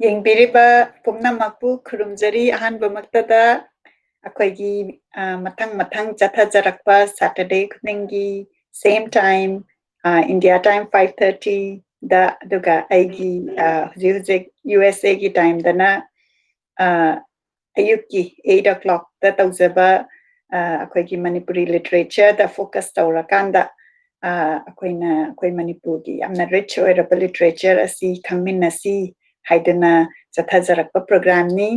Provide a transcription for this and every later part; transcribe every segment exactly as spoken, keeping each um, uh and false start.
ꯌꯦꯡꯕꯤꯔꯤꯕ ꯄꯨꯝꯅꯃꯛꯄꯨ ꯈꯨꯔꯨꯝꯖꯔꯤ꯫ ꯑꯍꯥꯟꯕꯃꯛꯇꯗ ꯑꯩꯈꯣꯏꯒꯤ, ꯑ, ꯃꯊꯪ ꯃꯊꯪ ꯆꯠꯊꯖꯔꯛꯄ Saturday ꯈꯨꯗꯤꯡꯒꯤ same time, ꯑ, India time five thirty ꯗ, ꯑꯗꯨꯒ ꯑꯩꯒꯤ, ꯑ, ꯍꯧꯖꯤꯛ ꯍꯧꯖꯤꯛ U S A ꯒꯤ time ꯗꯅ, ꯑ, ꯑꯌꯨꯛꯀꯤ eight o'clock ꯇ ꯇꯧꯖꯕ, ꯑ, ꯑꯩꯈꯣꯏꯒꯤ ꯃꯅꯤꯄꯨꯔꯤ literature ꯗ focus ꯇꯧꯔꯀꯥꯟꯗ, ꯑ, ꯑꯩꯈꯣꯏꯅ ꯑꯩꯈꯣꯏ ꯃꯅꯤꯄꯨꯔꯒꯤ ꯌꯥꯝꯅ rich ꯑꯣꯏꯔꯕ literature ꯑꯁꯤ ꯈꯪꯃꯤꯟꯅꯁꯤ ꯍꯥꯏꯗꯨꯅ ꯆꯠꯊꯖꯔꯛꯄ program ꯅꯤ꯫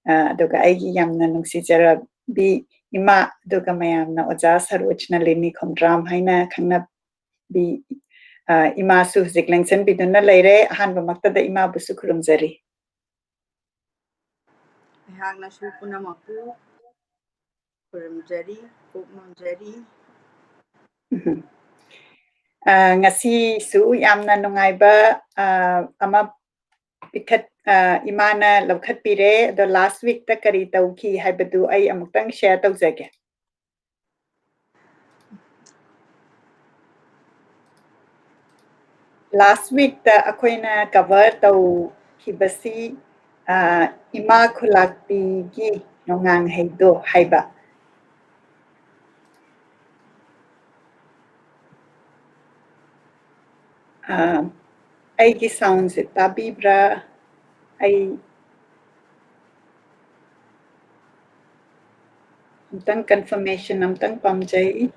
ꯑ, ꯑꯗꯨꯒ ꯑꯩꯒꯤ ꯌꯥꯝꯅ ꯅꯨꯡꯁꯤꯖꯔꯕꯤ ꯏꯃꯥ, ꯑꯗꯨꯒ ꯃꯌꯥꯝꯅ ꯑꯣꯖꯥ ꯁꯔꯣꯖꯅ ꯂꯤꯅꯤ ꯈꯣꯡꯗ꯭ꯔꯥꯝ ꯍꯥꯏꯅ ꯈꯪꯅꯕꯤ, ꯑ, ꯏꯃꯥꯁꯨ ꯍꯧꯖꯤꯛ ꯂꯦꯡꯁꯤꯟꯕꯤꯗꯨꯅ ꯂꯩꯔꯦ꯫ ꯑꯍꯥꯟꯕꯃꯛꯇꯗ ꯏꯃꯥꯕꯨꯁꯨ ꯈꯨꯔꯨꯝꯖꯔꯤ꯫ ꯑꯩꯍꯥꯛꯅꯁꯨ ꯄꯨꯝꯅꯃꯛꯄꯨ ꯈꯨꯔꯨꯝꯖꯔꯤ, ꯄꯨꯛꯅꯤꯡꯖꯔꯤ꯫ ꯎꯝ꯫ ꯑ, ꯉꯁꯤꯁꯨ ꯌꯥꯝꯅ ꯅꯨꯡꯉꯥꯏꯕ, ꯑ, ꯑꯃ ꯄꯤꯈꯠ-, ꯑ, ꯏꯃꯥꯅ ꯂꯧꯈꯠꯄꯤꯔꯦ꯫ ꯑꯗꯣ last week ꯇ ꯀꯔꯤ ꯇꯧꯈꯤ ꯍꯥꯏꯕꯗꯨ ꯑꯩ ꯑꯃꯨꯛꯇꯪ share ꯇꯧꯖꯒꯦ꯫ Last week ꯇ ꯑꯩꯈꯣꯏꯅ cover ꯇꯧꯈꯤꯕꯁꯤ, ꯑ, ꯏꯃꯥ ꯈꯨꯂꯥꯛꯄꯤꯒꯤ ꯅꯣꯡꯉꯥꯡꯍꯩꯗꯣ ꯍꯥꯏꯕ꯫ ꯑ, ꯑꯩꯒꯤ sound ꯁꯦ ꯇꯥꯕꯤꯕ꯭ꯔꯥ? ꯑꯩ ꯑꯝꯇꯪ confirmation ꯑꯝꯇꯪ ꯄꯥꯝꯖꯩ꯫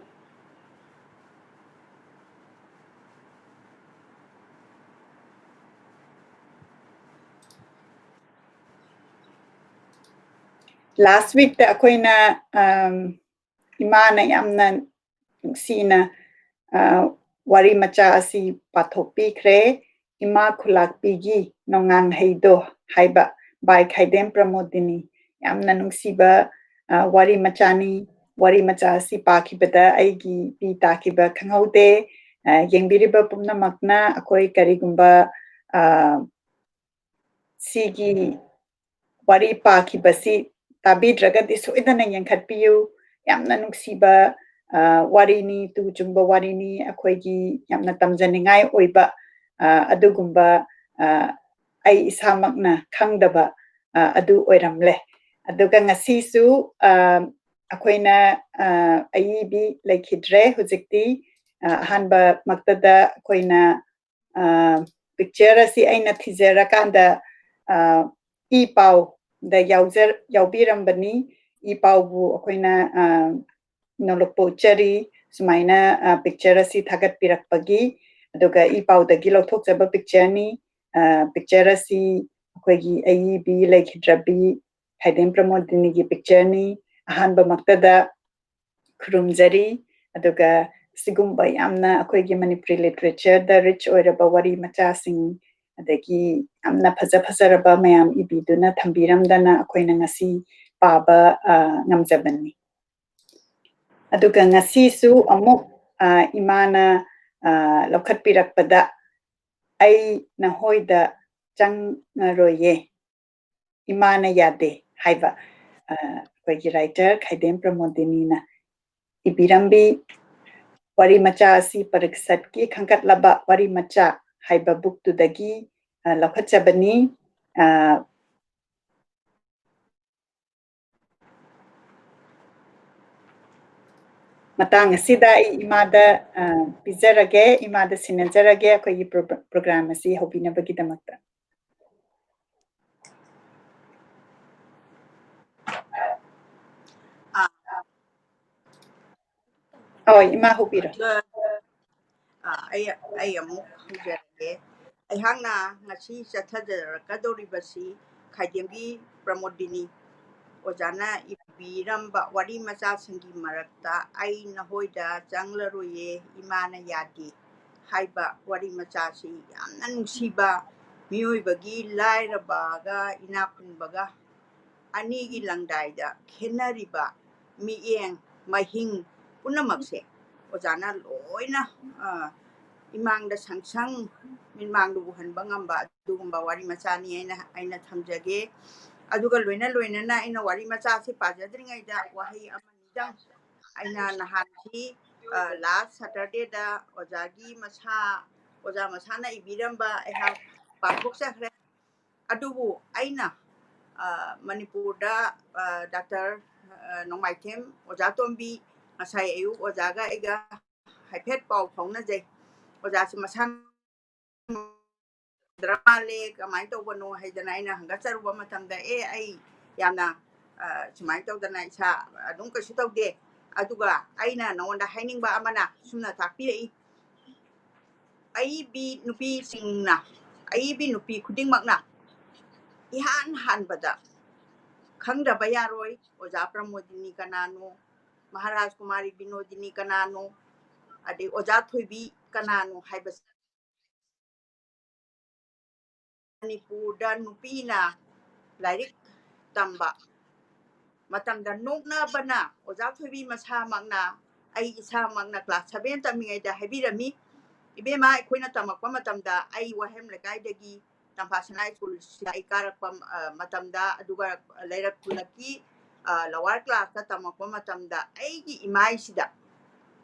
Last week ꯇ ꯑꯩꯈꯣꯏꯅ, ꯑꯝ, ꯏꯃꯥꯅ ꯌꯥꯝꯅ ꯅꯨꯡꯁꯤꯅ, ꯑ, ꯋꯥꯔꯤ ꯃꯆꯥ ꯑꯁꯤ ꯄꯥꯊꯣꯛꯄꯤꯈ꯭ꯔꯦ꯫ ꯏꯃꯥ ꯈꯨꯂꯥꯛꯄꯤꯒꯤ ꯅꯣꯡꯉꯥꯡꯍꯩꯗꯣ ꯍꯥꯏꯕ by ꯈꯥꯏꯗꯦꯝ ꯄ꯭ꯔꯃꯣꯗꯤꯅꯤ꯫ ꯌꯥꯝꯅ ꯅꯨꯡꯁꯤꯕ, ꯑ, ꯋꯥꯔꯤ ꯃꯆꯥꯅꯤ꯫ ꯋꯥꯔꯤ ꯃꯆꯥ ꯑꯁꯤ ꯄꯥꯈꯤꯕꯗ ꯑꯩꯒꯤ ꯄꯤ ꯇꯥꯈꯤꯕ ꯈꯪꯍꯧꯗꯦ꯫ ꯑ, ꯌꯦꯡꯕꯤꯔꯤꯕ ꯄꯨꯝꯅꯃꯛꯅ ꯑꯩꯈꯣꯏ ꯀꯔꯤꯒꯨꯝꯕ, ꯑ, ꯁꯤꯒꯤ ꯋꯥꯔꯤ ꯄꯥꯈꯤꯕꯁꯤ ꯇꯥꯕꯤꯗ꯭ꯔꯒꯗꯤ ꯁꯣꯏꯗꯅ ꯌꯦꯡꯈꯠꯄꯤꯌꯨ꯫ ꯌꯥꯝꯅ ꯅꯨꯡꯁꯤꯕ, ꯑ, ꯋꯥꯔꯤꯅꯤ, ꯇꯨ ꯆꯨꯡꯕ ꯋꯥꯔꯤꯅꯤ, ꯑꯩꯈꯣꯏꯒꯤ ꯌꯥꯝꯅ ꯇꯝꯖꯅꯤꯡꯉꯥꯏ ꯑꯣꯏꯕ, ꯑ, ꯑꯗꯨꯒꯨꯝꯕ, ꯑ, ꯑꯩ ꯏꯁꯥꯃꯛꯅ ꯈꯪꯗꯕ ꯑꯗꯨ ꯑꯣꯏꯔꯝꯂꯦ꯫ ꯑꯗꯨꯒ ꯉꯁꯤꯁꯨ ꯑꯩꯈꯣꯏꯅ ꯑꯏꯕꯤ ꯂꯩꯈꯤꯗ꯭ꯔꯦ꯫ ꯍꯧꯖꯤꯛꯇꯤ ꯑꯍꯥꯟꯕꯃꯛꯇꯗ ꯑꯩꯈꯣꯏꯅ ꯄꯤꯛꯆꯔ ꯑꯁꯤ ꯑꯩꯅ ꯊꯤꯖꯔꯀꯥꯟꯗ ꯏ ꯄꯥꯎꯗ ꯌꯥꯎꯕꯤꯔꯝꯕꯅꯤ꯫ ꯏ ꯄꯥꯎꯕꯨ ꯑꯩꯈꯣꯏꯅ ꯅꯣꯂꯨꯛꯄ ꯎꯠꯆꯔꯤ, ꯁꯨꯃꯥꯏꯅ ꯄꯤꯛꯆꯔ ꯑꯁꯤ ꯊꯥꯒꯠꯄꯤꯔꯛꯄꯒꯤ꯫ ꯑꯗꯨꯒ ꯏ ꯄꯥꯎꯗꯒꯤ ꯂꯧꯊꯣꯛꯆꯕ ꯄꯤꯛꯆꯔꯅꯤ꯫ ꯄꯤꯛꯆꯔ ꯑꯁꯤ ꯑꯩꯈꯣꯏꯒꯤ ꯑꯏꯕꯤ ꯂꯩꯈꯤꯗ꯭ꯔꯕꯤ ꯈꯥꯏꯗꯦꯝ ꯄ꯭ꯔꯃꯣꯗꯤꯅꯤꯒꯤ ꯄꯤꯛꯆꯔꯅꯤ꯫ ꯑꯍꯥꯟꯕꯃꯛꯇꯗ ꯈꯨꯔꯨꯝꯖꯔꯤ꯫ ꯑꯗꯨꯒ ꯁꯤꯒꯨꯝꯕ ꯌꯥꯝꯅ ꯑꯩꯈꯣꯏꯒꯤ ꯃꯅꯤꯄꯨꯔꯤ ꯂꯤꯇꯔꯦꯆꯔꯗ ꯔꯤꯆ ꯑꯣꯏꯔꯕ ꯋꯥꯔꯤ ꯃꯆꯥꯁꯤꯡ, ꯑꯗꯒꯤ ꯌꯥꯝꯅ ꯐꯖ ꯐꯖꯔꯕ ꯃꯌꯥꯝ ꯏꯕꯤꯗꯨꯅ ꯊꯝꯕꯤꯔꯝꯗꯅ ꯑꯩꯈꯣꯏꯅ ꯉꯁꯤ ꯄꯥꯕ ꯉꯝꯖꯕꯅꯤ꯫ ꯑꯗꯨꯒ ꯉꯁꯤꯁꯨ ꯑꯃꯨꯛ ꯏꯃꯥꯅ ꯂꯧꯈꯠꯄꯤꯔꯛꯄꯗ "ꯑꯩ ꯅꯍꯣꯏꯗ ꯆꯪꯉꯔꯣꯏꯌꯦ, ꯏꯃꯥꯅ ꯌꯥꯗꯦ" ꯍꯥꯏꯕ ꯑꯩꯈꯣꯏꯒꯤ ꯔꯥꯏꯇꯔ ꯈꯥꯏꯗꯦꯝ ꯄ꯭ꯔꯃꯣꯗꯤꯅꯤꯅ ꯏꯕꯤꯔꯝꯕꯤ ꯋꯥꯔꯤ ꯃꯆꯥ ꯑꯁꯤ ꯄꯔꯤꯛꯁꯠꯀꯤ ꯈꯟꯒꯠꯂꯕ ꯋꯥꯔꯤ ꯃꯆꯥ ꯍꯥꯏꯕ ꯕꯨꯛꯇꯨꯗꯒꯤ ꯂꯧꯈꯠꯆꯕꯅꯤ꯫ ꯃꯇꯥꯡ ꯑꯁꯤꯗ ꯑꯩ ꯏꯃꯥꯗ ꯄꯤꯖꯔꯒꯦ, ꯏꯃꯥꯗ ꯁꯤꯟꯅꯖꯔꯒꯦ ꯑꯩꯈꯣꯏꯒꯤ ꯄ꯭ꯔꯣꯒ꯭ꯔꯥꯝ ꯑꯁꯤ ꯍꯧꯕꯤꯅꯕꯒꯤꯗꯃꯛꯇ꯫ ꯑꯥ, ꯍꯣꯏ, ꯏꯃꯥ ꯍꯧꯕꯤꯔꯣ꯫ ꯑꯥ, ꯑꯩ, ꯑꯩ ꯑꯃꯨꯛ ꯍꯧꯖꯔꯒꯦ꯫ ꯑꯩꯍꯥꯛꯅ ꯉꯁꯤ ꯆꯠꯊꯖꯔꯛꯀꯗꯧꯔꯤꯕꯁꯤ ꯈꯥꯏꯗꯦꯝꯒꯤ ꯄ꯭ꯔꯃꯣꯗꯤꯅꯤ ꯑꯣꯖꯥꯅ ꯏꯕꯤꯔꯝꯕ ꯋꯥꯔꯤ ꯃꯆꯥꯁꯤꯡꯒꯤ ꯃꯔꯛꯇ "ꯑꯩ ꯅꯍꯣꯏꯗ ꯆꯪꯂꯔꯣꯏꯌꯦ, ꯏꯃꯥꯅ ꯌꯥꯗꯦ" ꯍꯥꯏꯕ ꯋꯥꯔꯤ ꯃꯆꯥꯁꯤ ꯌꯥꯝꯅ ꯅꯨꯡꯁꯤꯕ, ꯃꯤꯑꯣꯏꯕꯒꯤ ꯂꯥꯏꯔꯕꯒ ꯏꯅꯥꯛ ꯈꯨꯟꯕꯒ ꯑꯅꯤꯒꯤ ꯂꯪꯗꯥꯏꯗ ꯈꯦꯠꯅꯔꯤꯕ ꯃꯤꯠꯌꯦꯡ, ꯃꯍꯤꯡ ꯄꯨꯝꯅꯃꯛꯁꯦ ꯑꯣꯖꯥꯅ ꯂꯣꯏꯅ, ꯑ, ꯏꯃꯥꯡꯗ ꯁꯪ ꯁꯪ ꯃꯤꯠꯃꯥꯡꯗ ꯎꯍꯟꯕ ꯉꯝꯕ ꯑꯗꯨꯒꯨꯝꯕ ꯋꯥꯔꯤ ꯃꯆꯥꯅꯤ ꯑꯩꯅ, ꯑꯩꯅ ꯊꯝꯖꯒꯦ꯫ ꯑꯗꯨꯒ ꯂꯣꯏꯅ ꯂꯣꯏꯅꯅ ꯑꯩꯅ ꯋꯥꯔꯤ ꯃꯆꯥ ꯑꯁꯤ ꯄꯥꯖꯗ꯭ꯔꯤꯉꯩꯗ ꯋꯥꯍꯩ ꯑꯃꯅꯤꯗꯪ꯫ ꯑꯩꯅ ꯅꯍꯥꯟꯒꯤ, ꯑ, ꯂꯥꯁ ꯁꯇꯔꯗꯦꯗ ꯑꯣꯖꯥꯒꯤ ꯃꯁꯥ, ꯑꯣꯖꯥ ꯃꯁꯥꯅ ꯏꯕꯤꯔꯝꯕ ꯑꯩꯍꯥꯛ ꯄꯥꯊꯣꯛꯆꯈ꯭ꯔꯦ꯫ ꯑꯗꯨꯕꯨ ꯑꯩꯅ, ꯑ, ꯃꯅꯤꯄꯨꯔꯗ, ꯑ, ꯗꯥꯛꯇꯔ, ꯑ, ꯅꯣꯡꯃꯥꯏꯊꯦꯝ ꯑꯣꯖꯥ ꯇꯣꯝꯕꯤ, ꯉꯁꯥꯏ ꯑꯌꯨꯛ ꯑꯣꯖꯥꯒ ꯑꯩꯒ ꯍꯥꯏꯐꯦꯠ ꯄꯥꯎ ꯐꯥꯎꯅꯖꯩ꯫ ꯑꯣꯖꯥꯁꯦ ꯃꯁꯥ ꯗ꯭ꯔ ꯃꯥꯜꯂꯦ, ꯀꯃꯥꯏꯅ ꯇꯧꯕꯅꯣ ꯍꯥꯏꯗꯅ ꯑꯩꯅ ꯍꯪꯒꯠꯆꯔꯨꯕ ꯃꯇꯝꯗ, "ꯑꯦ, ꯑꯩ ꯌꯥꯝꯅ, ꯑ, ꯁꯨꯃꯥꯏꯅ ꯇꯧꯗꯅ ꯏꯁꯥ ꯑꯗꯨꯝ ꯀꯩꯁꯨ ꯇꯧꯗꯦ꯫ ꯑꯗꯨꯒ ꯑꯩꯅ ꯅꯉꯣꯟꯗ ꯍꯥꯏꯅꯤꯡꯕ ꯑꯃꯅ ꯁꯨꯝꯅ ꯇꯥꯛꯄꯤꯔꯛꯏ, ꯑꯏꯕꯤ ꯅꯨꯄꯤꯁꯤꯡꯅ, ꯑꯏꯕꯤ ꯅꯨꯄꯤ ꯈꯨꯗꯤꯡꯃꯛꯅ ꯏꯍꯥꯟ ꯍꯥꯟꯕꯗ ꯈꯪꯗꯕ ꯌꯥꯔꯣꯏ, ꯑꯣꯖꯥ ꯄ꯭ꯔꯃꯣꯗꯤꯅꯤ ꯀꯅꯥꯅꯣ, ꯃꯍꯥꯔꯥꯖ ꯀꯨꯃꯥꯔꯤ ꯕꯤꯅꯣꯗꯤꯅꯤ ꯀꯅꯥꯅꯣ, ꯑꯗꯩ ꯑꯣꯖꯥ ꯊꯣꯏꯕꯤ ꯀꯅꯥꯅꯣ ꯍꯥꯏꯕꯁꯦ꯫ ꯃꯅꯤꯄꯨꯔꯗ ꯅꯨꯄꯤꯅ ꯂꯥꯏꯔꯤꯛ ꯇꯝꯕ ꯃꯇꯝꯗ ꯅꯣꯛꯅꯕꯅ, ꯑꯣꯖꯥ ꯊꯣꯏꯕꯤ ꯃꯁꯥꯃꯛꯅ, ꯑꯩ ꯏꯁꯥꯃꯛꯅ class seven ꯇꯝꯃꯤꯉꯩꯗ ꯍꯥꯏꯕꯤꯔꯝꯃꯤ, "ꯏꯕꯦꯝꯃ, ꯑꯩꯈꯣꯏꯅ ꯇꯝꯃꯛꯄ ꯃꯇꯝꯗ ꯑꯩ ꯋꯥꯍꯦꯝ ꯂꯩꯀꯥꯏꯗꯒꯤ ꯇꯝꯐꯥꯁꯅꯥ school ꯁꯤꯗ ꯑꯩ ꯀꯥꯔꯛꯄ, ꯑ, ꯃꯇꯝꯗ, ꯑꯗꯨꯒ ꯂꯩꯔꯛ ꯈꯨꯜꯂꯛꯀꯤ, ꯑ, lower class ꯇ ꯇꯝꯃꯛꯄ ꯃꯇꯝꯗ ꯑꯩꯒꯤ ꯏꯃꯥꯏꯁꯤꯗ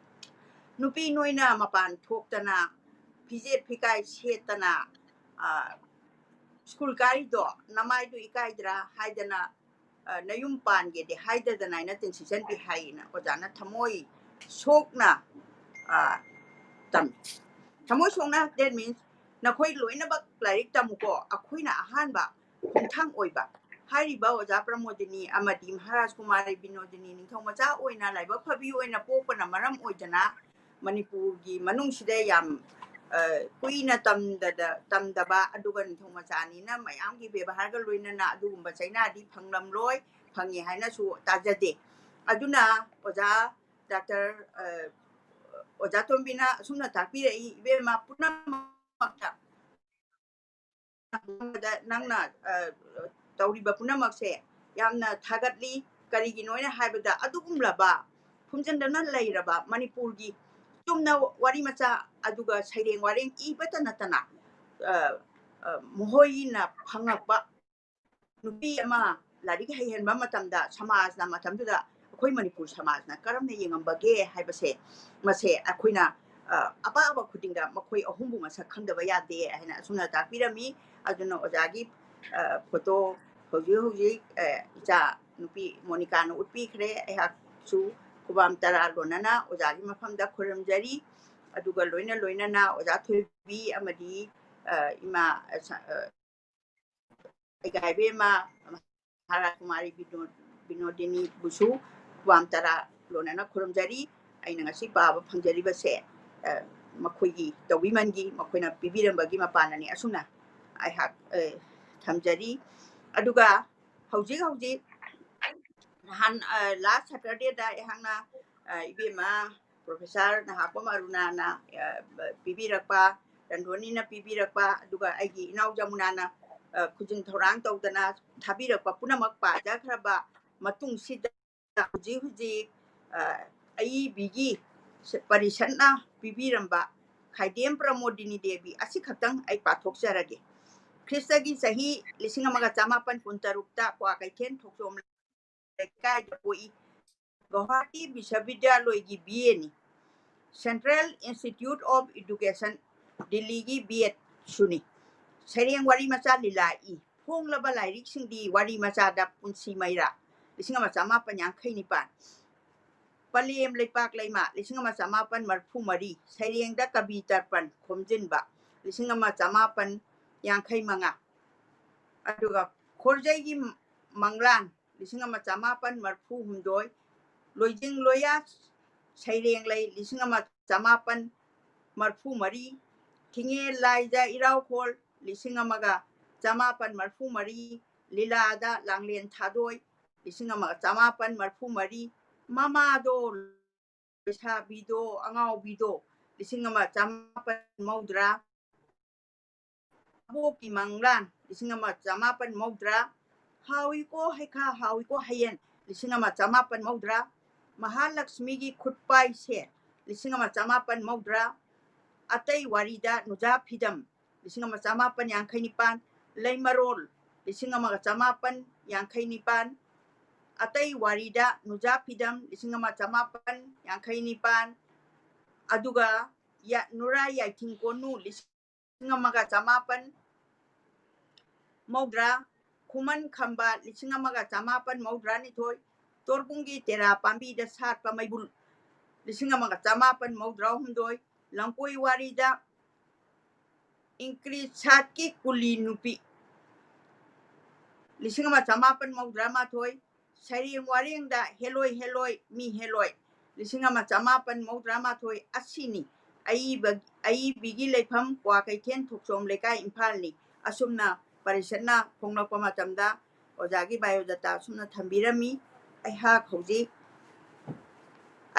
ꯅꯨꯄꯤ ꯅꯣꯏꯅ ꯃꯄꯥꯟ ꯊꯣꯛꯇꯅ, ꯐꯤꯖꯦꯠ ꯐꯤꯀꯥꯏ ꯁꯦꯠꯇꯅ, ꯑ, school ꯀꯥꯔꯤꯗꯣ ꯅꯃꯥꯏꯗꯨ ꯏꯀꯥꯏꯗ꯭ꯔꯥ?" ꯍꯥꯏꯗꯅ, ꯑ, "ꯅꯌꯨꯝ ꯄꯥꯟꯒꯦꯗꯤ ꯍꯥꯏꯗꯗꯅ" ꯍꯥꯏꯅ ꯇꯦꯟꯁꯤꯆꯟꯕꯤ ꯍꯥꯏꯌꯦꯅ ꯑꯣꯖꯥꯅ ꯊꯃꯣꯏ ꯁꯣꯛꯅ, ꯑ, ꯇꯝꯃꯤ꯫ ꯊꯃꯣꯏ ꯁꯣꯛꯅ, that means ꯅꯈꯣꯏ ꯂꯣꯏꯅꯃꯛ ꯂꯥꯏꯔꯤꯛ ꯇꯝꯃꯨꯀꯣ, ꯑꯩꯈꯣꯏꯅ ꯑꯍꯥꯟꯕ ꯈꯣꯡꯊꯥꯡ ꯑꯣꯏꯕ꯫ ꯍꯥꯏꯔꯤꯕ ꯑꯣꯖꯥ ꯄ꯭ꯔꯃꯣꯗꯤꯅꯤ ꯑꯃꯗꯤ ꯃꯍꯥꯔꯥꯖ ꯀꯨꯃꯥꯔꯤ ꯕꯤꯅꯣꯗꯤꯅꯤ ꯅꯤꯡꯊꯧ ꯃꯆꯥ ꯑꯣꯏꯅ ꯂꯥꯏꯕꯛ ꯐꯕꯤ ꯑꯣꯏꯅ ꯄꯣꯛꯄꯅ ꯃꯔꯝ ꯑꯣꯏꯗꯅ ꯃꯅꯤꯄꯨꯔꯒꯤ ꯃꯅꯨꯡꯁꯤꯗ ꯌꯥꯝ, ꯑ, ꯀꯨꯏꯅ ꯇꯝꯗꯗ-, ꯇꯝꯗꯕ, ꯑꯗꯨꯒ ꯅꯤꯡꯊꯧ ꯃꯆꯥꯅꯤꯅ ꯃꯌꯥꯝꯒꯤ ꯕꯦꯕꯥꯔꯒ ꯂꯣꯏꯅꯅ ꯑꯗꯨꯒꯨꯝꯕ ꯆꯩꯅꯥꯗꯤ ꯐꯪꯂꯝꯂꯣꯏ, ꯐꯪꯉꯦ ꯍꯥꯏꯅꯁꯨ ꯇꯥꯖꯗꯦ꯫ ꯑꯗꯨꯅ ꯑꯣꯖꯥ ꯗꯥꯛꯇꯔ, ꯑ, ꯑꯣꯖꯥ ꯇꯣꯝꯕꯤꯅ ꯑꯁꯨꯝꯅ ꯇꯥꯛꯄꯤꯔꯛꯏ, ꯏꯕꯦꯝꯃ, ꯄꯨꯝꯅꯃꯛꯇ ꯑꯍꯥꯟꯕꯗ ꯅꯪꯅ, ꯑ, ꯇꯧꯔꯤꯕ ꯄꯨꯝꯅꯃꯛꯁꯦ ꯌꯥꯝꯅ ꯊꯥꯒꯠꯂꯤ꯫ ꯀꯔꯤꯒꯤꯅꯣ ꯍꯥꯏꯅ ꯍꯥꯏꯕꯗ, ꯑꯗꯨꯒꯨꯝꯂꯕ ꯐꯨꯝꯖꯤꯟꯗꯨꯅ ꯂꯩꯔꯕ ꯃꯅꯤꯄꯨꯔꯒꯤ ꯆꯨꯝꯅ ꯋꯥꯔꯤ ꯃꯆꯥ, ꯑꯗꯨꯒ ꯁꯩꯔꯦꯡ ꯋꯥꯔꯦꯡ ꯏꯕꯇ ꯅꯠꯇꯅ, ꯑ, ꯑ, ꯃꯈꯣꯏꯅ ꯐꯪꯉꯛꯄ ꯅꯨꯄꯤ ꯑꯃ ꯂꯥꯏꯔꯤꯛ ꯍꯩꯍꯟꯕ ꯃꯇꯝꯗ ꯁꯃꯥꯖꯅ ꯃꯇꯝꯗꯨꯗ ꯑꯩꯈꯣꯏ ꯃꯅꯤꯄꯨꯔ ꯁꯃꯥꯖꯅ ꯀꯔꯝꯅ ꯌꯦꯡꯉꯝꯕꯒꯦ ꯍꯥꯏꯕꯁꯦ, ꯃꯁꯦ ꯑꯩꯈꯣꯏꯅ, ꯑ, ꯑꯄꯥꯕ ꯈꯨꯗꯤꯡꯗ ꯃꯈꯣꯏ ꯑꯍꯨꯝꯕꯨ ꯃꯁꯛ ꯈꯪꯗꯕ ꯌꯥꯗꯦ ꯍꯥꯏꯅ ꯑꯁꯨꯝꯅ ꯇꯥꯛꯄꯤꯔꯝꯃꯤ꯫ ꯑꯗꯨꯅ ꯑꯣꯖꯥꯒꯤ ꯐꯣꯇꯣ ꯍꯧꯖꯤꯛ ꯍꯧꯖꯤꯛ ꯏꯆꯥ ꯅꯨꯄꯤ ꯃꯣꯅꯤꯀꯥꯅ ꯎꯠꯄꯤꯈ꯭ꯔꯦ꯫ ꯑꯩꯍꯥꯛꯁꯨ ꯈꯨꯕꯥꯝ ꯇꯔꯥ ꯂꯣꯟꯅꯅ ꯑꯣꯖꯥꯒꯤ ꯃꯐꯝꯗ ꯈꯨꯔꯨꯝꯖꯔꯤ꯫ ꯑꯗꯨꯒ ꯂꯣꯏꯅ ꯂꯣꯏꯅꯅ ꯑꯣꯖꯥ ꯊꯣꯏꯕꯤ ꯑꯃꯗꯤ ꯏꯃꯥ ꯏꯒꯥꯏꯕꯦꯝꯃ ꯃꯍꯥꯔꯥꯖ ꯀꯨꯃꯥꯔꯤ ꯕꯤꯅꯣꯗꯤꯅꯤꯕꯨꯁꯨ ꯈꯨꯕꯥꯝ ꯇꯔꯥ ꯂꯣꯟꯅꯅ ꯈꯨꯔꯨꯝꯖꯔꯤ꯫ ꯑꯩꯅ ꯉꯁꯤ ꯄꯥꯕ ꯐꯪꯖꯔꯤꯕꯁꯦ ꯃꯈꯣꯏꯒꯤ ꯇꯧꯕꯤꯃꯜꯒꯤ, ꯃꯈꯣꯏꯅ ꯄꯤꯕꯤꯔꯝꯕꯒꯤ ꯃꯄꯥꯟꯅꯅꯤ꯫ ꯑꯁꯨꯝꯅ ꯑꯩꯍꯥꯛ ꯊꯝꯖꯔꯤ꯫ ꯑꯗꯨꯒ ꯍꯧꯖꯤꯛ ꯍꯧꯖꯤꯛ ꯅꯍꯥꯟ last Saturdayꯗ ꯑꯩꯍꯥꯛꯅ ꯏꯕꯦꯝꯃ Professor ꯅꯍꯥꯛꯄꯝ ꯑꯔꯨꯅꯥꯅ ꯄꯤꯕꯤꯔꯛꯄ, ꯔꯟꯙꯣꯅꯤꯅ ꯄꯤꯕꯤꯔꯛꯄ, ꯑꯗꯨꯒ ꯑꯩꯒꯤ ꯏꯅꯥꯎ ꯖꯃꯨꯅꯥꯅ ꯈꯨꯖꯤꯟ ꯊꯧꯔꯥꯡ ꯇꯧꯗꯅ ꯊꯥꯕꯤꯔꯛꯄ ꯄꯨꯝꯅꯃꯛ ꯄꯥꯖꯈ꯭ꯔꯕ ꯃꯇꯨꯡꯁꯤꯗ ꯍꯧꯖꯤꯛ ꯍꯧꯖꯤꯛ ꯑꯏꯕꯤꯒꯤ ꯄꯔꯤꯁꯠꯅ ꯄꯤꯕꯤꯔꯝꯕ ꯈꯥꯏꯗꯦꯝ ꯄ꯭ꯔꯃꯣꯗꯤꯅꯤ ꯗꯦꯕꯤ ꯑꯁꯤꯈꯛꯇꯪ ꯑꯩ ꯄꯥꯊꯣꯛꯆꯔꯒꯦ꯫ ꯈ꯭ꯔꯤꯁꯇꯒꯤ ꯆꯍꯤ ꯂꯤꯁꯤꯡ ꯑꯃꯒ ꯆꯃꯥꯄꯟ ꯀꯨꯟꯇꯔꯨꯛꯇ ꯀ꯭ꯋꯥꯀꯩꯊꯦꯜ ꯊꯣꯛꯆꯣꯝ ꯂꯩꯀꯥꯏꯗ ꯄꯣꯛꯏ꯫ Guwahati ꯕꯤꯁ꯭ꯋꯕꯤꯗ꯭ꯌꯥꯂꯣꯏꯒꯤ B Aꯅꯤ꯫ Central Institute of Education ꯗꯤꯜꯂꯤꯒꯤ B Edꯁꯨꯅꯤ꯫ ꯁꯩꯔꯦꯡ ꯋꯥꯔꯤ ꯃꯆꯥ ꯂꯤꯂꯥ ꯏ꯫ ꯐꯣꯡꯂꯕ ꯂꯥꯏꯔꯤꯛꯁꯤꯡꯗꯤ ꯋꯥꯔꯤ ꯃꯆꯥꯗ ꯄꯨꯟꯁꯤ ꯃꯩꯔꯥ, ꯂꯤꯁꯤꯡ ꯑꯃ ꯆꯃꯥꯄꯟ ꯌꯥꯡꯈꯩ ꯅꯤꯄꯥꯟ꯫ ꯄꯂꯦꯝ ꯂꯩꯄꯥꯛ ꯂꯩꯃꯥ, ꯂꯤꯁꯤꯡ ꯑꯃ ꯆꯃꯥꯄꯟ ꯃꯔꯐꯨ ꯃꯔꯤ꯫ ꯁꯩꯔꯦꯡꯗ ꯀꯕꯤ ꯇꯔꯄꯟ ꯈꯣꯝꯖꯤꯟꯕ, ꯂꯤꯁꯤꯡ ꯑꯃ ꯆꯃꯥꯄꯟ ꯌꯥꯡꯈꯩ ꯃꯉꯥ꯫ ꯑꯗꯨꯒ ꯈꯣꯔꯖꯩꯒꯤ ꯃꯪꯂꯥꯟ, ꯂꯤꯁꯤꯡ ꯑꯃ ꯆꯃꯥꯄꯟ ꯃꯔꯐꯨ ꯍꯨꯝꯗꯣꯏ꯫ ꯂꯣꯏꯖꯤꯡ ꯂꯣꯌꯥ ꯁꯩꯔꯦꯡ ꯂꯩ, ꯂꯤꯁꯤꯡ ꯑꯃ ꯆꯃꯥꯄꯟ ꯃꯔꯐꯨ ꯃꯔꯤ꯫ ꯊꯤꯡꯉꯦ ꯂꯥꯏꯖ ꯏꯔꯥꯎꯈꯣꯜ, ꯂꯤꯁꯤꯡ ꯑꯃꯒ ꯆꯃꯥꯄꯟ ꯃꯔꯐꯨ ꯃꯔꯤ꯫ ꯂꯤꯂꯥꯗ ꯂꯥꯡꯂꯦꯟ ꯊꯥꯗꯣꯏ, ꯂꯤꯁꯤꯡ ꯑꯃꯒ ꯆꯃꯥꯄꯟ ꯃꯔꯐꯨ ꯃꯔꯤ꯫ ꯃꯃꯥꯗꯣ ꯂꯩꯁꯥꯕꯤꯗꯣ ꯑꯉꯥꯎꯕꯤꯗꯣ, ꯂꯤꯁꯤꯡ ꯑꯃ ꯆꯃꯥꯄꯟ ꯃꯧꯗ꯭ꯔꯥ꯫ ꯑꯕꯣꯛꯀꯤ ꯃꯪꯂꯥꯟ, ꯂꯤꯁꯤꯡ ꯑꯃ ꯆꯃꯥꯄꯟ ꯃꯧꯗ꯭ꯔꯥ꯫ ꯍꯥꯎꯏꯀꯣ ꯍꯩꯈꯥ ꯍꯥꯎꯏꯀꯣ ꯍꯌꯦꯟ, ꯂꯤꯁꯤꯡ ꯑꯃ ꯆꯃꯥꯄꯟ ꯃꯧꯗ꯭ꯔꯥ꯫ ꯃꯍꯥꯂꯛꯁꯃꯤꯒꯤ ꯈꯨꯠꯄꯥꯏꯁꯦ, ꯂꯤꯁꯤꯡ ꯑꯃ ꯆꯃꯥꯄꯟ ꯃꯧꯗ꯭ꯔꯥ꯫ ꯑꯇꯩ ꯋꯥꯔꯤꯗ ꯅꯨꯖꯥ ꯐꯤꯗꯝ, ꯂꯤꯁꯤꯡ ꯑꯃ ꯆꯃꯥꯄꯟ ꯌꯥꯡꯈꯩ ꯅꯤꯄꯥꯟ꯫ ꯂꯩꯃꯔꯣꯜ, ꯂꯤꯁꯤꯡ ꯑꯃꯒ ꯆꯃꯥꯄꯟ ꯌꯥꯡꯈꯩ ꯅꯤꯄꯥꯟ꯫ ꯑꯇꯩ ꯋꯥꯔꯤꯗ ꯅꯨꯖꯥ ꯐꯤꯗꯝ, ꯂꯤꯁꯤꯡ ꯑꯃ ꯆꯃꯥꯄꯟ ꯌꯥꯡꯈꯩ ꯅꯤꯄꯥꯟ꯫ ꯑꯗꯨꯒ ꯅꯨꯔꯥ ꯌꯥꯏꯊꯤꯡ ꯀꯣꯅꯨ, ꯂꯤꯁꯤꯡ ꯑꯃꯒ ꯆꯃꯥꯄꯟ ꯃꯧꯗ꯭ꯔꯥ, ꯈꯨꯃꯟ ꯈꯝꯕ ꯂꯤꯁꯤꯡ ꯑꯃꯒ ꯆꯃꯥꯄꯟ ꯃꯧꯗ꯭ꯔꯥ ꯅꯤꯊꯣꯏ, ꯇꯣꯔꯕꯨꯡꯒꯤ ꯇꯦꯔꯥ ꯄꯥꯝꯕꯤꯗ ꯁꯥꯠꯄ ꯃꯩꯕꯨꯜ ꯂꯤꯁꯤꯡ ꯑꯃꯒ ꯆꯃꯥꯄꯟ ꯃꯧꯗ꯭ꯔꯥ ꯍꯨꯝꯗꯣꯏ, ꯂꯝꯀꯣꯏ ꯋꯥꯔꯤꯗ ꯏꯪꯀ꯭ꯔꯤ ꯁꯥꯠꯀꯤ ꯀꯨꯂꯤ ꯅꯨꯄꯤ ꯂꯤꯁꯤꯡ ꯑꯃ ꯆꯃꯥꯄꯟ ꯃꯧꯗ꯭ꯔꯥ ꯃꯥꯊꯣꯏ, ꯁꯩꯔꯦꯡ ꯋꯥꯔꯦꯡꯗ ꯍꯦꯂꯣꯏ ꯍꯦꯂꯣꯏ ꯃꯤ ꯍꯦꯂꯣꯏ ꯂꯤꯁꯤꯡ ꯑꯃ ꯆꯃꯥꯄꯟ ꯃꯧꯗ꯭ꯔꯥ ꯃꯥꯊꯣꯏ ꯑꯁꯤꯅꯤ꯫ ꯑꯏꯕ-, ꯑꯏꯕꯤꯒꯤ ꯂꯩꯐꯝ ꯀ꯭ꯋꯥꯀꯩꯊꯦꯜ ꯊꯣꯛꯆꯣꯝ ꯂꯩꯀꯥꯏ, ꯏꯝꯐꯥꯜꯅꯤ꯫ ꯑꯁꯨꯝꯅ ꯄꯔꯤꯁꯠꯅ ꯐꯣꯡꯂꯛꯄ ꯃꯇꯝꯗ ꯑꯣꯖꯥꯒꯤ biodata ꯑꯁꯨꯝꯅ ꯊꯝꯕꯤꯔꯝꯃꯤ꯫ ꯑꯩꯍꯥꯛ ꯍꯧꯖꯤꯛ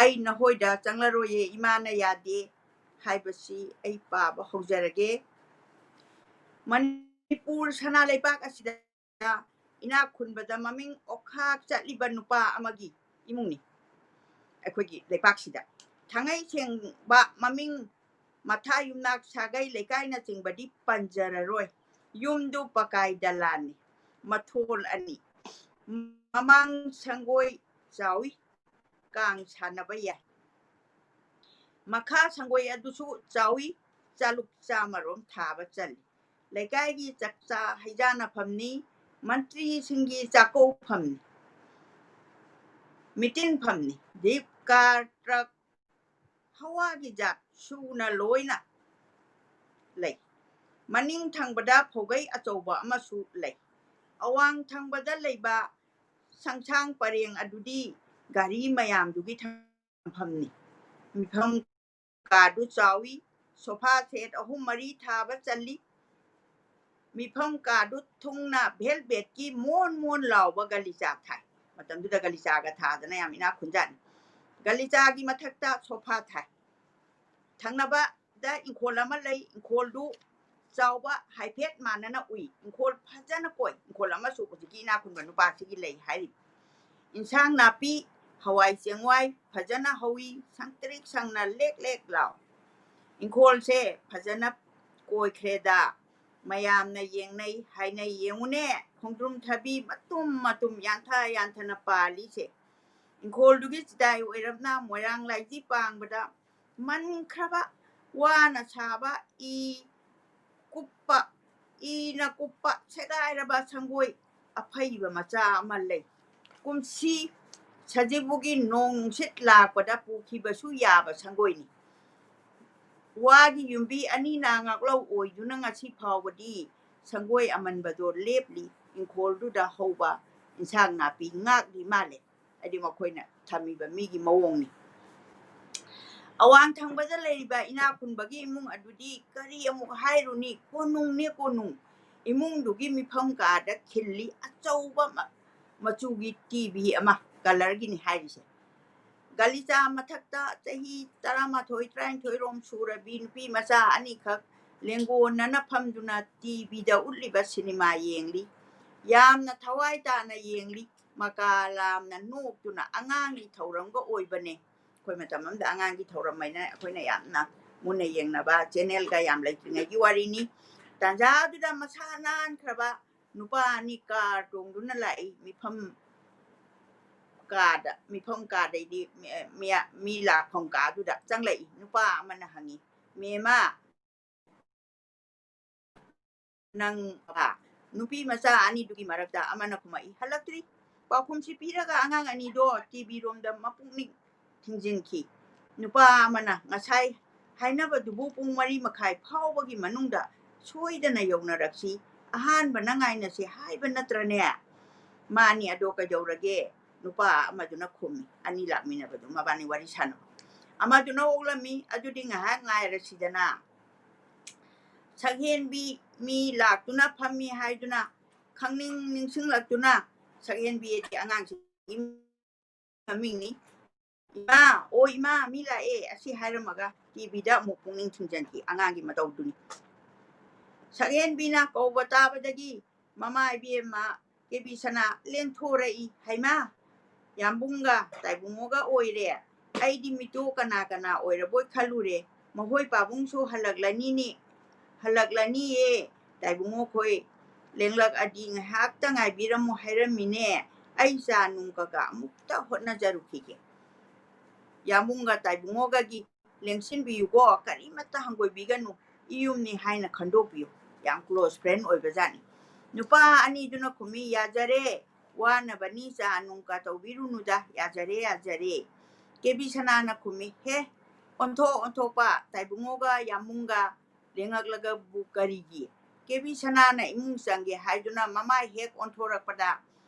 "ꯑꯩ ꯅꯈꯣꯏꯗ ꯆꯪꯂꯔꯣꯏꯌꯦ, ꯏꯃꯥꯅ ꯌꯥꯗꯦ" ꯍꯥꯏꯕꯁꯤ ꯑꯩ ꯄꯥꯕ ꯍꯧꯖꯔꯒꯦ꯫ ꯃꯅꯤꯄꯨꯔ ꯁꯅꯥ ꯂꯩꯕꯥꯛ ꯑꯁꯤꯗ ꯏꯅꯥꯛ ꯈꯨꯟꯕꯗ ꯃꯃꯤꯡ ꯑꯣꯛꯈꯥꯛ ꯆꯠꯂꯤꯕ ꯅꯨꯄꯥ ꯑꯃꯒꯤ ꯏꯃꯨꯡꯅꯤ꯫ ꯑꯩꯈꯣꯏꯒꯤ ꯂꯩꯄꯥꯛꯁꯤꯗ ꯊꯥꯡꯉꯩ ꯁꯦꯡꯕ ꯃꯃꯤꯡ ꯃꯊꯥ ꯌꯨꯝꯅꯥꯛ ꯁꯥꯒꯩ ꯂꯩꯀꯥꯏꯅꯆꯤꯡꯕꯗꯤ ꯄꯟꯖꯔꯔꯣꯏ꯫ ꯌꯨꯝꯗꯨ ꯄꯀꯥꯏ ꯗꯂꯥꯟꯅꯤ꯫ ꯃꯊꯣꯜ ꯑꯅꯤ꯫ ꯃꯃꯥꯡ ꯁꯪꯒꯣꯏ ꯆꯥꯎꯏ꯫ ꯀꯥꯡ ꯁꯥꯟꯅꯕ ꯌꯥꯏ꯫ ꯃꯈꯥ ꯁꯪꯒꯣꯏ ꯑꯗꯨꯁꯨ ꯆꯥꯎꯏ꯫ ꯆꯥꯂꯨꯛ ꯆꯥꯃꯔꯣꯝ ꯊꯥꯕ ꯆꯜꯂꯤ꯫ ꯂꯩꯀꯥꯏꯒꯤ ꯆꯥꯛꯆꯥ ꯍꯩꯖꯥꯟꯅꯐꯝꯅꯤ꯫ ꯃꯟꯇ꯭ꯔꯤꯁꯤꯡꯒꯤ ꯆꯥꯛꯀꯧꯐꯝꯅꯤ꯫ ꯃꯤꯇꯤꯟꯐꯝꯅꯤ꯫ ꯖꯤꯞ, ꯀꯥꯔ, ꯇ꯭ꯔꯛ, ꯍꯋꯥꯒꯤ ꯖꯥꯠ ꯁꯨꯅ ꯂꯣꯏꯅ ꯂꯩ꯫ ꯃꯅꯤꯡ ꯊꯪꯕꯗ ꯐꯧꯒꯩ ꯑꯆꯧꯕ ꯑꯃꯁꯨ ꯂꯩ꯫ ꯑꯋꯥꯡ ꯊꯪꯕꯗ ꯂꯩꯕ ꯁꯪꯁꯥꯡ ꯄꯔꯦꯡ ꯑꯗꯨꯗꯤ ꯒꯥꯔꯤ ꯃꯌꯥꯝꯗꯨꯒꯤ ꯊꯝꯐꯝꯅꯤ꯫ ꯃꯤꯐꯝ ꯀꯥꯗꯨ ꯆꯥꯎꯏ꯫ ꯁꯣꯐꯥ ꯁꯦꯠ ꯑꯍꯨꯝ ꯃꯔꯤ ꯊꯥꯕ ꯆꯜꯂꯤ꯫ ꯃꯤꯐꯝ ꯀꯥꯗꯨ ꯊꯨꯡꯅ ꯚꯦꯜꯚꯦꯠꯀꯤ ꯃꯣꯟ ꯃꯣꯟ ꯂꯥꯎꯕ ꯒꯂꯤꯆꯥ ꯊꯥꯏ꯫ ꯃꯇꯝꯗꯨꯗ ꯒꯂꯤꯆꯥꯒ ꯊꯥꯗꯅ ꯌꯥꯝ ꯏꯅꯥꯛ ꯈꯨꯟꯖꯥꯠꯅꯤ꯫ ꯒꯂꯤꯆꯥꯒꯤ ꯃꯊꯛꯇ ꯁꯣꯐꯥ ꯊꯥꯏ꯫ ꯊꯪꯅꯕꯗ ꯏꯪꯈꯣꯜ ꯑꯃ ꯂꯩ꯫ ꯏꯪꯈꯣꯜꯗꯨ ꯆꯥꯎꯕ ꯍꯥꯏꯐꯦꯠ ꯃꯥꯟꯅꯅ ꯎꯏ꯫ ꯏꯪꯈꯣꯜ ꯐꯖꯅ ꯀꯣꯏ꯫ ꯏꯪꯈꯣꯜ ꯑꯃꯁꯨ ꯍꯧꯖꯤꯛꯀꯤ ꯏꯅꯥꯛ ꯈꯨꯟꯕ ꯅꯨꯄꯥꯁꯤꯒꯤ ꯂꯩ ꯍꯥꯏꯔꯤꯕ꯫ ꯏꯟꯁꯥꯡ ꯅꯥꯄꯤ, ꯍꯋꯥꯏ ꯆꯦꯡꯋꯥꯏ ꯐꯖꯅ ꯍꯧꯏ, ꯁꯪꯇ꯭ꯔꯤꯛ ꯁꯪꯅ ꯂꯦꯛ ꯂꯦꯛ ꯂꯥꯎ꯫ ꯏꯪꯈꯣꯜꯁꯦ ꯐꯖꯅ ꯀꯣꯏꯈ꯭ꯔꯦꯗ꯫ ꯃꯌꯥꯝꯅ ꯌꯦꯡꯅꯩ, ꯍꯥꯏꯅꯩ, "ꯌꯦꯡꯉꯨꯅꯦ, ꯈꯣꯡꯗ꯭ꯔꯨꯝ ꯊꯕꯤ ꯃꯇꯨꯝ ꯃꯇꯨꯝ ꯌꯥꯟꯊ ꯌꯥꯟꯊꯅ ꯄꯥꯜꯂꯤꯁꯦ"꯫ ꯏꯪꯈꯣꯜꯗꯨꯒꯤ ꯆꯤꯗꯥꯏ ꯑꯣꯏꯔꯞꯅ ꯃꯣꯏꯔꯥꯡ ꯂꯥꯏꯖꯤ ꯄꯥꯡꯕꯗ ꯃꯟꯈ꯭ꯔꯕ ꯋꯥꯅ ꯁꯥꯕ ꯏ ꯀꯨꯞꯄ ꯏ ꯅ ꯀꯨꯞꯄ ꯁꯦꯒꯥꯏꯔꯕ ꯁꯪꯒꯣꯏ ꯑꯐꯩꯕ ꯃꯆꯥ ꯑꯃ ꯂꯩ꯫ ꯀꯨꯝꯁꯤ ꯁꯖꯤꯕꯨꯒꯤ ꯅꯣꯡ ꯅꯨꯡꯁꯤꯠ ꯂꯥꯛꯄꯗ ꯄꯨꯈꯤꯕꯁꯨ ꯌꯥꯕ ꯁꯪꯒꯣꯏꯅꯤ꯫ ꯋꯥꯒꯤ ꯌꯨꯝꯕꯤ ꯑꯅꯤꯅ ꯉꯥꯛꯂꯧ ꯑꯣꯏꯗꯨꯅ ꯉꯁꯤ ꯐꯥꯎꯕꯗꯤ ꯁꯪꯒꯣꯏ ꯑꯃꯟꯕꯗꯣ ꯂꯦꯞꯂꯤ꯫ ꯏꯪꯈꯣꯜꯗꯨꯗ ꯍꯧꯕ ꯏꯟꯁꯥꯡ ꯅꯥꯄꯤ ꯉꯥꯛꯂꯤ ꯃꯥꯜꯂꯦ꯫ ꯍꯥꯏꯗꯤ ꯃꯈꯣꯏꯅ ꯊꯝꯃꯤꯕ ꯃꯤꯒꯤ ꯃꯑꯣꯡꯅꯤ꯫ ꯑꯋꯥꯡ ꯊꯪꯕꯗ ꯂꯩꯔꯤꯕ ꯏꯅꯥꯛ ꯈꯨꯟꯕꯒꯤ ꯏꯃꯨꯡ ꯑꯗꯨꯗꯤ ꯀꯔꯤ ꯑꯃꯨꯛ ꯍꯥꯏꯔꯨꯅꯤ, ꯀꯣꯅꯨꯡꯅꯦ ꯀꯣꯅꯨꯡ꯫ ꯏꯃꯨꯡꯗꯨꯒꯤ ꯃꯤꯐꯝ ꯀꯥꯗ ꯈꯤꯜꯂꯤ ꯑꯆꯧꯕ ꯃ-, ꯃꯆꯨꯒꯤ ꯇꯤ ꯚꯤ ꯑꯃ, ꯀꯂꯔꯒꯤꯅꯤ ꯍꯥꯏꯔꯤꯁꯦ꯫ ꯒꯂꯤꯆꯥ ꯃꯊꯛꯇ ꯆꯍꯤ ꯇꯔꯥꯃꯥꯊꯣꯏ, ꯇꯔꯥꯅꯤꯊꯣꯏ ꯔꯣꯝ ꯁꯨꯔꯕꯤ ꯅꯨꯄꯤ ꯃꯆꯥ ꯑꯅꯤꯈꯛ ꯂꯦꯡꯒꯣꯟꯅꯅ ꯐꯝꯗꯨꯅ ꯇꯤ ꯚꯤꯗ ꯎꯠꯂꯤꯕ ꯁꯤꯅꯦꯃꯥ ꯌꯦꯡꯂꯤ꯫ ꯌꯥꯝꯅ ꯊꯋꯥꯏ ꯇꯥꯅ ꯌꯦꯡꯂꯤ꯫ ꯃꯀꯥ ꯂꯥꯝꯅ ꯅꯣꯛꯇꯨꯅ ꯑꯉꯥꯡꯒꯤ ꯊꯧꯔꯝꯒ ꯑꯣꯏꯕꯅꯦ꯫ ꯑꯩꯈꯣꯏ ꯃꯇꯝ ꯑꯃꯗ ꯑꯉꯥꯡꯒꯤ ꯊꯧꯔꯝ ꯍꯥꯏꯅ ꯑꯩꯈꯣꯏꯅ ꯌꯥꯝꯅ ꯃꯨꯟꯅ ꯌꯦꯡꯅꯕ ꯆꯦꯅꯦꯜꯒ ꯌꯥꯝ ꯂꯩꯇ꯭ꯔꯤꯉꯩꯒꯤ ꯋꯥꯔꯤꯅꯤ꯫ ꯇꯥꯟꯖꯥꯗꯨꯗ ꯃꯁꯥ ꯅꯥꯟꯈ꯭ꯔꯕ ꯅꯨꯄꯥ ꯑꯅꯤ ꯀꯥꯔ ꯇꯣꯡꯗꯨꯅ ꯂꯥꯛꯏ꯫ ꯃꯤꯐꯝ ꯀꯥꯗ, ꯃꯤꯐꯝ ꯀꯥꯗꯩꯗꯤ ꯃꯤ, ꯃꯤ, ꯃꯤ ꯂꯥꯛꯐꯝ ꯀꯥꯗꯨꯗ ꯆꯪꯂꯛꯏ꯫ ꯅꯨꯄꯥ ꯑꯃꯅ ꯍꯪꯉꯤ, "ꯃꯦꯃꯥ, ꯅꯪ?" ꯅꯨꯄꯤ ꯃꯆꯥ ꯑꯅꯤꯗꯨꯒꯤ ꯃꯔꯛꯇ ꯑꯃꯅ ꯈꯨꯝꯃꯛꯏ, "ꯍꯜꯂꯛꯇ꯭ꯔꯤ꯫" ꯄꯥꯎꯈꯨꯝꯁꯤ ꯄꯤꯔꯒ ꯑꯉꯥꯡ ꯑꯅꯤꯗꯣ ꯇꯤ ꯚꯤ ꯔꯣꯝꯗ ꯃꯄꯨꯛꯅꯤꯡ ꯊꯤꯡꯖꯤꯟꯈꯤ꯫ ꯅꯨꯄꯥ ꯑꯃꯅ, "ꯉꯁꯥꯏ ꯍꯥꯏꯅꯕꯗꯨꯕꯨ ꯄꯨꯡ ꯃꯔꯤ ꯃꯈꯥꯏ ꯐꯥꯎꯕꯒꯤ ꯃꯅꯨꯡꯗ ꯁꯣꯏꯗꯅ ꯌꯧꯅꯔꯛꯁꯤ, ꯑꯍꯥꯟꯕꯅ ꯉꯥꯏꯅꯁꯤ ꯍꯥꯏꯕ ꯅꯠꯇ꯭ꯔꯅꯦ?" "ꯃꯥꯅꯤ, ꯑꯗꯣ ꯀꯩꯗꯧꯔꯒꯦ?" ꯅꯨꯄꯥ ꯑꯃꯗꯨꯅ ꯈꯨꯝꯃꯤ, ꯑꯅꯤ ꯂꯥꯛꯃꯤꯟꯅꯕꯗꯨ ꯃꯕꯥꯅꯤ ꯋꯥꯔꯤ ꯁꯥꯟꯅꯕ꯫ ꯑꯃꯗꯨꯅ ꯑꯣꯛꯂꯝꯃꯤ, "ꯑꯗꯨꯗꯤ ꯉꯥꯏꯍꯥꯛ ꯉꯥꯏꯔꯁꯤꯗꯅ꯫" ꯁꯛꯍꯦꯟꯕꯤ ꯃꯤ ꯂꯥꯛꯇꯨꯅ ꯐꯝꯃꯤ ꯍꯥꯏꯗꯨꯅ ꯈꯪꯅꯤꯡ ꯅꯤꯡꯁꯤꯡꯂꯛꯇꯨꯅ, ꯁꯛꯍꯦꯟꯕꯤ ꯑꯗꯤ ꯑꯉꯥꯡꯁꯤꯒꯤ ꯃꯃꯤꯡꯅꯤ꯫ "ꯏꯃꯥ, ꯑꯣ ꯏꯃꯥ, ꯃꯤ ꯂꯥꯛꯑꯦ" ꯑꯁꯤ ꯍꯥꯏꯔꯝꯃꯒ ꯇꯤ ꯚꯤꯗ ꯑꯃꯨꯛ ꯄꯨꯛꯅꯤꯡ ꯊꯤꯡꯖꯤꯟꯈꯤ꯫ ꯑꯉꯥꯡꯒꯤ ꯃꯇꯧꯗꯨꯅꯤ꯫ ꯁꯛꯍꯦꯟꯕꯤꯅ ꯀꯧꯕ ꯇꯥꯕꯗꯒꯤ ꯃꯃꯥ ꯏꯕꯦꯝꯃ ꯀꯦꯕꯤ ꯁꯅꯥ ꯂꯦꯡꯊꯣꯔꯛꯏ꯫ "ꯍꯩꯃꯥ, ꯌꯥꯝꯕꯨꯡꯒ ꯇꯥꯏꯕꯨꯡꯉꯣꯒ ꯑꯣꯏꯔꯦ꯫ ꯑꯩꯗꯤ ꯃꯤꯇꯣ ꯀꯅꯥ ꯀꯅꯥ ꯑꯣꯏꯔꯕꯣꯏ ꯈꯜꯂꯨꯔꯦ꯫ ꯃꯈꯣꯏ ꯄꯥꯕꯨꯡꯁꯨ ꯍꯜꯂꯛꯂꯅꯤꯅꯦ, ꯍꯜꯂꯛꯂꯅꯤꯌꯦ꯫ ꯇꯥꯏꯕꯨꯡꯉꯣ ꯈꯣꯏ ꯂꯦꯡꯂꯛꯑꯗꯤ ꯉꯥꯏꯍꯥꯛꯇ ꯉꯥꯏꯕꯤꯔꯝꯃꯨ ꯍꯥꯏꯔꯝꯃꯤꯅꯦ꯫ ꯑꯩ ꯆꯥ ꯅꯨꯡ ꯀꯀꯥ ꯑꯃꯨꯛꯇ ꯍꯣꯠꯅꯖꯔꯨꯈꯤꯒꯦ꯫ ꯌꯥꯝꯕꯨꯡꯒ ꯇꯥꯏꯕꯨꯡꯉꯣꯒꯒꯤ ꯂꯦꯡꯁꯤꯟꯕꯤꯌꯨꯀꯣ, ꯀꯔꯤꯃꯠꯇ ꯍꯪꯒꯣꯏꯕꯤꯒꯅꯨ, ꯏꯌꯨꯝꯅꯤ ꯍꯥꯏꯅ ꯈꯟꯗꯣꯛꯄꯤꯌꯨ"꯫ ꯌꯥꯝ close friend ꯑꯣꯏꯕꯖꯥꯠꯅꯤ꯫ ꯅꯨꯄꯥ ꯑꯅꯤꯗꯨꯅ ꯈꯨꯝꯃꯤ, "ꯌꯥꯖꯔꯦ, ꯋꯥꯅꯕꯅꯤ, ꯆꯥ ꯅꯨꯡꯒ ꯇꯧꯕꯤꯔꯨꯅꯨꯗ, ꯌꯥꯖꯔꯦ, ꯌꯥꯖꯔꯦ꯫" ꯀꯦꯕꯤ ꯁꯅꯥꯅ ꯈꯨꯝꯃꯤ, "ꯍꯦ, ꯑꯣꯟꯊꯣꯛ ꯑꯣꯟꯊꯣꯛꯄ, ꯇꯥꯏꯕꯨꯡꯉꯣꯒ ꯌꯥꯝꯕꯨꯡꯒ ꯂꯦꯡꯉꯛꯂꯒꯕꯨ ꯀꯔꯤꯒꯤ?" ꯀꯦꯕꯤ ꯁꯅꯥꯅ ꯏꯃꯨꯡ ꯆꯪꯒꯦ ꯍꯥꯏꯗꯨꯅ ꯃꯃꯥꯏ ꯍꯦꯛ ꯑꯣꯟꯊꯣꯔꯛꯄꯗ,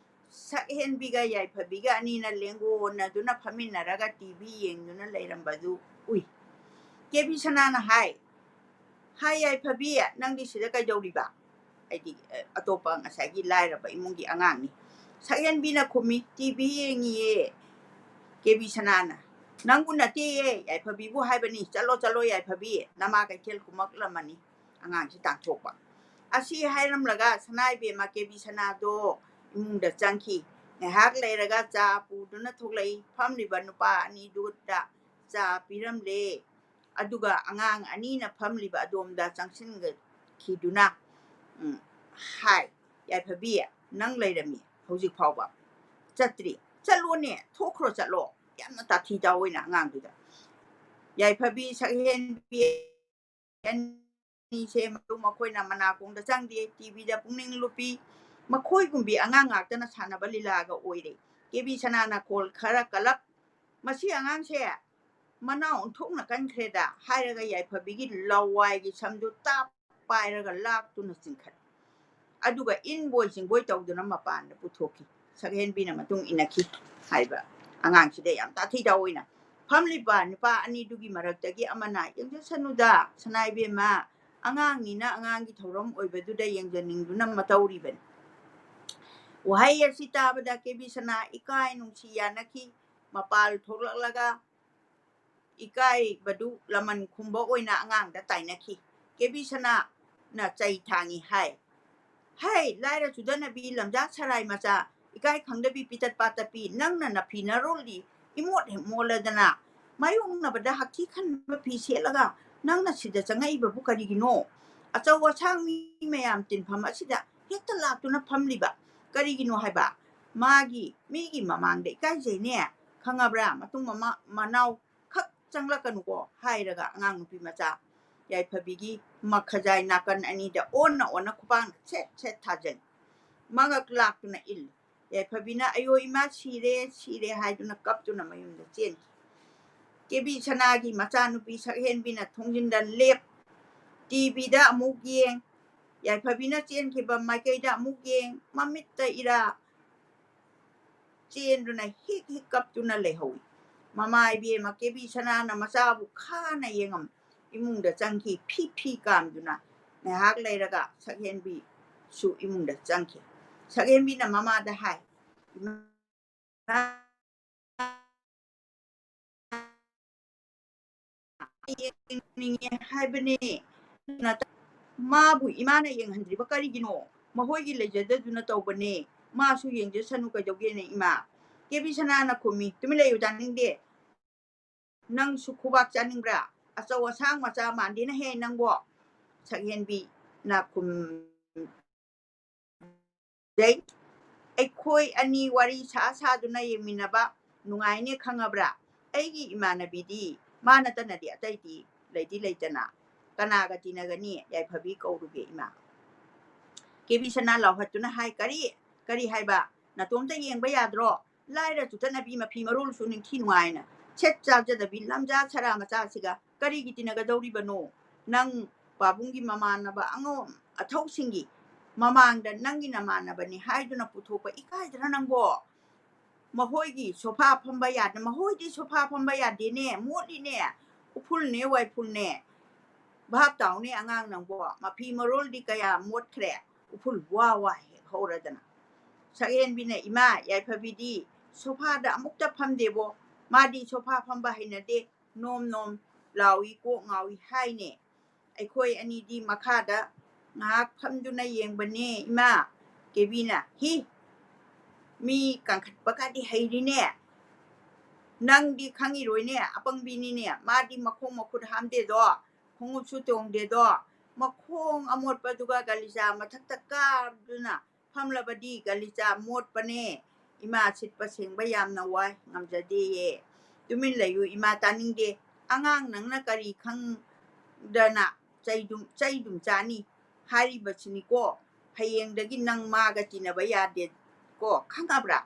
ꯁꯛꯍꯦꯟꯕꯤꯒ ꯌꯥꯏꯐꯕꯤꯒ ꯑꯅꯤꯅ ꯂꯦꯡꯒꯣꯟꯅꯗꯨꯅ ꯐꯝꯃꯤꯟꯅꯔꯒ ꯇꯤ ꯚꯤ ꯌꯦꯡꯗꯨꯅ ꯂꯩꯔꯝꯕꯗꯨ ꯎꯏ꯫ ꯀꯦꯕꯤ ꯁꯅꯥꯅ ꯍꯥꯏ, "ꯍꯥꯏ ꯌꯥꯏꯐꯕꯤ, ꯅꯪꯗꯤ ꯁꯤꯗ ꯀꯩꯗꯧꯔꯤꯕ?" ꯍꯥꯏꯗꯤ, ꯑ, ꯑꯇꯣꯞꯄ ꯉꯁꯥꯏꯒꯤ ꯂꯥꯏꯔꯕ ꯏꯃꯨꯡꯒꯤ ꯑꯉꯥꯡꯅꯤ꯫ ꯁꯛꯍꯦꯟꯕꯤꯅ ꯈꯨꯝꯃꯤ, "ꯇꯤ ꯚꯤ ꯌꯦꯡꯉꯤꯌꯦ꯫" ꯀꯦꯕꯤ ꯁꯅꯥꯅ, "ꯅꯪꯕꯨ ꯅꯠꯇꯦꯌꯦ, ꯌꯥꯏꯐꯕꯤꯕꯨ ꯍꯥꯏꯕꯅꯤ꯫ ꯆꯠꯂꯣ, ꯆꯠꯂꯣ ꯌꯥꯏꯐꯕꯤ, ꯅꯃꯥ ꯀꯩꯊꯦꯜ ꯀꯨꯝꯃꯛꯂꯝꯃꯅꯤ꯫" ꯑꯉꯥꯡꯁꯤ ꯇꯥꯟꯊꯣꯛꯄ꯫ ꯑꯁꯤ ꯍꯥꯏꯔꯝꯂꯒ ꯁꯅꯥ ꯏꯕꯦꯝꯃ ꯀꯦꯕꯤ ꯁꯅꯥꯗꯣ ꯏꯃꯨꯡꯗ ꯆꯪꯈꯤ꯫ ꯉꯥꯏꯍꯥꯛ ꯂꯩꯔꯒ ꯆꯥ ꯄꯨꯗꯨꯅ ꯊꯣꯛꯂꯛꯏ꯫ ꯐꯝꯂꯤꯕ ꯅꯨꯄꯥ ꯑꯅꯤꯗꯨꯗ ꯆꯥ ꯄꯤꯔꯝꯂꯦ꯫ ꯑꯗꯨꯒ ꯑꯉꯥꯡ ꯑꯅꯤꯅ ꯐꯝꯂꯤꯕ ꯑꯗꯣꯝꯗ ꯆꯪꯁꯤꯟꯈꯤꯗꯨꯅ, ꯎꯝ, ꯍꯥꯏ, "ꯌꯥꯏꯐꯕꯤ, ꯅꯪ ꯂꯩꯔꯝꯃꯤ ꯍꯧꯖꯤꯛ ꯐꯥꯎꯕ ꯆꯠꯇ꯭ꯔꯤ? ꯆꯠꯂꯣꯅꯦ, ꯊꯣꯛꯈ꯭ꯔꯣ, ꯆꯠꯂꯣ꯫" ꯌꯥꯝꯅ ꯇꯥꯊꯤ ꯇꯥꯑꯣꯏꯅ ꯑꯉꯥꯡꯗꯨꯗ꯫ ꯌꯥꯏꯐꯕꯤ, ꯁꯛꯍꯦꯟꯕꯤ ꯑꯅꯤꯁꯦ ꯃꯗꯨ ꯃꯈꯣꯏꯅ ꯃꯅꯥꯀꯣꯡꯗ ꯆꯪꯗꯦ, ꯇꯤ ꯚꯤꯗ ꯄꯨꯛꯅꯤꯡ ꯂꯨꯞꯄꯤ꯫ ꯃꯈꯣꯏꯒꯨꯝꯕꯤ ꯑꯉꯥꯡ ꯉꯥꯛꯇꯅ ꯁꯥꯟꯅꯕ ꯂꯤꯂꯥꯒ ꯑꯣꯏꯔꯦ꯫ ꯀꯦꯕꯤ ꯁꯅꯥꯅ ꯈꯣꯜ ꯈꯔ ꯀꯜꯂꯞ, "ꯃꯁꯤ ꯑꯉꯥꯡꯁꯦ ꯃꯅꯥ ꯑꯣꯟꯊꯣꯛꯅ ꯀꯟꯈ꯭ꯔꯦꯗ" ꯍꯥꯏꯔꯒ ꯌꯥꯏꯐꯕꯤꯒꯤ ꯂꯋꯥꯏꯒꯤ ꯁꯝꯗꯨ ꯇꯥꯞ ꯄꯥꯏꯔꯒ ꯂꯥꯛꯇꯨꯅ ꯆꯤꯡꯈꯠ-, ꯑꯗꯨꯒ ꯏꯟꯕꯣꯏ ꯆꯤꯡꯕꯣꯏ ꯇꯧꯗꯨꯅ ꯃꯄꯥꯟꯗ ꯄꯨꯊꯣꯛꯈꯤ꯫ ꯁꯛꯍꯦꯟꯕꯤꯅ ꯃꯇꯨꯡ ꯏꯟꯅꯈꯤ ꯍꯥꯏꯕ ꯑꯉꯥꯡꯁꯤꯗ ꯌꯥꯝ ꯇꯥꯊꯤ ꯇꯥꯑꯣꯏꯅ꯫ ꯐꯝꯂꯤꯕ ꯅꯨꯄꯥ ꯑꯅꯤꯗꯨꯒꯤ ꯃꯔꯛꯇꯒꯤ ꯑꯃꯅ, "ꯌꯦꯡꯖꯁꯅꯨꯗ, ꯁꯅꯥ ꯏꯕꯦꯝꯃ, ꯑꯉꯥꯡꯅꯤꯅ ꯑꯉꯥꯡꯒꯤ ꯊꯧꯔꯝ ꯑꯣꯏꯕꯗꯨꯗ ꯌꯦꯡꯖꯅꯤꯡꯗꯨꯅ ꯃꯇꯧꯔꯤꯕꯅꯤ꯫" ꯋꯥꯍꯩ ꯑꯁꯤ ꯇꯥꯕꯗ ꯀꯦꯕꯤ ꯁꯅꯥ ꯏꯀꯥꯏ ꯅꯨꯡꯁꯤ ꯌꯥꯅꯈꯤ꯫ ꯃꯄꯥꯜ ꯊꯣꯛꯂꯛꯂꯒ ꯏꯀꯥꯏꯕꯗꯨ ꯂꯃꯟ ꯈꯨꯝꯕ ꯑꯣꯏꯅ ꯑꯉꯥꯡꯗ ꯇꯥꯏꯅꯈꯤ꯫ ꯀꯦꯕꯤ ꯁꯅꯥꯅ ꯆꯩ ꯊꯥꯡꯉꯤ ꯍꯥꯏ, "ꯍꯩ, ꯂꯥꯏꯔ ꯆꯨꯗꯅꯕꯤ, ꯂꯝꯖꯥ ꯁꯔꯥꯏ ꯃꯆꯥ, ꯏꯀꯥꯏ ꯈꯪꯗꯕꯤ, ꯄꯤꯇꯠ ꯄꯥꯇꯠꯄꯤ, ꯅꯪꯅ ꯅꯐꯤ ꯅꯔꯣꯜꯗꯤ ꯏꯃꯣꯠ ꯍꯦꯛ ꯃꯣꯠꯂꯗꯅ, ꯃꯥꯌꯣꯛꯅꯕꯗ ꯍꯛꯊꯤ ꯈꯟꯕ ꯐꯤ ꯁꯦꯠꯂꯒ ꯅꯪꯅ ꯁꯤꯗ ꯆꯪꯉꯛꯏꯕꯕꯨ ꯀꯔꯤꯒꯤꯅꯣ? ꯑꯆꯧ ꯑꯁꯥꯡ ꯃꯤ ꯃꯌꯥꯝ ꯇꯤꯟꯐꯝ ꯑꯁꯤꯗ ꯍꯦꯛꯇ ꯂꯥꯛꯇꯨꯅ ꯐꯝꯂꯤꯕ ꯀꯔꯤꯒꯤꯅꯣ ꯍꯥꯏꯕ? ꯃꯥꯒꯤ, ꯃꯤꯒꯤ ꯃꯃꯥꯡꯗ ꯏꯀꯥꯏꯖꯩꯅꯦ, ꯈꯪꯉꯕ꯭ꯔꯥ? ꯃꯇꯨꯡ ꯃꯃꯥ-, ꯃꯅꯥꯎ ꯈꯛ ꯆꯪꯂꯛꯀꯅꯨꯀꯣ" ꯍꯥꯏꯔꯒ ꯑꯉꯥꯡ ꯅꯨꯄꯤ ꯃꯆꯥ ꯌꯥꯏꯐꯕꯤꯒꯤ ꯃꯈꯖꯥꯏ ꯅꯥꯀꯟ ꯑꯅꯤꯗ ꯑꯣꯟꯅ ꯑꯣꯟꯅ ꯈꯨꯄꯥꯛꯅ ꯁꯦꯠ ꯁꯦꯠ ꯊꯥꯖꯤꯜꯂꯤ꯫ ꯃꯉꯛ ꯂꯥꯛꯇꯨꯅ ꯏꯜꯂꯤ꯫ ꯌꯥꯏꯐꯕꯤꯅ "ꯑꯌꯣ ꯏꯃꯥ, ꯁꯤꯔꯦ, ꯁꯤꯔꯦ" ꯍꯥꯏꯗꯨꯅ ꯀꯞꯇꯨꯅ ꯃꯌꯨꯝꯗ ꯆꯦꯟꯈꯤ꯫ ꯀꯦꯕꯤ ꯁꯅꯥꯒꯤ ꯃꯆꯥꯅꯨꯄꯤ ꯁꯛꯍꯦꯟꯕꯤꯅ ꯊꯣꯡꯖꯤꯟꯗ ꯂꯦꯞ, ꯇꯤꯚꯤꯗ ꯑꯃꯨꯛ ꯌꯦꯡ, ꯌꯥꯏꯐꯕꯤꯅ ꯆꯦꯟꯈꯤꯕ ꯃꯥꯏꯀꯩꯗ ꯑꯃꯨꯛ ꯌꯦꯡ, ꯃꯃꯤꯠꯇ ꯏꯔꯥ ꯆꯦꯟꯗꯨꯅ ꯍꯤꯛ ꯍꯤꯛ ꯀꯞꯇꯨꯅ ꯂꯩꯍꯧꯏ꯫ ꯃꯃꯥ ꯏꯕꯦꯝꯃ ꯀꯦꯕꯤ ꯁꯅꯥꯅ ꯃꯆꯥꯕꯨ ꯈꯥꯅ ꯌꯦꯡꯉꯝ ꯏꯃꯨꯡꯗ ꯆꯪꯈꯤ꯫ ꯐꯤ ꯐꯤ ꯀꯥꯝꯗꯨꯅ ꯉꯥꯏꯍꯥꯛ ꯂꯩꯔꯒ ꯁꯛꯍꯦꯟꯕꯤꯁꯨ ꯏꯃꯨꯡꯗ ꯆꯪꯈꯤ꯫ ꯁꯛꯍꯦꯟꯕꯤꯅ ꯃꯃꯥꯗ ꯍꯥꯏ, "ꯏꯃꯥ, ꯌꯦꯡꯅꯤꯡꯉꯦ ꯍꯥꯏꯕꯅꯦ꯫ ꯃꯥꯕꯨ ꯏꯃꯥꯅ ꯌꯦꯡꯍꯟꯗ꯭ꯔꯤꯕ ꯀꯔꯤꯒꯤꯅꯣ? ꯃꯈꯣꯏꯒꯤ ꯂꯩꯖꯗꯗꯨꯅ ꯇꯧꯕꯅꯦ꯫ ꯃꯥꯁꯨ ꯌꯦꯡꯖꯁꯅꯨ ꯀꯩꯗꯧꯒꯦꯅꯦ ꯏꯃꯥ?" ꯀꯦꯕꯤ ꯁꯅꯥꯅ ꯈꯨꯝꯃꯤ, "ꯇꯨꯃꯤꯟ ꯂꯩꯌꯨ, ꯇꯥꯅꯤꯡꯗꯦ꯫ ꯅꯪꯁꯨ ꯈꯨꯕꯥꯛ ꯆꯥꯅꯤꯡꯕ꯭ꯔꯥ? ꯑꯆꯧ ꯑꯁꯥꯡ ꯃꯆꯥ ꯃꯥꯟꯗꯦꯅꯍꯦ ꯅꯪꯕꯣ?" ꯁꯛꯍꯦꯟꯕꯤꯅ ꯈꯨꯝ ꯖꯩ꯫ "ꯑꯩꯈꯣꯏ ꯑꯅꯤ ꯋꯥꯔꯤ ꯁꯥ ꯁꯥꯗꯨꯅ ꯌꯦꯡꯃꯤꯟꯅꯕ ꯅꯨꯡꯉꯥꯏꯅꯦ ꯈꯪꯉꯕ꯭ꯔꯥ? ꯑꯩꯒꯤ ꯏꯃꯥꯟꯅꯕꯤꯗꯤ ꯃꯥ ꯅꯠꯇꯅꯗꯤ ꯑꯇꯩꯗꯤ ꯂꯩꯗꯤ ꯂꯩꯇꯅ ꯀꯅꯥꯒ ꯇꯤꯟꯅꯒꯅꯤ? ꯌꯥꯏꯐꯕꯤ ꯀꯧꯔꯨꯒꯦ ꯏꯃꯥ꯫" ꯀꯦꯕꯤ ꯁꯅꯥ ꯂꯥꯎꯍꯠꯇꯨꯅ ꯍꯥꯏ, "ꯀꯔꯤ? ꯀꯔꯤ ꯍꯥꯏꯕ? ꯅꯇꯣꯝꯇ ꯌꯦꯡꯕ ꯌꯥꯗ꯭ꯔꯣ? ꯂꯥꯏꯔ ꯆꯨꯊꯠꯅꯕꯤ ꯃꯐꯤ ꯃꯔꯣꯜꯁꯨ ꯅꯤꯡꯊꯤ ꯅꯨꯡꯉꯥꯏꯅ ꯁꯦꯠ ꯆꯥꯖꯗꯕꯤ ꯂꯝꯖꯥ ꯁꯔꯥ ꯃꯆꯥꯁꯤꯒ ꯀꯔꯤꯒꯤ ꯇꯤꯟꯅꯒꯗꯧꯔꯤꯕꯅꯣ? ꯅꯪ ꯄꯥꯕꯨꯡꯒꯤ ꯃꯃꯥꯟꯅꯕ ꯑꯉꯧ ꯑꯊꯧꯁꯤꯡꯒꯤ ꯃꯃꯥꯡꯗ ꯅꯪꯒꯤ ꯅꯃꯥꯟꯅꯕꯅꯤ ꯍꯥꯏꯗꯨꯅ ꯄꯨꯊꯣꯛꯄ ꯏꯀꯥꯏꯗ꯭ꯔꯥ ꯅꯪꯕꯣ? ꯃꯈꯣꯏꯒꯤ ꯁꯣꯐꯥ ꯐꯝꯕ ꯌꯥꯗꯦ, ꯃꯈꯣꯏꯗꯤ ꯁꯣꯐꯥ ꯐꯝꯕ ꯌꯥꯗꯦꯅꯦ, ꯃꯣꯠꯂꯤꯅꯦ, ꯎꯐꯨꯜꯅꯦ ꯋꯥꯏꯐꯨꯜꯅꯦ꯫ ꯚꯥꯞ ꯇꯥꯎꯅꯦ ꯑꯉꯥꯡ ꯅꯪꯕꯣ, ꯃꯐꯤ ꯃꯔꯣꯜꯗꯤ ꯀꯌꯥ ꯃꯣꯠꯈ꯭ꯔꯦ, ꯎꯐꯨꯜ ꯋꯥ ꯋꯥ ꯍꯦꯛ ꯍꯧꯔꯗꯅ꯫" ꯁꯛꯍꯦꯟꯕꯤꯅ, "ꯏꯃꯥ, ꯌꯥꯏꯐꯕꯤꯗꯤ ꯁꯣꯐꯥꯗ ꯑꯃꯨꯛꯇ ꯐꯝꯗꯦꯕꯣ, ꯃꯥꯗꯤ ꯁꯣꯐꯥ ꯐꯝꯕ ꯍꯩꯅꯗꯦ, ꯅꯣꯝ ꯅꯣꯝ ꯂꯥꯎꯏ, ꯀꯣꯛ ꯉꯥꯎꯏ ꯍꯥꯏꯅꯦ꯫ ꯑꯩꯈꯣꯏ ꯑꯅꯤꯗꯤ ꯃꯈꯥꯗ ꯉꯥꯏꯍꯥꯛ ꯐꯝꯗꯨꯅ ꯌꯦꯡꯕꯅꯦ ꯏꯃꯥ꯫" ꯀꯦꯕꯤꯅ, "ꯍꯤ, ꯃꯤ ꯀꯥꯡꯈꯠꯄꯒꯗꯤ ꯍꯩꯔꯤꯅꯦ꯫ ꯅꯪꯗꯤ ꯈꯪꯉꯤꯔꯣꯏꯅꯦ, ꯑꯄꯪꯕꯤꯅꯤꯅꯦ꯫ ꯃꯥꯗꯤ ꯃꯈꯣꯡ ꯃꯈꯨꯠ ꯍꯥꯝꯗꯦꯗꯣ, ꯈꯣꯡꯎꯞꯁꯨ ꯇꯣꯡꯗꯦꯗꯣ, ꯃꯈꯣꯡ ꯑꯃꯣꯠꯄꯗꯨꯒ ꯒꯂꯤꯆꯥ ꯃꯊꯛꯇ ꯀꯥꯗꯨꯅ ꯐꯝꯂꯕꯗꯤ ꯒꯂꯤꯆꯥ ꯃꯣꯠꯄꯅꯦ꯫ ꯏꯃꯥ ꯁꯤꯠꯄ ꯁꯦꯡꯕ ꯌꯥꯝꯅ ꯋꯥꯏ, ꯉꯝꯖꯗꯦꯌꯦ꯫" "ꯇꯨꯃꯤꯟ ꯂꯩꯌꯨ ꯏꯃꯥ, ꯇꯥꯅꯤꯡꯗꯦ꯫ ꯑꯉꯥꯡ ꯅꯪꯅ ꯀꯔꯤ ꯈꯪ-, ꯗꯅ ꯆꯩꯗꯨꯝ ꯆꯩꯗꯨꯝ ꯆꯥꯅꯤ ꯍꯥꯏꯔꯤꯕꯁꯤꯅꯤꯀꯣ꯫ ꯍꯌꯦꯡꯗꯒꯤ ꯅꯪ ꯃꯥꯒ ꯇꯤꯟꯅꯕ ꯌꯥꯗꯦ ꯀꯣ, ꯈꯪꯉꯕ꯭ꯔꯥ?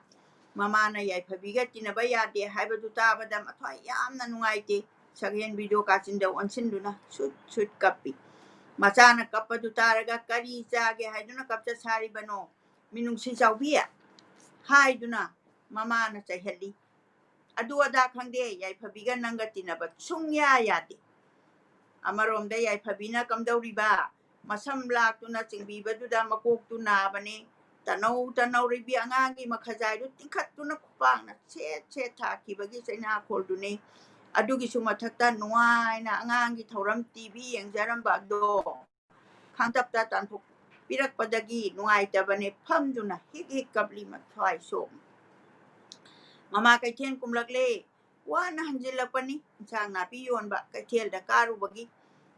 ꯃꯃꯥꯅ ꯌꯥꯏꯐꯕꯤꯒ ꯇꯤꯟꯅꯕ ꯌꯥꯗꯦ ꯍꯥꯏꯕꯗꯨ ꯇꯥꯕꯗ ꯃꯊ꯭ꯋꯥꯏ ꯌꯥꯝꯅ ꯅꯨꯡꯉꯥꯏꯇꯦ꯫ ꯁꯛꯍꯦꯟꯕꯤꯗꯣ ꯀꯥꯆꯤꯟꯗ ꯑꯣꯟꯁꯤꯟꯗꯨꯅ ꯁꯨꯠ ꯁꯨꯠ ꯀꯞꯄꯤ꯫ ꯃꯆꯥꯅ ꯀꯞꯄꯗꯨ ꯇꯥꯔꯒ "ꯀꯔꯤ ꯆꯥꯒꯦ ꯍꯥꯏꯗꯨꯅ ꯀꯞꯆ ꯁꯥꯔꯤꯕꯅꯣ, ꯃꯤꯅꯨꯡꯁꯤ ꯆꯥꯎꯕꯤ?" ꯍꯥꯏꯗꯨꯅ ꯃꯃꯥꯅ ꯆꯩꯍꯜꯂꯤ꯫ "ꯑꯗꯨ ꯑꯗꯥ ꯈꯪꯗꯦ, ꯌꯥꯏꯐꯕꯤꯒ ꯅꯪꯒ ꯇꯤꯟꯅꯕ ꯁꯨꯡꯌꯥ ꯌꯥꯗꯦ꯫ ꯑꯃꯔꯣꯝꯗ ꯌꯥꯏꯐꯕꯤꯅ ꯀꯝꯗꯧꯔꯤꯕ? ꯃꯁꯝ ꯂꯥꯛꯇꯨꯅ ꯆꯤꯡꯕꯤꯕꯗꯨꯗ ꯃꯀꯣꯛꯇꯨ ꯅꯥꯕꯅꯤ꯫ ꯇꯅꯧ ꯇꯅꯧꯔꯤꯕꯤ ꯑꯉꯥꯡꯒꯤ ꯃꯈꯖꯥꯏꯗꯨ ꯇꯤꯡꯈꯠꯇꯨꯅ ꯈꯨꯄꯥꯛꯅ ꯁꯦꯠ ꯁꯦꯠ ꯊꯥꯈꯤꯕꯒꯤ ꯆꯩꯅꯥꯈꯣꯜꯗꯨꯅꯤ꯫ ꯑꯗꯨꯒꯤꯁꯨ ꯃꯊꯛꯇ ꯅꯨꯡꯉꯥꯏꯅ ꯑꯉꯥꯡꯒꯤ ꯊꯧꯔꯝ ꯇꯤ ꯚꯤ ꯌꯦꯡꯖꯔꯝꯕ ꯑꯗꯣ ꯈꯥꯡꯇꯞꯇ ꯇꯥꯟꯊꯣꯛꯄꯤꯔꯛꯄꯗꯒꯤ ꯅꯨꯡꯉꯥꯏꯇꯕꯅꯦ ꯐꯝꯗꯨꯅ ꯍꯤꯛ ꯍꯤꯛ ꯀꯞꯂꯤ ꯃꯊ꯭ꯋꯥꯏ ꯁꯣꯛꯅ꯫ ꯃꯃꯥ ꯀꯩꯊꯦꯜ ꯀꯨꯝꯂꯛꯂꯦ꯫ ꯋꯥꯅ ꯍꯟꯖꯤꯜꯂꯛꯄꯅꯤ꯫ ꯏꯟꯁꯥꯡ ꯅꯥꯄꯤ ꯌꯣꯟꯕ ꯀꯩꯊꯦꯜꯗ ꯀꯥꯔꯨꯕꯒꯤ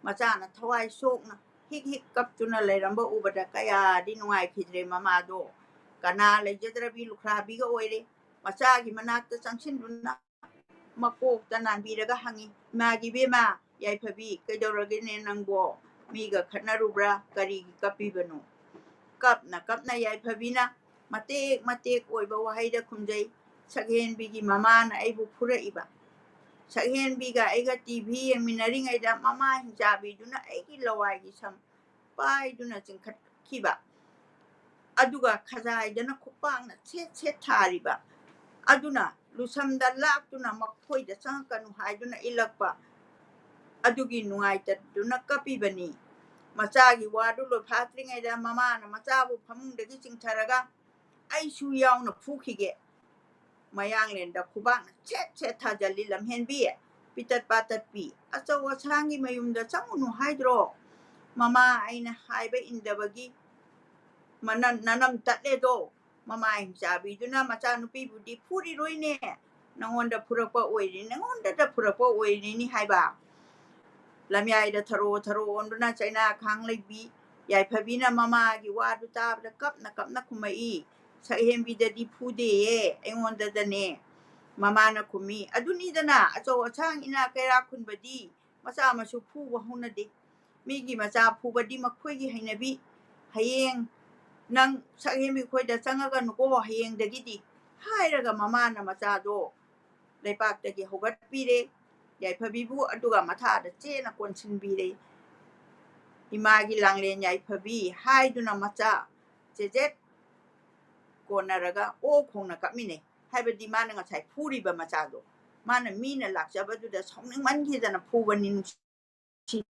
ꯃꯆꯥꯅ ꯊꯋꯥꯏ ꯁꯣꯛꯅ ꯍꯤꯛ ꯍꯤꯛ ꯀꯞꯇꯨꯅ ꯂꯩꯔꯝꯕ ꯎꯕꯗ ꯀꯌꯥꯗꯤ ꯅꯨꯡꯉꯥꯏꯈꯤꯗ꯭ꯔꯦ ꯃꯃꯥꯗꯣ꯫ ꯀꯅꯥ ꯂꯩꯖꯗ꯭ꯔꯕꯤ ꯂꯨꯈ꯭ꯔꯥꯕꯤꯒ ꯑꯣꯏꯔꯦ꯫ ꯃꯆꯥꯒꯤ ꯃꯅꯥꯛꯇ ꯆꯪꯁꯤꯟꯗꯨꯅ ꯃꯀꯣꯛꯇ ꯅꯥꯟꯕꯤꯔꯒ ꯍꯪꯉꯤ, "ꯏꯃꯥꯒꯤ ꯏꯕꯦꯝꯃ, ꯌꯥꯏꯐꯕꯤ, ꯀꯩꯗꯧꯔꯒꯦꯅꯦ ꯅꯪꯕꯣ? ꯃꯤꯒ ꯈꯠꯅꯔꯨꯕ꯭ꯔꯥ? ꯀꯔꯤꯒꯤ ꯀꯞꯄꯤꯕꯅꯣ?" ꯀꯞꯅ ꯀꯞꯅ ꯌꯥꯏꯐꯕꯤꯅ ꯃꯇꯦꯛ ꯃꯇꯦꯛ ꯑꯣꯏꯕ ꯋꯥꯍꯩꯗ ꯈꯨꯝꯖꯩ, "ꯁꯛꯍꯦꯟꯕꯤꯒꯤ ꯃꯃꯥꯅ ꯑꯩꯕꯨ ꯐꯨꯔꯛꯏꯕ꯫ ꯁꯛꯍꯦꯟꯕꯤꯒ ꯑꯩꯒ ꯇꯤ ꯚꯤ ꯌꯦꯡꯃꯤꯟꯅꯔꯤꯉꯩꯗ ꯃꯃꯥ ꯍꯤꯡꯆꯥꯕꯤꯗꯨꯅ ꯑꯩꯒꯤ ꯂꯋꯥꯏꯒꯤ ꯁꯝ ꯄꯥꯏꯗꯨꯅ ꯆꯤꯡꯈꯠꯈꯤꯕ꯫ ꯑꯗꯨꯒ ꯈꯖꯥꯏꯗꯅ ꯈꯨꯄꯥꯛꯅ ꯁꯦꯠ ꯁꯦꯠ ꯊꯥꯔꯤꯕ꯫ ꯑꯗꯨꯅ ꯂꯨꯁꯝꯗ ꯂꯥꯛꯇꯨꯅ ꯃꯈꯣꯏꯗ ꯆꯪꯉꯛꯀꯅꯨ ꯍꯥꯏꯗꯨꯅ ꯏꯜꯂꯛꯄ꯫ ꯑꯗꯨꯒꯤ ꯅꯨꯡꯉꯥꯏꯇꯗꯨꯅ ꯀꯞꯄꯤꯕꯅꯤ꯫" ꯃꯆꯥꯒꯤ ꯋꯥꯗꯨ ꯂꯣꯏꯐꯥꯠꯇ꯭ꯔꯤꯉꯩꯗ ꯃꯃꯥꯅ ꯃꯆꯥꯕꯨ ꯐꯃꯨꯡꯗꯒꯤ ꯆꯤꯡꯊꯔꯒ, "ꯑꯩꯁꯨ ꯌꯥꯎꯅ ꯐꯨꯈꯤꯒꯦ꯫" ꯃꯌꯥꯡꯂꯦꯟꯗ ꯈꯨꯕꯥꯛꯅ ꯁꯦꯠ ꯁꯦꯠ ꯊꯥꯖꯤꯜꯂꯤ ꯂꯝꯍꯦꯟꯕꯤ꯫ ꯄꯤꯇꯠ ꯄꯥꯇꯠꯄꯤ, ꯑꯆꯧ ꯑꯁꯥꯡꯒꯤ ꯃꯌꯨꯝꯗ ꯆꯪꯉꯨꯅꯨ ꯍꯥꯏꯗ꯭ꯔꯣ? ꯃꯃꯥ ꯑꯩꯅ ꯍꯥꯏꯕ ꯏꯟꯗꯕꯒꯤ ꯃꯅꯝ, ꯅꯅꯝ ꯇꯠꯂꯦꯗꯣ꯫ ꯃꯃꯥ ꯍꯤꯡꯆꯥꯕꯤꯗꯨꯅ ꯃꯆꯥꯅꯨꯄꯤꯕꯨꯗꯤ ꯐꯨꯔꯤꯔꯣꯏꯅꯦ꯫ ꯅꯉꯣꯟꯗ ꯐꯨꯔꯛꯄ ꯑꯣꯏꯔꯤ, ꯅꯉꯣꯟꯗꯗ ꯐꯨꯔꯛꯄ ꯑꯣꯏꯔꯤꯅꯤ ꯍꯥꯏꯕ꯫ ꯂꯝꯌꯥꯏꯗ ꯊꯔꯣ ꯊꯔꯣ ꯑꯣꯟꯗꯨꯅ ꯆꯩꯅꯥ ꯈꯥꯡ ꯂꯩꯕꯤ ꯌꯥꯏꯐꯕꯤꯅ ꯃꯃꯥꯒꯤ ꯋꯥꯗꯨ ꯇꯥꯕꯗ ꯀꯞꯅ ꯀꯞꯅ ꯈꯨꯝꯃꯛꯏ, "ꯁꯛꯍꯦꯟꯕꯤꯗꯗꯤ ꯐꯨꯗꯦꯌꯦ, ꯑꯩꯉꯣꯟꯗꯗꯅꯦ꯫" ꯃꯃꯥꯅ ꯈꯨꯝꯃꯤ, "ꯑꯗꯨꯅꯤꯗꯅ, ꯑꯆꯧ ꯑꯁꯥꯡ ꯏꯅꯥꯛ ꯀꯩꯔꯥꯛ ꯈꯨꯟꯕꯗꯤ ꯃꯆꯥ ꯃꯁꯨ ꯐꯨꯕ ꯍꯧꯅꯗꯦ꯫ ꯃꯤꯒꯤ ꯃꯆꯥ ꯐꯨꯕꯗꯤ ꯃꯈꯣꯏꯒꯤ ꯍꯩꯅꯕꯤ꯫ ꯍꯌꯦꯡ ꯅꯪ ꯁꯛꯍꯦꯟꯕꯤ ꯈꯣꯏꯗ ꯆꯪꯉꯒꯅꯨꯀꯣ ꯍꯌꯦꯡꯗꯒꯤꯗꯤ ꯍꯥꯏꯔꯒ ꯃꯃꯥꯅ ꯃꯆꯥꯗꯣ ꯂꯩꯄꯥꯛꯇꯒꯤ ꯍꯧꯒꯠꯄꯤꯔꯦ ꯌꯥꯏꯐꯕꯤꯕꯨ, ꯑꯗꯨꯒ ꯃꯊꯥꯗ ꯆꯦꯅ ꯀꯣꯟꯁꯤꯟꯕꯤꯔꯦ꯫ ꯏꯃꯥꯒꯤ ꯂꯥꯡꯂꯦꯟ ꯌꯥꯏꯐꯕꯤ ꯍꯥꯏꯗꯨꯅ ꯃꯆꯥ ꯆꯦꯖꯦꯠ ꯀꯣꯟꯅꯔꯒ ꯑꯣ ꯈꯣꯡꯅ ꯀꯞꯃꯤꯟꯅꯩ꯫ ꯍꯥꯏꯕꯗꯤ ꯃꯥꯅ ꯉꯁꯥꯏ ꯐꯨꯔꯤꯕ ꯃꯆꯥꯗꯣ ꯃꯥꯅ ꯃꯤꯅ ꯂꯥꯛꯆꯕꯗꯨꯗ ꯁꯥꯎꯅꯤꯡꯃꯟꯈꯤꯗꯅ ꯐꯨꯕꯅꯤ, ꯅꯨꯡꯁꯤꯗꯅ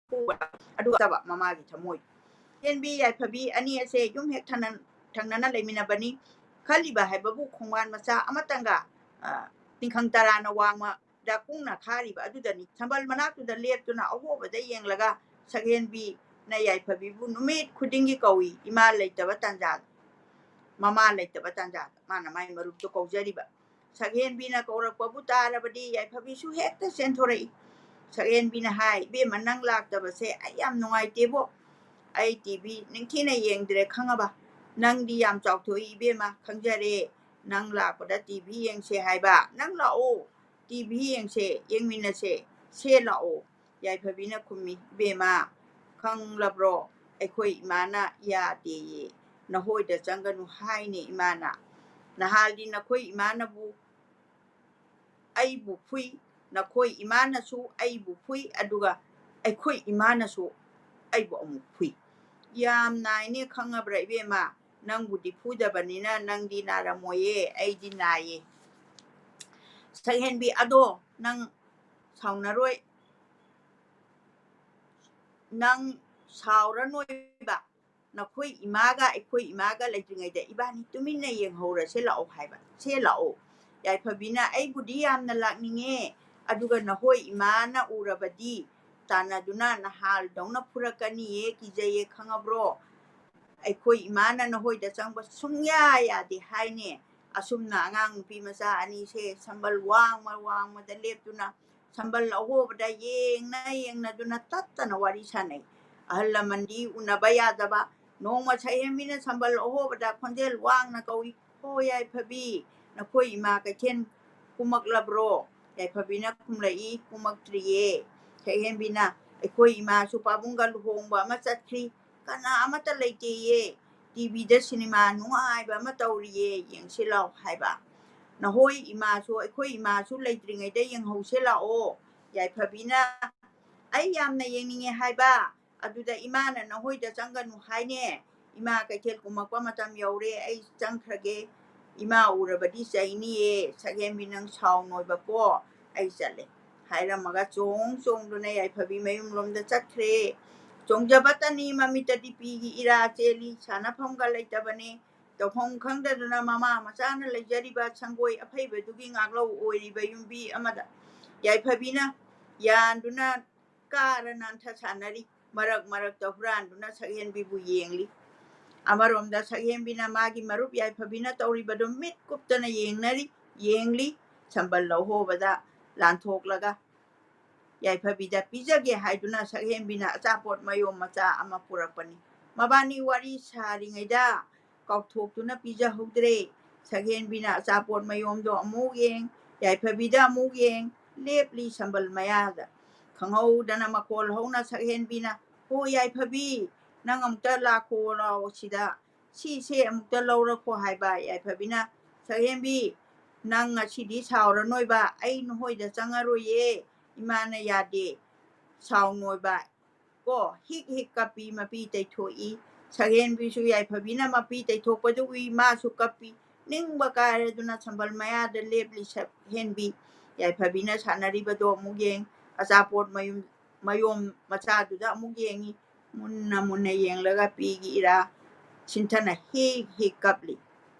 ꯐꯨꯕ꯫ ꯑꯗꯨꯒ ꯃꯃꯥꯒꯤ ꯊꯃꯣꯏ꯫ ꯍꯦꯟꯕꯤ ꯌꯥꯏꯐꯕꯤ ꯑꯅꯤ ꯑꯁꯦ ꯌꯨꯝ ꯍꯦꯛ ꯊꯅ-, ꯊꯪꯅꯅ ꯂꯩꯃꯤꯟꯅꯕꯅꯤ꯫ ꯈꯜꯂꯤꯕ ꯍꯥꯏꯕꯕꯨ ꯈꯣꯡꯕꯥꯟ ꯃꯆꯥ ꯑꯃꯇꯪꯒ, ꯑ, ꯇꯤꯡꯈꯪ ꯇꯔꯥꯅ ꯋꯥꯡꯃ ꯗ ꯀꯨꯡꯅ ꯈꯥꯔꯤꯕ ꯑꯗꯨꯗꯅꯤ꯫ ꯁꯝꯕꯜ ꯃꯅꯥꯛꯇꯨꯗ ꯂꯦꯞꯇꯨꯅ ꯑꯍꯣꯕꯗ ꯌꯦꯡꯂꯒ ꯁꯛꯍꯦꯟꯕꯤꯅ ꯌꯥꯏꯐꯕꯤꯕꯨ ꯅꯨꯃꯤꯠ ꯈꯨꯗꯤꯡꯒꯤ ꯀꯧꯏ, ꯏꯃꯥ ꯂꯩꯇꯕ ꯇꯥꯟꯖꯥꯗ, ꯃꯃꯥ ꯂꯩꯇꯕ ꯇꯥꯟꯖꯥꯗ꯫ ꯃꯥꯅ ꯃꯥꯏ ꯃꯔꯨꯞꯇꯨ ꯀꯧꯖꯔꯤꯕ꯫ ꯁꯛꯍꯦꯟꯕꯤꯅ ꯀꯧꯔꯛꯄꯕꯨ ꯇꯥꯔꯕꯗꯤ ꯌꯥꯏꯐꯕꯤꯁꯨ ꯍꯦꯛꯇ ꯆꯦꯟꯊꯣꯔꯛꯏ꯫ ꯁꯛꯍꯦꯟꯕꯤꯅ ꯍꯥꯏ, "ꯏꯕꯦꯝꯃ, ꯅꯪ ꯂꯥꯛꯇꯕꯁꯦ ꯑꯩ ꯌꯥꯝ ꯅꯨꯡꯉꯥꯏꯇꯦꯕꯣ꯫ ꯑꯩ ꯇꯤ ꯚꯤ ꯅꯤꯡꯊꯤꯅ ꯌꯦꯡꯗ꯭ꯔꯦ ꯈꯪꯉꯕ? ꯅꯪꯗꯤ ꯌꯥꯝ ꯆꯥꯎꯊꯣꯛꯏ ꯏꯕꯦꯝꯃ, ꯈꯪꯖꯔꯦ꯫ ꯅꯪ ꯂꯥꯛꯄꯗ ꯇꯤ ꯚꯤ ꯌꯦꯡꯁꯦ ꯍꯥꯏꯕ꯫ ꯅꯪ ꯂꯥꯛꯑꯣ, ꯇꯤ ꯚꯤ ꯌꯦꯡꯁꯦ, ꯌꯦꯡꯃꯤꯟꯅꯁꯦ, ꯁꯦ ꯂꯥꯛꯑꯣ꯫" ꯌꯥꯏꯐꯕꯤꯅ ꯈꯨꯝꯃꯤ, "ꯏꯕꯦꯝꯃ, ꯈꯪꯂꯕ꯭ꯔꯣ? ꯑꯩꯈꯣꯏ ꯏꯃꯥꯅ ꯌꯥꯗꯦꯌꯦ꯫ ꯅꯍꯣꯏꯗ ꯆꯪꯒꯅꯨ ꯍꯥꯏꯅꯦ ꯏꯃꯥꯅ꯫ ꯅꯍꯥꯜꯗꯤ ꯅꯈꯣꯏ ꯏꯃꯥꯅꯕꯨ ꯑꯩꯕꯨ ꯐꯨꯏ, ꯅꯈꯣꯏ ꯏꯃꯥꯅꯁꯨ ꯑꯩꯕꯨ ꯐꯨꯏ, ꯑꯗꯨꯒ ꯑꯩꯈꯣꯏ ꯏꯃꯥꯅꯁꯨ ꯑꯩꯕꯨ ꯑꯃꯨꯛ ꯐꯨꯏ꯫ ꯌꯥꯝ ꯅꯥꯏꯅꯦ ꯈꯪꯉꯕ꯭ꯔꯥ ꯏꯕꯦꯝꯃ? ꯅꯪꯕꯨꯗꯤ ꯐꯨꯗꯕꯅꯤꯅ ꯅꯪꯗꯤ ꯅꯥꯔꯝꯃꯣꯏꯌꯦ, ꯑꯩꯗꯤ ꯅꯥꯏꯌꯦ꯫" ꯁꯛꯍꯦꯟꯕꯤ, "ꯑꯗꯣ ꯅꯪ ꯁꯥꯎꯅꯔꯣꯏ, ꯅꯪ ꯁꯥꯎꯔꯅꯣꯏꯕ꯫ ꯅꯈꯣꯏ ꯏꯃꯥꯒ ꯑꯩꯈꯣꯏ ꯏꯃꯥꯒ ꯂꯩꯇ꯭ꯔꯤꯉꯩꯗ ꯏꯕꯥꯅꯤ ꯇꯨꯃꯤꯟꯅ ꯌꯦꯡꯍꯧꯔꯁꯦ ꯂꯥꯛꯑꯣ" ꯍꯥꯏꯕ꯫ "ꯁꯦ ꯂꯥꯛꯑꯣ꯫" ꯌꯥꯏꯐꯕꯤꯅ, "ꯑꯩꯕꯨꯗꯤ ꯌꯥꯝꯅ ꯂꯥꯛꯅꯤꯡꯉꯦ, ꯑꯗꯨꯒ ꯅꯈꯣꯏ ꯏꯃꯥꯅ ꯎꯔꯕꯗꯤ ꯇꯥꯟꯅꯗꯨꯅ ꯅꯍꯥꯜꯗꯧꯅ ꯐꯨꯔꯛꯀꯅꯤꯌꯦ, ꯀꯤꯖꯩꯌꯦ ꯈꯪꯉꯕ꯭ꯔꯣ? ꯑꯩꯈꯣꯏ ꯏꯃꯥꯅ ꯅꯈꯣꯏꯗ ꯆꯪꯕ ꯁꯨꯡꯌꯥ ꯌꯥꯗꯦ ꯍꯥꯏꯅꯦ꯫" ꯑꯁꯨꯝꯅ ꯑꯉꯥꯡ ꯅꯨꯄꯤ ꯃꯆꯥ ꯑꯅꯤꯁꯦ ꯁꯝꯕꯜ ꯋꯥꯡꯃ ꯋꯥꯡꯃꯗ ꯂꯦꯞꯇꯨꯅ ꯁꯝꯕꯜ ꯑꯍꯣꯕꯗ ꯌꯦꯡꯅ ꯌꯦꯡꯅꯗꯨꯅ ꯇꯠꯇꯅ ꯋꯥꯔꯤ ꯁꯥꯟꯅꯩ꯫ ꯑꯍꯜ ꯂꯃꯟꯗꯤ ꯎꯅꯕ ꯌꯥꯗꯕ꯫ ꯅꯣꯡꯃ ꯁꯛꯍꯦꯟꯕꯤꯅ ꯁꯝꯕꯜ ꯑꯍꯣꯕꯗ ꯈꯣꯟꯖꯦꯜ ꯋꯥꯡꯅ ꯀꯧꯏ, "ꯍꯣ ꯌꯥꯏꯐꯕꯤ, ꯅꯈꯣꯏ ꯏꯃꯥ ꯀꯩꯊꯦꯜ ꯀꯨꯝꯃꯛꯂꯕ꯭ꯔꯣ? ꯌꯥꯏꯐꯕꯤꯅ ꯈꯨꯝꯂꯛꯏ, "ꯀꯨꯝꯃꯛꯇ꯭ꯔꯤꯌꯦ꯫" ꯁꯛꯍꯦꯟꯕꯤꯅ, "ꯑꯩꯈꯣꯏ ꯏꯃꯥꯁꯨ ꯄꯥꯕꯨꯡꯒ ꯂꯨꯍꯣꯡꯕ ꯑꯃ ꯆꯠꯈ꯭ꯔꯤ, ꯀꯅꯥ ꯑꯃꯠꯇ ꯂꯩꯇꯦꯌꯦ, ꯇꯤꯚꯤꯗ ꯁꯤꯅꯦꯃꯥ ꯅꯨꯡꯉꯥꯏꯕ ꯑꯃ ꯇꯧꯔꯤꯌꯦ, ꯌꯦꯡꯁꯤ ꯂꯥꯎ" ꯍꯥꯏꯕ꯫ "ꯅꯍꯣꯏ ꯏꯃꯥꯁꯨ, ꯑꯩꯈꯣꯏ ꯏꯃꯥꯁꯨ ꯂꯩꯇ꯭ꯔꯤꯉꯩꯗ ꯌꯦꯡꯍꯧꯁꯦ ꯂꯥꯛꯑꯣ꯫" ꯌꯥꯏꯐꯕꯤꯅ, "ꯑꯩ ꯌꯥꯝꯅ ꯌꯦꯡꯅꯤꯡꯉꯦ ꯍꯥꯏꯕ, ꯑꯗꯨꯗ ꯏꯃꯥꯅ ꯅꯍꯣꯏꯗ ꯆꯪꯒꯅꯨ ꯍꯥꯏꯅꯦ꯫ ꯏꯃꯥ ꯀꯩꯊꯦꯜ ꯀꯨꯝꯃꯛꯄ ꯃꯇꯝ ꯌꯧꯔꯦ, ꯑꯩ ꯆꯪꯈ꯭ꯔꯒꯦ꯫ ꯏꯃꯥ ꯎꯔꯕꯗꯤ ꯆꯩꯅꯤꯌꯦ, ꯁꯛꯍꯦꯟꯕꯤ ꯅꯪ ꯁꯥꯎ ꯅꯣꯏꯕꯀꯣ, ꯑꯩ ꯆꯠꯂꯦ" ꯍꯥꯏꯔꯝꯃꯒ ꯆꯣꯡ ꯆꯣꯡꯗꯨꯅ ꯌꯥꯏꯐꯕꯤ ꯃꯌꯨꯝꯂꯣꯝꯗ ꯆꯠꯈ꯭ꯔꯦ꯫ ꯆꯣꯡꯖꯕꯇꯅꯤ ꯃꯃꯤꯠꯇꯗꯤ ꯄꯤꯒꯤ ꯏꯔꯥ ꯆꯦꯜꯂꯤ, ꯁꯥꯟꯅꯐꯝꯒ ꯂꯩꯇꯕꯅꯤ꯫ ꯇꯧꯐꯝ ꯈꯪꯗꯗꯨꯅ ꯃꯃꯥ ꯃꯆꯥꯅ ꯂꯩꯖꯔꯤꯕ ꯁꯪꯒꯣꯏ ꯑꯐꯩꯕꯗꯨꯒꯤ ꯉꯥꯛꯂꯧ ꯑꯣꯏꯔꯤꯕ ꯌꯨꯝꯕꯤ ꯑꯃꯗ ꯌꯥꯏꯐꯕꯤꯅ ꯌꯥꯟꯗꯨꯅ ꯀꯥꯔ ꯅꯥꯟꯊ ꯁꯥꯟꯅꯔꯤ꯫ ꯃꯔꯛ ꯃꯔꯛꯇ ꯍꯨꯔꯥꯟꯗꯨꯅ ꯁꯛꯍꯦꯟꯕꯤꯕꯨ ꯌꯦꯡꯂꯤ꯫ ꯑꯃꯔꯣꯝꯗ ꯁꯛꯍꯦꯟꯕꯤꯅ ꯃꯥꯒꯤ ꯃꯔꯨꯞ ꯌꯥꯏꯐꯕꯤꯅ ꯇꯧꯔꯤꯕꯗꯨ ꯃꯤꯠ ꯀꯨꯞꯇꯅ ꯌꯦꯡꯅꯔꯤ, ꯌꯦꯡꯂꯤ꯫ ꯁꯝꯕꯜ ꯂꯧꯍꯣꯕꯗ ꯂꯥꯟꯊꯣꯛꯂꯒ ꯌꯥꯏꯐꯕꯤꯗ ꯄꯤꯖꯒꯦ ꯍꯥꯏꯗꯨꯅ ꯁꯛꯍꯦꯟꯕꯤꯅ ꯑꯆꯥꯄꯣꯠ ꯃꯌꯣꯝ ꯃꯆꯥ ꯑꯃ ꯄꯨꯔꯛꯄꯅꯤ꯫ ꯃꯕꯥꯅꯤ ꯋꯥꯔꯤ ꯁꯥꯔꯤꯉꯩꯗ ꯀꯥꯎꯊꯣꯛꯇꯨꯅ ꯄꯤꯖꯍꯧꯗ꯭ꯔꯦ꯫ ꯁꯛꯍꯦꯟꯕꯤꯅ ꯑꯆꯥꯄꯣꯠ ꯃꯌꯣꯝꯗꯣ ꯑꯃꯨꯛ ꯌꯦꯡ, ꯌꯥꯏꯐꯕꯤꯗ ꯑꯃꯨꯛ ꯌꯦꯡ, ꯂꯦꯞꯂꯤ ꯁꯝꯕꯜ ꯃꯌꯥꯗ꯫ ꯈꯪꯍꯧꯗꯅ ꯃꯈꯣꯜ ꯍꯧꯅ ꯁꯛꯍꯦꯟꯕꯤꯅ, "ꯍꯣ ꯌꯥꯏꯐꯕꯤ, ꯅꯪ ꯑꯃꯨꯛꯇ ꯂꯥꯛꯈꯣ ꯂꯥꯎ ꯁꯤꯗ, ꯁꯤꯁꯦ ꯑꯃꯨꯛꯇ ꯂꯧꯔꯛꯈꯣ" ꯍꯥꯏꯕ꯫ ꯌꯥꯏꯐꯕꯤꯅ, "ꯁꯛꯍꯦꯟꯕꯤ, ꯅꯪ ꯉꯁꯤꯗꯤ ꯁꯥꯎꯔꯅꯣꯏꯕ, ꯑꯩ ꯅꯈꯣꯏꯗ ꯆꯪꯉꯔꯣꯏꯌꯦ, ꯏꯃꯥꯅ ꯌꯥꯗꯦ, ꯁꯥꯎꯅꯣꯏꯕ" ꯀꯣ꯫ ꯍꯤꯛ ꯍꯤꯛ ꯀꯞꯄꯤ, ꯃꯄꯤ ꯇꯩꯊꯣꯛꯏ꯫ ꯁꯛꯍꯦꯟꯕꯤꯁꯨ ꯌꯥꯏꯐꯕꯤꯅ ꯃꯄꯤ ꯇꯩꯊꯣꯛꯄꯗꯨ ꯎꯏ, ꯃꯥꯁꯨ ꯀꯞꯄꯤ꯫ ꯅꯤꯡꯕ ꯀꯥꯏꯔꯗꯨꯅ ꯁꯝꯕꯜ ꯃꯌꯥꯗ ꯂꯦꯞꯂꯤ ꯁꯛꯍꯦꯟꯕꯤ꯫ ꯌꯥꯏꯐꯕꯤꯅ ꯁꯥꯟꯅꯔꯤꯕꯗꯣ ꯑꯃꯨꯛ ꯌꯦꯡ, ꯑꯆꯥꯄꯣꯠ ꯃꯌꯨꯝ, ꯃꯌꯣꯝ ꯃꯆꯥꯗꯨꯗ ꯑꯃꯨꯛ ꯌꯦꯡꯉꯤ꯫ ꯃꯨꯟꯅ ꯃꯨꯟꯅ ꯌꯦꯡꯂꯒ ꯄꯤꯒꯤ ꯏꯔꯥ ꯁꯤꯟꯊꯅ ꯍꯤꯛ ꯍꯤꯛ ꯀꯞꯂꯤ꯫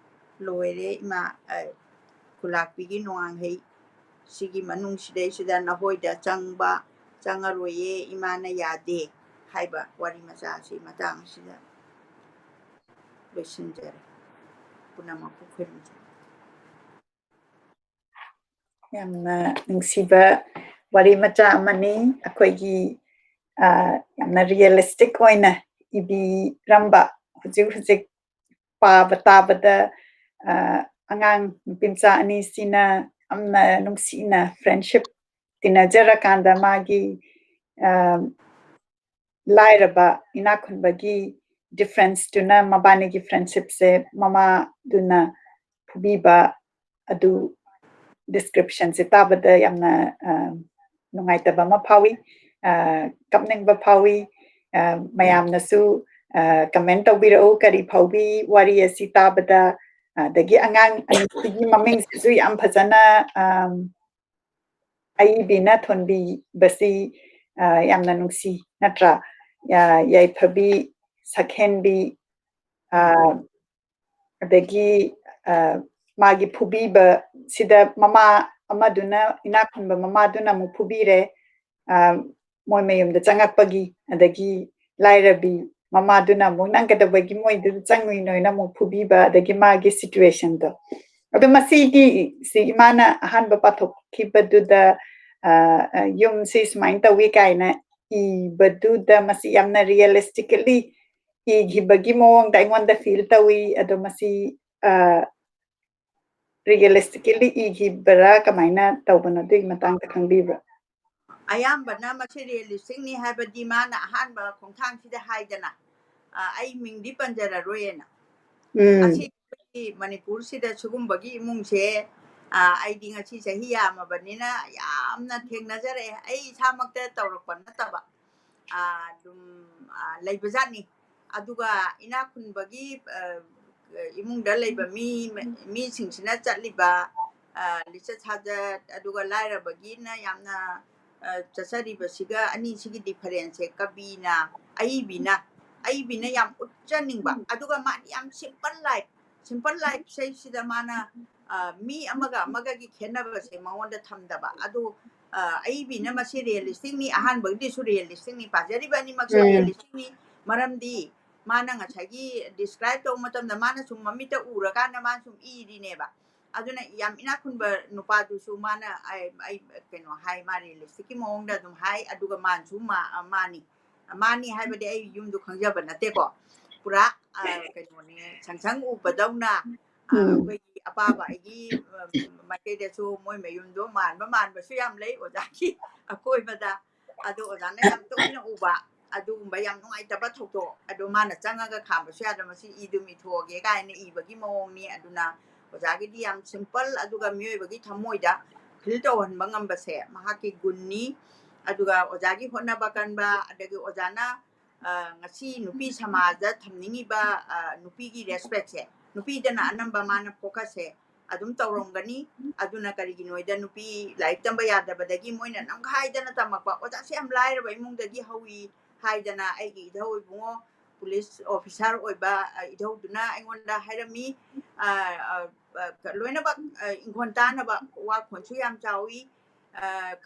ꯂꯣꯏꯔꯦ ꯏꯃꯥ, ꯑ, ꯈꯨꯂꯥꯛꯄꯤꯒꯤ ꯅꯣꯡꯉꯥꯡꯍꯩ꯫ ꯁꯤꯒꯤ ꯃꯅꯨꯡꯁꯤꯗꯩꯁꯤꯗ ꯅꯈꯣꯏꯗ ꯆꯪꯕ ꯆꯪꯉꯔꯣꯏꯌꯦ, ꯏꯃꯥꯅ ꯌꯥꯗꯦ ꯍꯥꯏꯕ ꯋꯥꯔꯤ ꯃꯆꯥ ꯑꯁꯤ ꯃꯇꯥꯡ ꯑꯁꯤꯗ ꯂꯣꯏꯁꯤꯟꯖꯔꯦ꯫ ꯄꯨꯝꯅꯃꯛꯄꯨ ꯈꯨꯔꯨꯝꯖꯔꯤ꯫ ꯌꯥꯝꯅ ꯅꯨꯡꯁꯤꯕ ꯋꯥꯔꯤ ꯃꯆꯥ ꯑꯃꯅꯤ꯫ ꯑꯩꯈꯣꯏꯒꯤ, ꯑ, ꯌꯥꯝꯅ realistic ꯑꯣꯏꯅ ꯏꯕꯤꯔꯝꯕ, ꯍꯧꯖꯤꯛ ꯍꯧꯖꯤꯛ ꯄꯥꯕ ꯇꯥꯕꯗ, ꯑ, ꯑꯉꯥꯡ ꯅꯨꯄꯤ ꯃꯆꯥ ꯑꯅꯤꯁꯤꯅ ꯌꯥꯝꯅ ꯅꯨꯡꯁꯤꯅ friendship ꯇꯤꯟꯅꯖꯔꯀꯥꯟꯗ ꯃꯥꯒꯤ ꯑ, ꯂꯥꯏꯔꯕ ꯏꯅꯥꯛ ꯈꯨꯟꯕꯒꯤ differenceꯇꯨꯅ ꯃꯕꯥꯅꯤꯒꯤ friendshipꯁꯦ ꯃꯃꯥꯗꯨꯅ ꯐꯨꯕꯤꯕ ꯑꯗꯨ descriptionꯁꯦ ꯇꯥꯕꯗ ꯌꯥꯝꯅ ꯑ, ꯅꯨꯡꯉꯥꯏꯇꯕ ꯑꯃ ꯐꯥꯎꯏ꯫ ꯑ, ꯀꯞꯅꯤꯡꯕ ꯐꯥꯎꯏ꯫ ꯑ, ꯃꯌꯥꯝꯅꯁꯨ ꯑ, comment ꯇꯧꯕꯤꯔꯛꯎ ꯀꯔꯤ ꯐꯥꯎꯕꯤ ꯋꯥꯔꯤ ꯑꯁꯤ ꯇꯥꯕꯗ꯫ ꯑꯗꯒꯤ ꯑꯉꯥꯡ ꯑꯅꯤꯁꯤꯒꯤ ꯃꯃꯤꯡꯁꯤꯁꯨ ꯌꯥꯝ ꯐꯖꯅ ꯑꯝ, ꯑꯏꯕꯤꯅ ꯊꯣꯟꯕꯤꯕꯁꯤ ꯑ, ꯌꯥꯝꯅ ꯅꯨꯡꯁꯤ ꯅꯠꯇ꯭ꯔꯥ? ꯌꯥ- ꯌꯥꯏꯐꯕꯤ, ꯁꯛꯍꯦꯟꯕꯤ, ꯑ, ꯑꯗꯒꯤ ꯑ, ꯃꯥꯒꯤ ꯐꯨꯕꯤꯕꯁꯤꯗ ꯃꯃꯥ ꯑꯃꯗꯨꯅ, ꯏꯅꯥꯛ ꯈꯨꯟꯕ ꯃꯃꯥꯗꯨꯅ ꯑꯃꯨꯛ ꯐꯨꯕꯤꯔꯦ꯫ ꯑ, ꯃꯣꯏ ꯃꯌꯨꯝꯗ ꯆꯪꯉꯛꯄꯒꯤ, ꯑꯗꯒꯤ ꯂꯥꯏꯔꯕꯤ ꯃꯃꯥꯗꯨꯅ ꯑꯃꯨꯛ ꯅꯪ ꯀꯩꯗꯧꯕꯒꯤ ꯃꯣꯏꯗꯨꯗ ꯆꯪꯉꯨꯏꯅꯣꯅ ꯑꯃꯨꯛ ꯐꯨꯕꯤꯕ, ꯑꯗꯒꯤ ꯃꯥꯒꯤ situationꯗꯣ꯫ ꯑꯗꯣ ꯃꯁꯤꯒꯤ ꯁꯤ ꯏꯃꯥꯅ ꯑꯍꯥꯟꯕ ꯄꯥꯊꯣꯛꯈꯤꯕꯗꯨꯗ ꯑ, ꯑ, ꯌꯨꯝꯁꯤ ꯁꯨꯃꯥꯏꯅ ꯇꯧꯏ ꯀꯥꯏꯅ ꯏꯕꯗꯨꯗ ꯃꯁꯤ ꯌꯥꯝꯅ realistically ꯏꯈꯤꯕꯒꯤ ꯃꯑꯣꯡꯗ ꯑꯩꯉꯣꯟꯗ feel ꯇꯧꯏ꯫ ꯑꯗꯣ ꯃꯁꯤ ꯑ, realistically ꯏꯈꯤꯕꯔꯥ ꯀꯃꯥꯏꯅ ꯇꯧꯕꯅꯣ? ꯑꯗꯨꯒꯤ ꯃꯇꯥꯡꯗ ꯈꯪꯕꯤꯕ꯭ꯔꯥ? ꯑꯌꯥꯝꯕꯅ ꯃꯁꯤ realisticꯅꯤ ꯍꯥꯏꯕꯗꯤ ꯃꯥꯅ ꯑꯍꯥꯟꯕ ꯈꯣꯡꯊꯥꯡꯁꯤꯗ ꯍꯥꯏꯗꯅ, ꯑ, ꯑꯩ ꯃꯤꯡꯗꯤ ꯄꯟꯖꯔꯔꯣꯏꯅ꯫ ꯎꯝ, ꯑꯁꯤ ꯑꯩꯈꯣꯏꯒꯤ ꯃꯅꯤꯄꯨꯔꯁꯤꯗ ꯁꯤꯒꯨꯝꯕꯒꯤ ꯏꯃꯨꯡꯁꯦ, ꯑ, ꯑꯩꯗꯤ ꯉꯁꯤ ꯆꯍꯤ ꯌꯥꯝꯃꯕꯅꯤꯅ ꯌꯥꯝꯅ ꯊꯦꯡꯅꯖꯔꯛꯑꯦ꯫ ꯑꯩ ꯏꯁꯥꯃꯛꯇ ꯇꯧꯔꯛꯄ ꯅꯠꯇꯕ, ꯑ, ꯑꯗꯨꯝ ꯑ, ꯂꯩꯕꯖꯥꯠꯅꯤ꯫ ꯑꯗꯨꯒ ꯏꯅꯥꯛ ꯈꯨꯟꯕꯒꯤ ꯑ, ꯏꯃꯨꯡꯗ ꯂꯩꯕ ꯃꯤ ꯃꯤꯁꯤꯡꯁꯤꯅ ꯆꯠꯂꯤꯕ ꯑ, ꯂꯤꯆꯠ ꯁꯥꯖꯠ, ꯑꯗꯨꯒ ꯂꯥꯏꯔꯕꯒꯤꯅ ꯌꯥꯝꯅ ꯑ, ꯆꯠꯆꯔꯤꯕꯁꯤꯒ ꯑꯅꯤꯁꯤꯒꯤ differenceꯁꯦ ꯀꯕꯤꯅ, ꯑꯏꯕꯤꯅ ꯑꯏꯕꯤꯅ ꯌꯥꯝ ꯎꯠꯆꯅꯤꯡꯕ, ꯑꯗꯨꯒ ꯃꯥꯗꯤ ꯌꯥꯝ simple life, simple lifeꯁꯤꯗ ꯃꯥꯅ ꯑ, ꯃꯤ ꯑꯃꯒ ꯑꯃꯒꯒꯤ ꯈꯦꯠꯅꯕꯁꯦ ꯃꯉꯣꯟꯗ ꯊꯝꯗꯕ꯫ ꯑꯗꯨ ꯑ, ꯑꯏꯕꯤꯅ ꯃꯁꯤ realisticꯅꯤ, ꯑꯍꯥꯟꯕꯒꯤꯗꯨꯁꯨ realisticꯅꯤ, ꯄꯥꯖꯔꯤꯕ ꯑꯅꯤꯃꯛꯁꯦ ꯎꯝ, realisticꯅꯤ꯫ ꯃꯔꯝꯗꯤ ꯃꯥꯅ ꯉꯁꯥꯏꯒꯤ describe ꯇꯧꯕ ꯃꯇꯝꯗ ꯃꯥꯅ ꯁꯨꯝ ꯃꯃꯤꯠꯇ ꯎꯔꯀꯥꯟꯗ ꯃꯥꯅ ꯁꯨꯝ ꯏꯔꯤꯅꯦꯕ꯫ ꯑꯗꯨꯅ ꯌꯥꯝ ꯏꯅꯥꯛ ꯈꯨꯟꯕ ꯅꯨꯄꯥꯗꯨꯁꯨ ꯃꯥꯅ ꯑꯩ ꯑꯩ ꯀꯩꯅꯣ ꯍꯥꯏ, ꯃꯥ realisticꯀꯤ ꯃꯑꯣꯡꯗ ꯑꯗꯨꯝ ꯍꯥꯏ, ꯑꯗꯨꯒ ꯃꯥꯅꯁꯨ ꯃꯥ- ꯃꯥꯅꯤ꯫ ꯃꯥꯅꯤ ꯍꯥꯏꯕꯗꯤ ꯑꯩ ꯌꯨꯝꯗꯨ ꯈꯪꯖꯕ ꯅꯠꯇꯦꯀꯣ꯫ ꯄꯨꯔꯥ ꯑ, ꯀꯩꯅꯣꯅꯦ, ꯁꯪꯁꯪ ꯎꯕꯗꯧꯅ ꯑꯩꯈꯣꯏꯒꯤ ꯑꯄꯥꯕ ꯑꯩꯒꯤ ꯃꯥꯏꯀꯩꯗꯁꯨ ꯃꯣꯏ ꯃꯌꯨꯝꯗꯣ ꯃꯥꯟꯕ ꯃꯥꯟꯕꯁꯨ ꯌꯥꯝ ꯂꯩ ꯑꯣꯖꯥꯒꯤ ꯑꯀꯣꯏꯕꯗ꯫ ꯑꯗꯣ ꯑꯣꯖꯥꯅ ꯌꯥꯝ ꯇꯣꯏꯅ ꯎꯕ ꯑꯗꯨꯒꯨꯝꯕ ꯌꯥꯝ ꯅꯨꯡꯉꯥꯏꯇꯕ ꯊꯧꯗꯣꯛ, ꯑꯗꯣ ꯃꯥꯅ ꯆꯪꯉꯒ ꯈꯥꯝꯕꯁꯨ ꯌꯥꯗꯕ, "ꯃꯁꯤ ꯏꯗꯨꯝ ꯏꯊꯣꯛꯑꯒꯦ" ꯀꯥꯏꯅ ꯏꯕꯒꯤ ꯃꯑꯣꯡꯅꯤ꯫ ꯑꯗꯨꯅ ꯑꯣꯖꯥꯒꯤꯗꯤ ꯌꯥꯝ ꯁꯤꯝꯄꯜ, ꯑꯗꯨꯒ ꯃꯤꯑꯣꯏꯕꯒꯤ ꯊꯃꯣꯏꯗ ꯐꯤꯜ ꯇꯧꯍꯟꯕ ꯉꯝꯕꯁꯦ ꯃꯍꯥꯛꯀꯤ ꯒꯨꯟꯅꯤ꯫ ꯑꯗꯨꯒ ꯑꯣꯖꯥꯒꯤ ꯍꯣꯠꯅꯕ ꯀꯟꯕ, ꯑꯗꯒꯤ ꯑꯣꯖꯥꯅ ꯉꯁꯤ ꯅꯨꯄꯤ ꯁꯃꯥꯖꯗ ꯊꯝꯅꯤꯡꯉꯤꯕ ꯅꯨꯄꯤꯒꯤ ꯔꯦꯁꯄꯦꯛꯁꯦ ꯅꯨꯄꯤꯗꯅ ꯑꯅꯝꯕ ꯃꯥꯅ ꯐꯣꯀꯁꯁꯦ ꯑꯗꯨꯝ ꯇꯧꯔꯝꯒꯅꯤ꯫ ꯑꯗꯨꯅ ꯀꯔꯤꯒꯤꯅꯣꯗ ꯅꯨꯄꯤ ꯂꯥꯏꯔꯤꯛ ꯇꯝꯕ ꯌꯥꯗꯕꯗꯒꯤ ꯃꯣꯏꯅ ꯅꯝꯈꯥꯏꯗꯅ ꯇꯝꯃꯛꯄ, ꯑꯣꯖꯥꯁꯦ ꯌꯥꯝ ꯂꯥꯏꯔꯕ ꯏꯃꯨꯡꯗꯒꯤ ꯍꯧꯏ ꯍꯥꯏꯗꯅ ꯑꯩꯒꯤ ꯏꯙꯧ ꯏꯕꯨꯡꯉꯣ ꯄꯨꯂꯤꯁ ꯑꯣꯐꯤꯁꯥꯔ ꯑꯣꯏꯕ ꯏꯙꯧꯗꯨꯅ ꯑꯩꯉꯣꯟꯗ ꯍꯥꯏꯔꯝꯃꯤ꯫ ꯂꯣꯏꯅꯃꯛ ꯏꯪꯈꯣꯜ ꯇꯥꯅꯕ ꯋꯥꯈꯣꯟꯁꯨ ꯌꯥꯝ ꯆꯥꯎꯏ꯫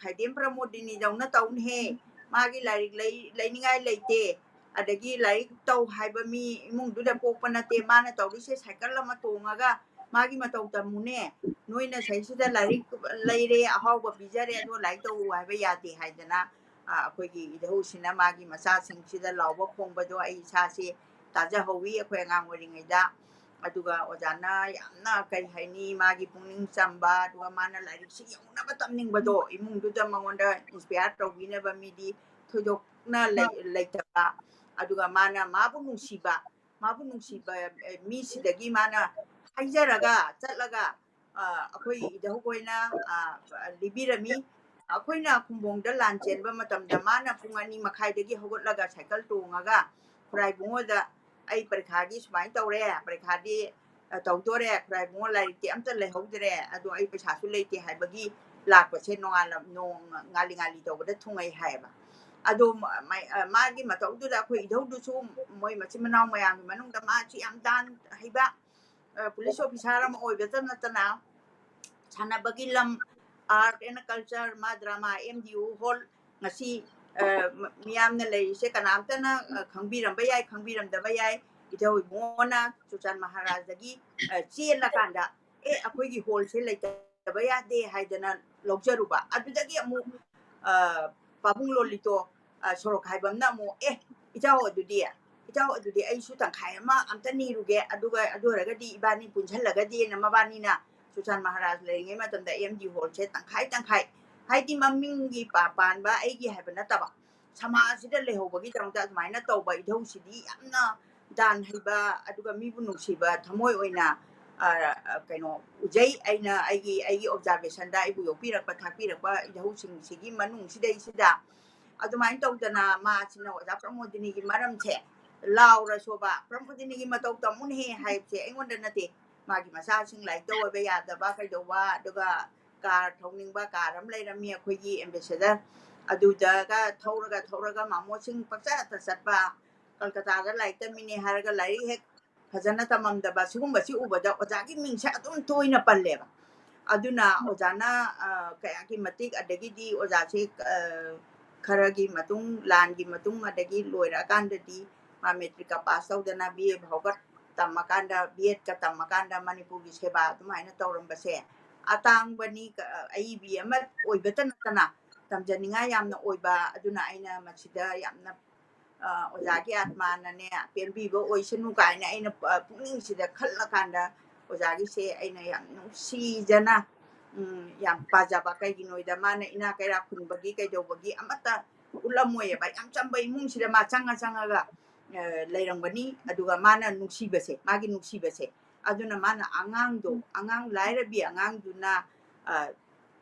ꯈꯥꯏꯗꯦꯝ ꯄ꯭ꯔꯃꯣꯗꯤꯅꯤꯗꯧꯅ ꯇꯧꯅꯨꯍꯦ, ꯃꯥꯒꯤ ꯂꯥꯏꯔꯤꯛ ꯂꯩ ꯂꯩꯅꯤꯡꯉꯥꯏ ꯂꯩꯇꯦ, ꯑꯗꯒꯤ ꯂꯥꯏꯔꯤꯛ ꯇꯧ ꯍꯥꯏꯕ ꯃꯤ ꯏꯃꯨꯡꯗꯨꯗ ꯄꯣꯛꯄ ꯅꯠꯇꯦ꯫ ꯃꯥꯅ ꯇꯧꯔꯤꯁꯦ ꯁꯥꯏꯀꯜ ꯑꯃ ꯇꯣꯡꯉꯒ ꯃꯥꯒꯤ ꯃꯇꯧ ꯇꯝꯃꯨꯅꯦ꯫ ꯅꯣꯏꯅ ꯁꯩꯁꯤꯗ ꯂꯥꯏꯔꯤꯛ ꯂꯩꯔꯦ, ꯑꯍꯥꯎꯕ ꯄꯤꯖꯔꯦ, ꯑꯗꯣ ꯂꯥꯏꯔꯤꯛ ꯇꯧ ꯍꯥꯏꯕ ꯌꯥꯗꯦ ꯍꯥꯏꯗꯅ ꯑꯩꯈꯣꯏꯒꯤ ꯏꯙꯧꯁꯤꯅ ꯃꯥꯒꯤ ꯃꯆꯥꯁꯤꯡꯁꯤꯗ ꯂꯥꯎꯕ ꯈꯣꯡꯕꯗꯣ ꯑꯩ ꯏꯁꯥꯁꯦ ꯇꯥꯖꯍꯧꯋꯤ ꯑꯩꯈꯣꯏ ꯑꯉꯥꯡ ꯑꯣꯏꯔꯤꯉꯩꯗ꯫ ꯑꯗꯨꯒ ꯑꯣꯖꯥꯅ ꯌꯥꯝꯅ ꯀꯔꯤ ꯍꯥꯏꯅꯤ, ꯃꯥꯒꯤ ꯄꯨꯛꯅꯤꯡ ꯆꯝꯕ, ꯑꯗꯨꯒ ꯃꯥꯅ ꯂꯥꯏꯔꯤꯛꯁꯤ ꯌꯧꯅꯕ ꯇꯝꯅꯤꯡꯕꯗꯣ, ꯏꯃꯨꯡꯗꯨꯗ ꯃꯉꯣꯟꯗ ꯏꯟꯁꯄꯤꯌꯥꯔ ꯇꯧꯕꯤꯅꯕ ꯃꯤꯗꯤ ꯊꯣꯏꯗꯣꯛꯅ ꯂꯩ- ꯂꯩꯇꯕ, ꯑꯗꯨꯒ ꯃꯥꯅ ꯃꯥꯕꯨ ꯅꯨꯡꯁꯤꯕ, ꯃꯥꯕꯨ ꯅꯨꯡꯁꯤꯕ ꯃꯤꯁꯤꯗꯒꯤ ꯃꯥꯅ ꯍꯥꯏꯖꯔꯒ ꯆꯠꯂꯒ ꯑꯩꯈꯣꯏ ꯏꯙꯧꯈꯣꯏꯅ ꯂꯤꯕꯤꯔꯝꯃꯤ꯫ ꯑꯩꯈꯣꯏꯅ ꯈꯨꯝꯕꯣꯡꯗ ꯂꯥꯟ ꯆꯦꯟꯕ ꯃꯇꯝꯗ ꯃꯥꯅ ꯄꯨꯡ ꯑꯅꯤ ꯃꯈꯥꯏꯗꯒꯤ ꯍꯧꯒꯠꯂꯒ ꯁꯥꯏꯀꯜ ꯇꯣꯡꯉꯒ ꯈꯨꯔꯥꯏꯕꯨꯡꯉꯣꯗ, "ꯑꯩ ꯄꯔꯤꯈꯥꯒꯤ ꯁꯨꯃꯥꯏꯅ ꯇꯧꯔꯦ, ꯄꯔꯤꯈꯥꯗꯤ ꯇꯧꯗꯣꯔꯦ, ꯈꯨꯔꯥꯏꯕꯨꯡꯉꯣ ꯂꯥꯏꯔꯤꯛꯇꯤ ꯑꯝꯇ ꯂꯩꯍꯧꯗ꯭ꯔꯦ, ꯑꯗꯣ ꯑꯩ ꯄꯩꯁꯥꯁꯨ ꯂꯩꯇꯦ" ꯍꯥꯏꯕꯒꯤ ꯂꯥꯛꯄꯁꯦ ꯅꯣꯡꯉꯥꯜꯂꯝ ꯅꯣꯡ ꯉꯥꯜꯂꯤ ꯉꯥꯜꯂꯤ ꯇꯧꯕꯗ ꯊꯨꯡꯉꯩ ꯍꯥꯏꯌꯦꯕ꯫ ꯑꯗꯣ ꯃꯥꯒꯤ ꯃꯇꯧꯗꯨꯗ ꯑꯩꯈꯣꯏ ꯏꯙꯧꯗꯨꯁꯨ ꯃꯣꯏ ꯃꯆꯤꯟ ꯃꯅꯥꯎ ꯃꯌꯥꯝꯒꯤ ꯃꯅꯨꯡꯗ ꯃꯥꯁꯤ ꯌꯥꯝ ꯗꯥꯟ ꯍꯩꯕ, ꯄꯨꯂꯤꯁ ꯑꯣꯐꯤꯁꯥꯔ ꯑꯃ ꯑꯣꯏꯕꯇ ꯅꯠꯇꯅ ꯁꯥꯟꯅꯕꯒꯤ ꯂꯝ, ꯑꯥꯔꯠ ꯑꯦꯟ ꯀꯜꯆꯔ, ꯃꯥ drama, M D U hall, ꯉꯁꯤ ꯃꯤꯌꯥꯝꯅ ꯂꯩꯔꯤꯁꯦ ꯀꯅꯥꯝꯇꯅ ꯈꯪꯕꯤꯔꯝꯕ ꯌꯥꯏ, ꯈꯪꯕꯤꯔꯝꯗꯕ ꯌꯥꯏ꯫ ꯏꯙꯧ ꯏꯕꯨꯡꯉꯣꯅ ꯆꯨꯔꯆꯥꯟ ꯃꯍꯥꯔꯥꯖꯗꯒꯤ ꯆꯦꯜꯂꯀꯥꯟꯗ, "ꯑꯦ, ꯑꯩꯈꯣꯏꯒꯤ ꯍꯣꯜꯁꯦ ꯂꯩꯇꯕ ꯌꯥꯗꯦ" ꯍꯥꯏꯗꯅ ꯂꯧꯖꯔꯨꯕ꯫ ꯑꯗꯨꯗꯒꯤ ꯑꯃꯨꯛ ꯄꯥꯕꯨꯡ ꯂꯣꯂꯤꯇꯣ ꯁꯣꯔꯣꯛ ꯍꯥꯏꯕꯝꯅ ꯑꯃꯨꯛ, "ꯑꯦ, ꯏꯆꯥꯎ ꯑꯗꯨꯗꯤ "ꯏꯇꯥꯎ, ꯑꯗꯨꯗꯤ ꯑꯩꯁꯨ ꯇꯪꯈꯥꯏ ꯑꯃ ꯑꯝꯇ ꯅꯤꯔꯨꯒꯦ, ꯑꯗꯨꯒ ꯑꯗꯨ ꯑꯣꯏꯔꯒꯗꯤ ꯏꯕꯥꯅꯤ ꯄꯨꯟꯁꯤꯜꯂꯒꯗꯤꯅ" ꯃꯕꯥꯅꯤꯅ ꯁꯨꯁꯥꯟ ꯃꯍꯥꯔꯥꯖ ꯂꯩꯔꯤꯉꯩ ꯃꯇꯝꯗ ꯑꯦꯝ ꯗꯤ ꯍꯣꯜꯁꯦ ꯇꯪꯈꯥꯏ ꯇꯪꯈꯥꯏ, ꯍꯥꯏꯗꯤ ꯃꯃꯤꯡꯒꯤ ꯄꯥ-, ꯄꯥꯟꯕ ꯑꯩꯒꯤ ꯍꯥꯏꯕ ꯅꯠꯇꯕ, ꯁꯃꯥꯖꯁꯤꯗ ꯂꯩꯍꯧꯕꯒꯤꯗꯃꯛꯇ ꯑꯗꯨꯃꯥꯏꯅ ꯇꯧꯕ ꯏꯙꯧꯁꯤꯗꯤ ꯌꯥꯝꯅ ꯗꯥꯟ ꯍꯩꯕ, ꯑꯗꯨꯒ ꯃꯤꯕꯨ ꯅꯨꯡꯁꯤꯕ ꯊꯃꯣꯏ ꯑꯣꯏꯅ, ꯑ, ꯑ, ꯀꯩꯅꯣ, ꯎꯖꯩ꯫ ꯑꯩꯅ ꯑꯩꯒꯤ, ꯑꯩꯒꯤ observationꯗ ꯑꯩꯕꯨ ꯌꯣꯛꯄꯤꯔꯛꯄ, ꯊꯥꯛꯄꯤꯔꯛꯄ ꯏꯙꯧꯁꯤꯡꯁꯤꯒꯤ ꯃꯅꯨꯡꯁꯤꯗꯩꯁꯤꯗ ꯑꯗꯨꯃꯥꯏꯅ ꯇꯧꯗꯅ ꯃꯥꯁꯤꯅ ꯑꯣꯖꯥ ꯄ꯭ꯔꯃꯣꯗꯤꯅꯤꯒꯤ ꯃꯔꯝꯁꯦ ꯂꯥꯎꯔꯁꯣꯕ, "ꯄ꯭ꯔꯃꯣꯗꯤꯅꯤꯒꯤ ꯃꯇꯧ ꯇꯝꯃꯨꯅꯦꯍꯦ" ꯍꯥꯏꯕꯁꯦ ꯑꯩꯉꯣꯟꯗ ꯅꯠꯇꯦ, ꯃꯥꯒꯤ ꯃꯆꯥꯁꯤꯡ ꯂꯥꯏꯔꯤꯛ ꯇꯧꯕ ꯌꯥꯗꯕ ꯀꯩꯗꯧꯕ, ꯑꯗꯨꯒ car ꯊꯧꯅꯤꯡꯕ car ꯑꯃ ꯂꯩꯔꯝꯃꯤ ꯑꯩꯈꯣꯏꯒꯤ ambassador, ꯑꯗꯨꯗꯒ ꯊꯧꯔꯒ ꯊꯧꯔꯒ ꯃꯥꯃꯣꯁꯤꯡ ꯄꯪꯆꯠꯇ ꯆꯠꯄ, ꯀꯜꯀꯇꯥꯗ ꯂꯥꯏꯔꯤꯛ ꯇꯝꯃꯤꯅꯦ ꯍꯥꯏꯔꯒ ꯂꯥꯏꯔꯤꯛ ꯍꯦꯛ ꯐꯖꯅ ꯇꯝꯃꯝꯗꯕ, ꯁꯤꯒꯨꯝꯕꯁꯤ ꯎꯕꯗ ꯑꯣꯖꯥꯒꯤ ꯃꯤꯡꯁꯦ ꯑꯗꯨꯝ ꯇꯣꯏꯅ ꯄꯜꯂꯦꯕ꯫ ꯑꯗꯨꯅ ꯑꯣꯖꯥꯅ, ꯑ, ꯀꯌꯥꯒꯤ ꯃꯇꯤꯛ, ꯑꯗꯒꯤꯗꯤ ꯑꯣꯖꯥꯁꯦ, ꯑ, ꯈꯔꯒꯤ ꯃꯇꯨꯡ, ꯂꯥꯟꯒꯤ ꯃꯇꯨꯡ, ꯑꯗꯒꯤ ꯂꯣꯏꯔꯛꯑꯀꯥꯟꯗꯗꯤ ꯃꯥ matricꯀ pass ꯇꯧꯗꯅ B A ꯐꯥꯎꯕ ꯇꯝꯃꯀꯥꯟꯗ, B Edꯀ ꯇꯝꯃꯀꯥꯟꯗ ꯃꯅꯤꯄꯨꯔꯒꯤ ꯁꯦꯕꯥ ꯑꯗꯨꯃꯥꯏꯅ ꯇꯧꯔꯝꯕꯁꯦ ꯑꯇꯥꯡꯕꯅꯤ, ꯀ-, ꯑꯏꯕꯤ ꯑꯃ ꯑꯣꯏꯕꯇ ꯅꯠꯇꯅ ꯇꯝꯖꯅꯤꯡꯉꯥꯏ ꯌꯥꯝꯅ ꯑꯣꯏꯕ꯫ ꯑꯗꯨꯅ ꯑꯩꯅ ꯃꯁꯤꯗ ꯌꯥꯝꯅ, ꯑ, ꯑꯣꯖꯥꯒꯤ ꯑꯥꯠꯃꯥꯅꯅꯦ ꯄꯦꯟꯕꯤꯕ ꯑꯣꯏꯁꯅꯨ ꯀꯥꯏꯅ ꯑꯩꯅ, ꯑ, ꯄꯨꯛꯅꯤꯡꯁꯤꯗ ꯈꯜꯂꯀꯥꯟꯗ ꯑꯣꯖꯥꯒꯤꯁꯦ ꯑꯩꯅ ꯌꯥꯝ ꯅꯨꯡꯁꯤꯖꯅ, ꯎꯝ, ꯌꯥꯝ ꯄꯥꯖꯕ꯫ ꯀꯩꯒꯤꯅꯣꯗ ꯃꯥꯅ ꯏꯅꯥ ꯀꯩꯔꯥ ꯈꯨꯟꯕꯒꯤ ꯀꯩꯗꯧꯕꯒꯤ ꯑꯃꯠꯇ ꯎꯠꯂꯝꯃꯣꯏꯑꯕ꯫ ꯌꯥꯝ ꯆꯝꯕ ꯏꯃꯨꯡꯁꯤꯗ ꯃꯥ ꯆꯪꯉ ꯆꯪꯉꯒ, ꯑ, ꯂꯩꯔꯝꯒꯅꯤ꯫ ꯑꯗꯨꯒ ꯃꯥꯅ ꯅꯨꯡꯁꯤꯕꯁꯦ, ꯃꯥꯒꯤ ꯅꯨꯡꯁꯤꯕꯁꯦ, ꯑꯗꯨꯅ ꯃꯥꯅ ꯑꯉꯥꯡꯗꯣ, ꯑꯉꯥꯡ ꯂꯥꯏꯔꯕꯤ ꯑꯉꯥꯡꯗꯨꯅ, ꯑ,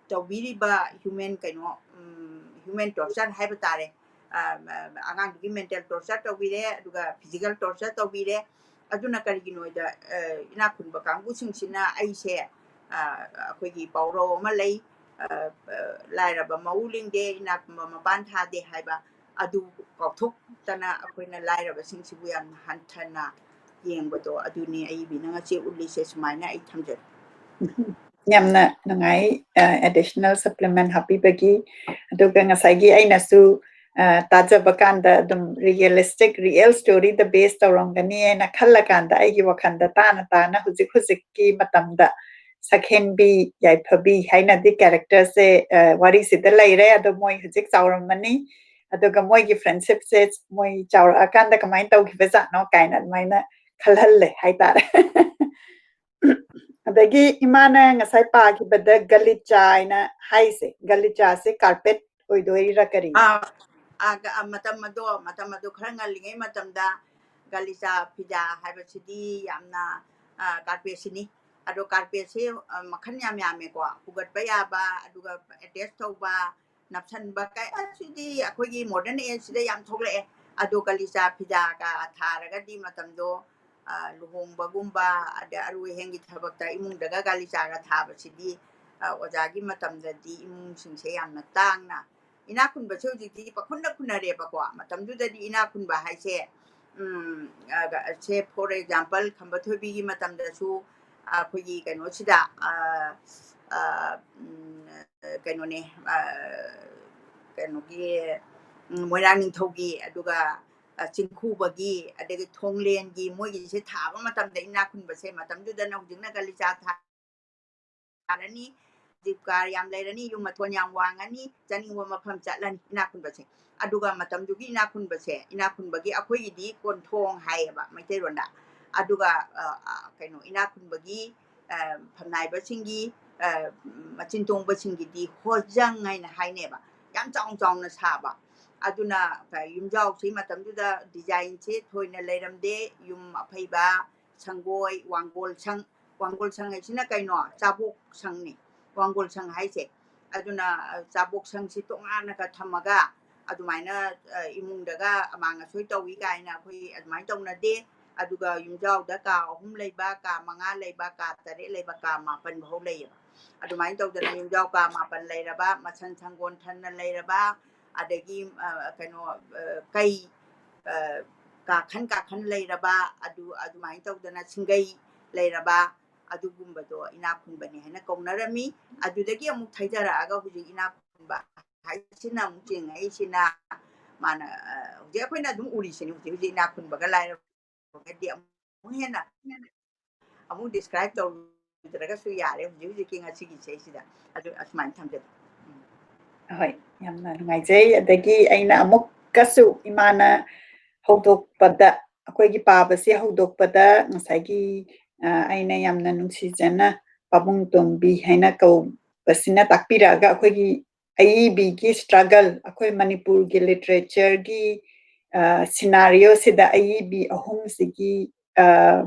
ꯇꯧꯕꯤꯔꯤꯕ human ꯀꯩꯅꯣ, ꯎꯝ, human torture ꯍꯥꯏꯕ ꯇꯥꯔꯦ꯫ ꯑ, ꯑ, ꯑꯉꯥꯡꯗꯨꯒꯤ mental torture ꯇꯧꯕꯤꯔꯦ, ꯑꯗꯨꯒ physical torture ꯇꯧꯕꯤꯔꯦ꯫ ꯑꯗꯨꯅ ꯀꯔꯤꯒꯤꯅꯣꯗ, ꯑ, ꯏꯅꯥꯛ ꯈꯨꯟꯕ ꯀꯥꯡꯕꯨꯁꯤꯡꯁꯤꯅ ꯑꯩꯁꯦ, ꯑ, ꯑꯩꯈꯣꯏꯒꯤ ꯄꯥꯎꯔꯧ ꯑꯃ ꯂꯩ, ꯑ, ꯑ, "ꯂꯥꯏꯔꯕ ꯃꯧ ꯂꯤꯡꯗꯦ, ꯏꯅꯥꯛ ꯈꯨꯟꯕ ꯃꯄꯥꯟ ꯊꯥꯗꯦ" ꯍꯥꯏꯕ, ꯑꯗꯨ ꯀꯥꯎꯊꯣꯛꯇꯅ ꯑꯩꯈꯣꯏꯅ ꯂꯥꯏꯔꯕꯁꯤꯡꯁꯤꯕꯨ ꯌꯥꯝꯅ ꯍꯟꯊꯅ ꯌꯦꯡꯕꯗꯣ, ꯑꯗꯨꯅꯤ ꯑꯏꯕꯤꯅ ꯉꯁꯤ ꯎꯠꯂꯤꯁꯦ꯫ ꯁꯨꯃꯥꯏꯅ ꯑꯩ ꯊꯝꯖꯔꯦ꯫ ꯌꯥꯝꯅ ꯅꯨꯡꯉꯥꯏ, ꯑ, additional supplement ꯍꯥꯞꯄꯤꯕꯒꯤ꯫ ꯑꯗꯨꯒ ꯉꯁꯥꯏꯒꯤ ꯑꯩꯅꯁꯨ, ꯑ, ꯇꯥꯖꯕ ꯀꯥꯟꯗ ꯑꯗꯨꯝ realistic, real storyꯗ base ꯇꯧꯔꯝꯒꯅꯤ ꯍꯥꯏꯅ ꯈꯜꯂꯀꯥꯟꯗ ꯑꯩꯒꯤ ꯋꯥꯈꯜꯗ ꯇꯥꯅ ꯇꯥꯅ ꯍꯧꯖꯤꯛ ꯍꯧꯖꯤꯛꯀꯤ ꯃꯇꯝꯗ ꯁꯛꯍꯦꯟꯕꯤ, ꯌꯥꯏꯐꯕꯤ ꯍꯥꯏꯅꯗꯤ characterꯁꯦ, ꯑ, ꯋꯥꯔꯤꯁꯤꯗ ꯂꯩꯔꯦ꯫ ꯑꯗꯣ ꯃꯣꯏ ꯍꯧꯖꯤꯛ ꯆꯥꯎꯔꯝꯃꯅꯤ꯫ ꯑꯗꯨꯒ ꯃꯣꯏꯒꯤ friendshipꯁꯦ ꯃꯣꯏ ꯆꯥꯎꯔꯛꯑꯀꯥꯟꯗ ꯀꯃꯥꯏꯅ ꯇꯧꯈꯤꯕꯖꯥꯠꯅꯣ ꯀꯥꯏꯅ ꯑꯗꯨꯃꯥꯏꯅ ꯈꯜꯍꯜꯂꯦ ꯍꯥꯏꯇꯥꯔꯦ꯫ ꯑꯗꯒꯤ ꯏꯃꯥꯅ ꯉꯁꯥꯏ ꯄꯥꯈꯤꯕꯗ ꯒꯂꯤꯆꯥ ꯍꯥꯏꯅ ꯍꯥꯏꯁꯦ, ꯒꯂꯤꯆꯥꯁꯦ carpet ꯑꯣꯏꯗꯣꯏꯔꯥ ꯀꯔꯤ? ꯑꯥ, ꯑꯥ, ꯒ-, ꯑꯥ, ꯃꯇꯝ ꯑꯗꯣ, ꯃꯇꯝ ꯑꯗꯣ ꯈꯔ ꯉꯜꯂꯤꯉꯩ ꯃꯇꯝꯗ ꯒꯂꯤꯆꯥ ꯐꯤꯖꯥ ꯍꯥꯏꯕꯁꯤꯗꯤ ꯌꯥꯝꯅ, ꯑꯥ, carpetꯁꯤꯅꯤ꯫ ꯑꯗꯣ carpetꯁꯦ, ꯑꯥ, ꯃꯈꯜ ꯌꯥꯝ ꯌꯥꯝꯃꯦꯀꯣ, ꯍꯨꯒꯠꯄ ꯌꯥꯕ, ꯑꯗꯨꯒ attach ꯇꯧꯕ, ꯅꯞꯁꯟꯕ, ꯀꯌꯥꯁꯤꯗꯤ ꯑꯩꯈꯣꯏꯒꯤ modern ageꯁꯤꯗ ꯌꯥꯝ ꯊꯣꯛꯂꯛꯑꯦ꯫ ꯑꯗꯣ ꯒꯂꯤꯆꯥ ꯐꯤꯖꯥꯒ ꯊꯥꯔꯒꯗꯤ ꯃꯇꯝꯗꯣ, ꯑꯥ, ꯂꯨꯍꯣꯡꯕꯒꯨꯝꯕ, ꯑꯗ ꯑꯔꯨ ꯑꯍꯦꯟꯒꯤ ꯊꯕꯛꯇ ꯏꯃꯨꯡꯗꯒ ꯒꯂꯤꯆꯥꯒ ꯊꯥꯕꯁꯤꯗꯤ, ꯑꯥ, ꯑꯣꯖꯥꯒꯤ ꯃꯇꯝꯗꯗꯤ ꯏꯃꯨꯡꯁꯤꯡꯁꯦ ꯌꯥꯝꯅ ꯇꯥꯡꯅ, ꯏꯅꯥꯛ ꯈꯨꯟꯕꯁꯦ ꯍꯧꯖꯤꯛꯇꯤ ꯄꯥꯈꯨꯟꯗ ꯈꯨꯟꯅꯔꯦꯕꯀꯣ꯫ ꯃꯇꯝꯗꯨꯗꯗꯤ ꯏꯅꯥꯛ ꯈꯨꯟꯕ ꯍꯥꯏꯁꯦ, ꯎꯝ, ꯑ, ꯒ-, ꯁꯦ, for example, ꯈꯝꯕ ꯊꯣꯏꯕꯤꯒꯤ ꯃꯇꯝꯗꯁꯨ ꯑꯩꯈꯣꯏꯒꯤ ꯀꯩꯅꯣꯁꯤꯗ, ꯑ, ꯑ, ꯎꯝ, ꯀꯩꯅꯣꯅꯦ, ꯑ, ꯀꯩꯅꯣꯒꯤ, ꯎꯝ, ꯃꯣꯏꯔꯥꯡ ꯅꯤꯡꯊꯧꯒꯤ, ꯑꯗꯨꯒ, ꯑ, ꯆꯤꯡꯈꯨꯕꯒꯤ, ꯑꯗꯒꯤ ꯊꯣꯡꯂꯦꯟꯒꯤ, ꯃꯣꯏꯒꯤꯁꯦ ꯊꯥꯕ ꯃꯇꯝꯗ ꯏꯅꯥꯛ ꯈꯨꯟꯕꯁꯦ, ꯃꯇꯝꯗꯨꯗꯅ ꯍꯧꯖꯤꯛꯅ ꯒꯂꯤꯆꯥ ꯊꯥ-, ꯊꯥꯔꯅꯤ, ꯖꯤꯞ ꯀꯥꯔ ꯌꯥꯝ ꯂꯩꯔꯅꯤ, ꯌꯨꯝ ꯃꯊꯣꯟ ꯌꯥꯝ ꯋꯥꯡꯉꯅꯤ, ꯆꯥꯅꯤꯡꯕ ꯃꯐꯝ ꯆꯠꯂꯅꯤ ꯏꯅꯥꯛ ꯈꯨꯟꯕꯁꯦ꯫ ꯑꯗꯨꯒ ꯃꯇꯝꯗꯨꯒꯤ ꯏꯅꯥꯛ ꯈꯨꯟꯕꯁꯦ, ꯏꯅꯥꯛ ꯈꯨꯟꯕꯒꯤ ꯑꯩꯈꯣꯏꯒꯤꯗꯤ ꯀꯣꯟꯊꯣꯡ ꯍꯥꯏꯌꯦꯕ ꯃꯩꯇꯩꯔꯣꯟꯗ꯫ ꯑꯗꯨꯒ, ꯑ, ꯑ, ꯀꯩꯅꯣ, ꯏꯅꯥꯛ ꯈꯨꯟꯕꯒꯤ, ꯑ, ꯐꯝꯅꯥꯏꯕꯁꯤꯡꯒꯤ, ꯑ, ꯃꯆꯤꯟ ꯇꯣꯡꯕꯁꯤꯡꯒꯤꯗꯤ ꯍꯣꯖꯪ ꯍꯥꯏꯅ ꯍꯥꯏꯅꯦꯕ, ꯌꯥꯝ ꯆꯥꯎ ꯆꯥꯎꯅ ꯁꯥꯕ꯫ ꯑꯗꯨꯅ, ꯑ, ꯌꯨꯝꯖꯥꯎꯁꯤ ꯃꯇꯝꯗꯨꯗ designꯁꯦ ꯊꯣꯏꯅ ꯂꯩꯔꯝꯗꯦ꯫ ꯌꯨꯝ ꯑꯐꯩꯕ, ꯁꯪꯒꯣꯏ, ꯋꯥꯡꯒꯣꯜ ꯁꯪ, ꯋꯥꯡꯒꯣꯜ ꯁꯪ ꯍꯥꯏꯁꯤꯅ ꯀꯩꯅꯣ? ꯆꯥꯕꯣꯛ ꯁꯪꯅꯤ꯫ ꯋꯥꯡꯒꯣꯜ ꯁꯪ ꯍꯥꯏꯁꯦ꯫ ꯑꯗꯨꯅ, ꯑ, ꯆꯥꯕꯣꯛ ꯁꯪꯁꯤ ꯇꯣꯉꯥꯟꯅꯒ ꯊꯝꯃꯒ ꯑꯗꯨꯃꯥꯏꯅ, ꯑ, ꯏꯃꯨꯡꯗꯒ ꯑꯃꯥꯡ ꯑꯁꯣꯏ ꯇꯧꯏ ꯀꯥꯏꯅ ꯑꯩꯈꯣꯏ ꯑꯗꯨꯃꯥꯏꯅ ꯇꯧꯅꯗꯦ꯫ ꯑꯗꯨꯒ ꯌꯨꯝꯖꯥꯎꯗ ꯀꯥ ꯑꯍꯨꯝ ꯂꯩꯕ, ꯀꯥ ꯃꯉꯥ ꯂꯩꯕ, ꯀꯥ ꯇꯔꯦꯠ ꯂꯩꯕ, ꯀꯥ ꯃꯥꯄꯟ ꯐꯥꯎ ꯂꯩꯌꯦꯕ꯫ ꯑꯗꯨꯃꯥꯏꯅ ꯇꯧꯗꯅ ꯌꯨꯝꯖꯥꯎ ꯀꯥ ꯃꯥꯄꯟ ꯂꯩꯔꯕ, ꯃꯁꯟ ꯁꯪꯒꯣꯟ ꯊꯟꯅ ꯂꯩꯔꯕ, ꯑꯗꯒꯤ, ꯑ, ꯀꯩꯅꯣ, ꯑ, ꯀꯩ, ꯑ, ꯀꯥꯈꯟ ꯀꯥꯈꯟ ꯂꯩꯔꯕ, ꯑꯗꯨ, ꯑꯗꯨꯃꯥꯏꯅ ꯇꯧꯗꯅ ꯁꯤꯡꯒꯩ ꯂꯩꯔꯕ, ꯑꯗꯨꯒꯨꯝꯕꯗꯣ ꯏꯅꯥꯛ ꯈꯨꯟꯕꯅꯤ ꯍꯥꯏꯅ ꯀꯧꯅꯔꯝꯃꯤ꯫ ꯑꯗꯨꯗꯒꯤ ꯑꯃꯨꯛ ꯊꯩꯊꯔꯛꯑꯒ ꯍꯧꯖꯤꯛ ꯏꯅꯥꯛ ꯈꯨꯟꯕ ꯍꯥꯏꯁꯤꯅ ꯑꯃꯨꯛ ꯆꯤꯡꯉꯛꯏꯁꯤꯅ ꯃꯥꯅ, ꯑ, ꯍꯧꯖꯤꯛ ꯑꯩꯈꯣꯏꯅ ꯑꯗꯨꯝ ꯎꯔꯤꯁꯤꯅꯤ꯫ ꯍꯧꯖꯤꯛ ꯍꯧꯖꯤꯛ ꯏꯅꯥꯛ ꯈꯨꯟꯕꯒ ꯂꯥꯏꯔꯕꯒꯗꯤ ꯑꯃꯨꯛ ꯍꯦꯟꯅ ꯑꯃꯨꯛ describe ꯇꯧꯗ꯭ꯔꯒꯁꯨ ꯌꯥꯔꯦ ꯍꯧꯖꯤꯛ ꯍꯧꯖꯤꯛꯀꯤ ꯉꯁꯤꯒꯤ ꯏꯁꯩꯁꯤꯗ꯫ ꯑꯗꯨ ꯑꯁꯨꯃꯥꯏꯅ ꯊꯝꯖꯒꯦ꯫ ꯎꯝ꯫ ꯍꯣꯏ, ꯌꯥꯝꯅ ꯅꯨꯡꯉꯥꯏꯖꯩ꯫ ꯑꯗꯒꯤ ꯑꯩꯅ ꯑꯃꯨꯛꯀꯁꯨ ꯏꯃꯥꯅ ꯍꯧꯗꯣꯛꯄꯗ, ꯑꯩꯈꯣꯏꯒꯤ ꯄꯥꯕꯁꯤ ꯍꯧꯗꯣꯛꯄꯗ ꯉꯁꯥꯏꯒꯤ, ꯑ, ꯑꯩꯅ ꯌꯥꯝꯅ ꯅꯨꯡꯁꯤꯖꯅ ꯄꯥꯕꯨꯡ ꯇꯣꯝꯕꯤ ꯍꯥꯏꯅ ꯀꯧꯕꯁꯤꯅ ꯇꯥꯛꯄꯤꯔꯛꯑꯒ ꯑꯩꯈꯣꯏꯒꯤ ꯑꯏꯕꯤꯒꯤ struggle, ꯑꯩꯈꯣꯏ ꯃꯅꯤꯄꯨꯔꯒꯤ literature ꯒꯤ, ꯑ, scenario ꯁꯤꯗ ꯑꯏꯕꯤ ꯑꯍꯨꯝꯁꯤꯒꯤ, ꯑ,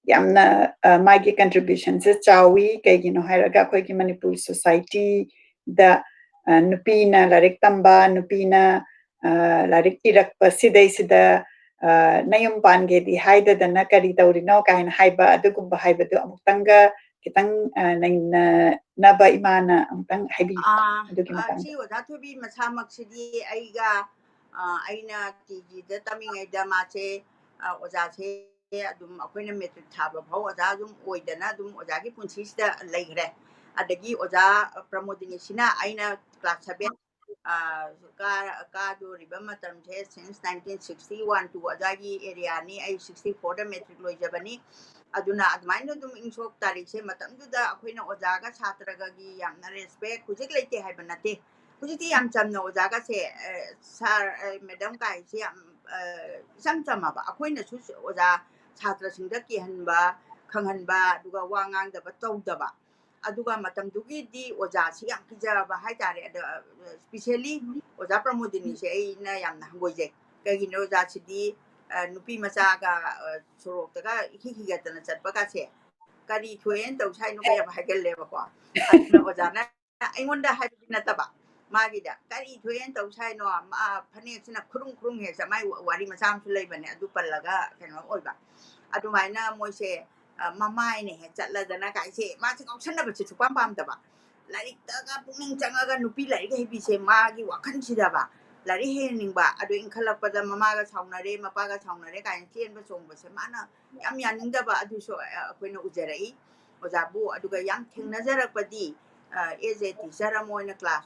ꯌꯥꯝꯅ, ꯑ, ꯃꯥꯒꯤ contribution ꯁꯦ ꯆꯥꯎꯏ꯫ ꯀꯩꯒꯤꯅꯣ ꯍꯥꯏꯔꯒ ꯑꯩꯈꯣꯏꯒꯤ ꯃꯅꯤꯄꯨꯔ society ꯗ, ꯑ, ꯅꯨꯄꯤꯅ ꯂꯥꯏꯔꯤꯛ ꯇꯝꯕ, ꯅꯨꯄꯤꯅ, ꯑ, ꯂꯥꯏꯔꯤꯛ ꯏꯔꯛꯄ ꯁꯤꯗꯩꯁꯤꯗ, ꯑ, "ꯅꯌꯨꯝ ꯄꯥꯟꯒꯦꯗꯤ ꯍꯥꯏꯗꯗꯅ ꯀꯔꯤ ꯇꯧꯔꯤꯅꯣ?" ꯀꯥꯏꯅ ꯍꯥꯏꯕ ꯑꯗꯨꯒꯨꯝꯕ ꯍꯥꯏꯕꯗꯨ ꯑꯃꯨꯛꯇꯪꯒ ꯈꯤꯇꯪ, ꯑ, ꯅꯩꯅꯅꯕ ꯏꯃꯥꯅ ꯑꯃꯨꯛꯇꯪ ꯍꯥꯏꯕꯤꯌꯨ꯫ ꯑꯥ, ꯑꯗꯨꯒꯤ ꯑ, ꯃꯇꯥꯡꯗ꯫ ꯁꯤ ꯑꯣꯖꯥ ꯊꯣꯏꯕꯤ ꯃꯁꯥꯃꯛꯁꯤꯗꯤ ꯑꯩꯒ, ꯑ, ꯑꯩꯅ ꯇꯤ ꯖꯤꯗ ꯇꯝꯃꯤꯉꯩꯗ ꯃꯥꯁꯦ, ꯑ, ꯑꯣꯖꯥꯁꯦ ꯑꯗꯨꯝ ꯑꯩꯈꯣꯏꯅ ꯃꯦꯇ꯭ꯔꯤꯛ ꯊꯥꯕ ꯐꯥꯎ ꯑꯣꯖꯥ ꯑꯗꯨꯝ ꯑꯣꯏꯗꯅ ꯑꯗꯨꯝ ꯑꯣꯖꯥꯒꯤ ꯄꯨꯟꯁꯤꯁꯤꯗ ꯂꯩꯈ꯭ꯔꯦ꯫ ꯑꯗꯒꯤ ꯑꯣꯖꯥ ꯄ꯭ꯔꯃꯣꯗꯤꯅꯤꯁꯤꯅ ꯑꯩꯅ ꯀ꯭ꯂꯥꯁ ꯁꯚꯦꯟ, ꯑ, ꯀꯥ-, ꯀꯥꯗꯣꯔꯤꯕ ꯃꯇꯝꯁꯦ since nineteen sixty one two ꯑꯗꯨꯋꯥꯏꯒꯤ ꯑꯦꯔꯤꯌꯥꯅꯤ꯫ ꯑꯩ sixty four ꯗ ꯃꯦꯇ꯭ꯔꯤꯛ ꯂꯣꯏꯖꯕꯅꯤ꯫ ꯑꯗꯨꯅ ꯑꯗꯨꯃꯥꯏꯅ ꯑꯗꯨꯝ ꯏꯪꯁꯣꯛ ꯇꯥꯔꯤꯛꯁꯦ ꯃꯇꯝꯗꯨꯗ ꯑꯩꯈꯣꯏꯅ ꯑꯣꯖꯥꯒ ꯁꯥꯇ꯭ꯔꯒꯒꯤ ꯌꯥꯝꯅ respect ꯍꯧꯖꯤꯛ ꯂꯩꯇꯦ ꯍꯥꯏꯕ ꯅꯠꯇꯦ꯫ ꯍꯧꯖꯤꯛꯇꯤ ꯌꯥꯝ ꯆꯝꯅ ꯑꯣꯖꯥꯒꯁꯦ, ꯑ, sir, ꯑ, madam ꯀꯥꯏꯁꯦ ꯌꯥꯝ, ꯑ, ꯏꯆꯝ ꯆꯝꯃꯕ꯫ ꯑꯩꯈꯣꯏꯅꯁꯨ ꯑꯣꯖꯥ ꯁꯥꯇ꯭ꯔꯁꯤꯡꯗ ꯀꯤꯍꯟꯕ, ꯈꯪꯍꯟꯕ, ꯑꯗꯨꯒ ꯋꯥ ꯉꯥꯡꯗꯕ ꯇꯧꯗꯕ꯫ ꯑꯗꯨꯒ ꯃꯇꯝꯗꯨꯒꯤꯗꯤ ꯑꯣꯖꯥꯁꯤ ꯌꯥꯝ ꯀꯤꯖꯕ ꯍꯥꯏꯇꯥꯔꯦ꯫ ꯑꯗ, ꯑ, specially ꯑꯣꯖꯥ ꯄ꯭ꯔꯃꯣꯗꯤꯅꯤꯁꯦ ꯑꯩꯅ ꯌꯥꯝꯅ ꯍꯪꯒꯣꯏꯖꯩ꯫ ꯀꯩꯒꯤꯅꯣ ꯑꯣꯖꯥꯁꯤꯗꯤ, ꯑ, ꯅꯨꯄꯤ ꯃꯆꯥꯒ, ꯑ, ꯁꯣꯔꯣꯛꯇꯒ ꯏꯈꯤ ꯈꯤꯒꯠꯇꯅ ꯆꯠꯄꯒꯁꯦ ꯀꯔꯤ ꯊꯣꯛꯑꯦꯅ ꯇꯧ ꯁꯥꯏꯅꯣ ꯀ ꯌꯥꯝ ꯍꯥꯏꯒꯜꯂꯦꯕꯀꯣ꯫ ꯑꯗꯨꯅ ꯑꯣꯖꯥꯅ ꯑꯩꯉꯣꯟꯗ ꯍꯥꯏꯕꯗꯤ ꯅꯠꯇꯕ, ꯃꯥꯒꯤꯗ ꯀꯔꯤ ꯊꯣꯛꯑꯦꯅ ꯇꯧ ꯁꯥꯏꯅꯣ? ꯃꯥ ꯐꯅꯦꯛꯁꯤꯅ ꯈꯨꯔꯨꯡ ꯈꯨꯔꯨꯡ ꯍꯦꯛ ꯆꯠ-, ꯃꯥꯏ ꯋꯥꯔꯤ ꯃꯆꯥ ꯑꯃꯁꯨ ꯂꯩꯕꯅꯦ, ꯑꯗꯨ ꯄꯜꯂꯒ ꯀꯩꯅꯣ ꯑꯣꯏꯕ꯫ ꯑꯗꯨꯃꯥꯏꯅ ꯃꯣꯏꯁꯦ, ꯑ, ꯃꯃꯥꯏꯅ ꯍꯦꯛ ꯆꯠꯂꯗꯅ ꯀꯥꯏꯁꯦ, ꯃꯥꯁꯦ ꯉꯥꯎꯁꯟꯅꯕꯁꯦ ꯁꯨꯛꯄꯥꯝ ꯄꯥꯝꯗꯕ꯫ ꯂꯥꯏꯔꯤꯛꯇꯒ ꯄꯨꯛꯅꯤꯡ ꯆꯪꯉꯒ ꯅꯨꯄꯤ ꯂꯥꯏꯔꯤꯛ ꯍꯩꯕꯤꯁꯦ ꯃꯥꯒꯤ ꯋꯥꯈꯜꯁꯤꯗꯕ꯫ ꯂꯥꯏꯔꯤꯛ ꯍꯩꯍꯟꯅꯤꯡꯕ, ꯑꯗꯨ ꯏꯟꯈꯠꯂꯛꯄꯗ ꯃꯃꯥꯒ ꯁꯥꯎꯅꯔꯦ, ꯃꯄꯥꯒ ꯁꯥꯎꯅꯔꯦ ꯀꯥꯏꯅ ꯆꯦꯟꯕ ꯆꯣꯡꯕꯁꯦ ꯃꯥꯅ ꯌꯥꯝ ꯌꯥꯅꯤꯡꯗꯕ, ꯑꯗꯨꯁꯨ, ꯑ, ꯑꯩꯈꯣꯏꯅ ꯎꯖꯔꯛꯏ꯫ ꯑꯣꯖꯥꯕꯨ ꯑꯗꯨꯒ ꯌꯥꯝ ꯊꯦꯡꯅꯖꯔꯛꯄꯗꯤ, ꯑ, as a teacher ꯑꯃ ꯑꯣꯏꯅ class,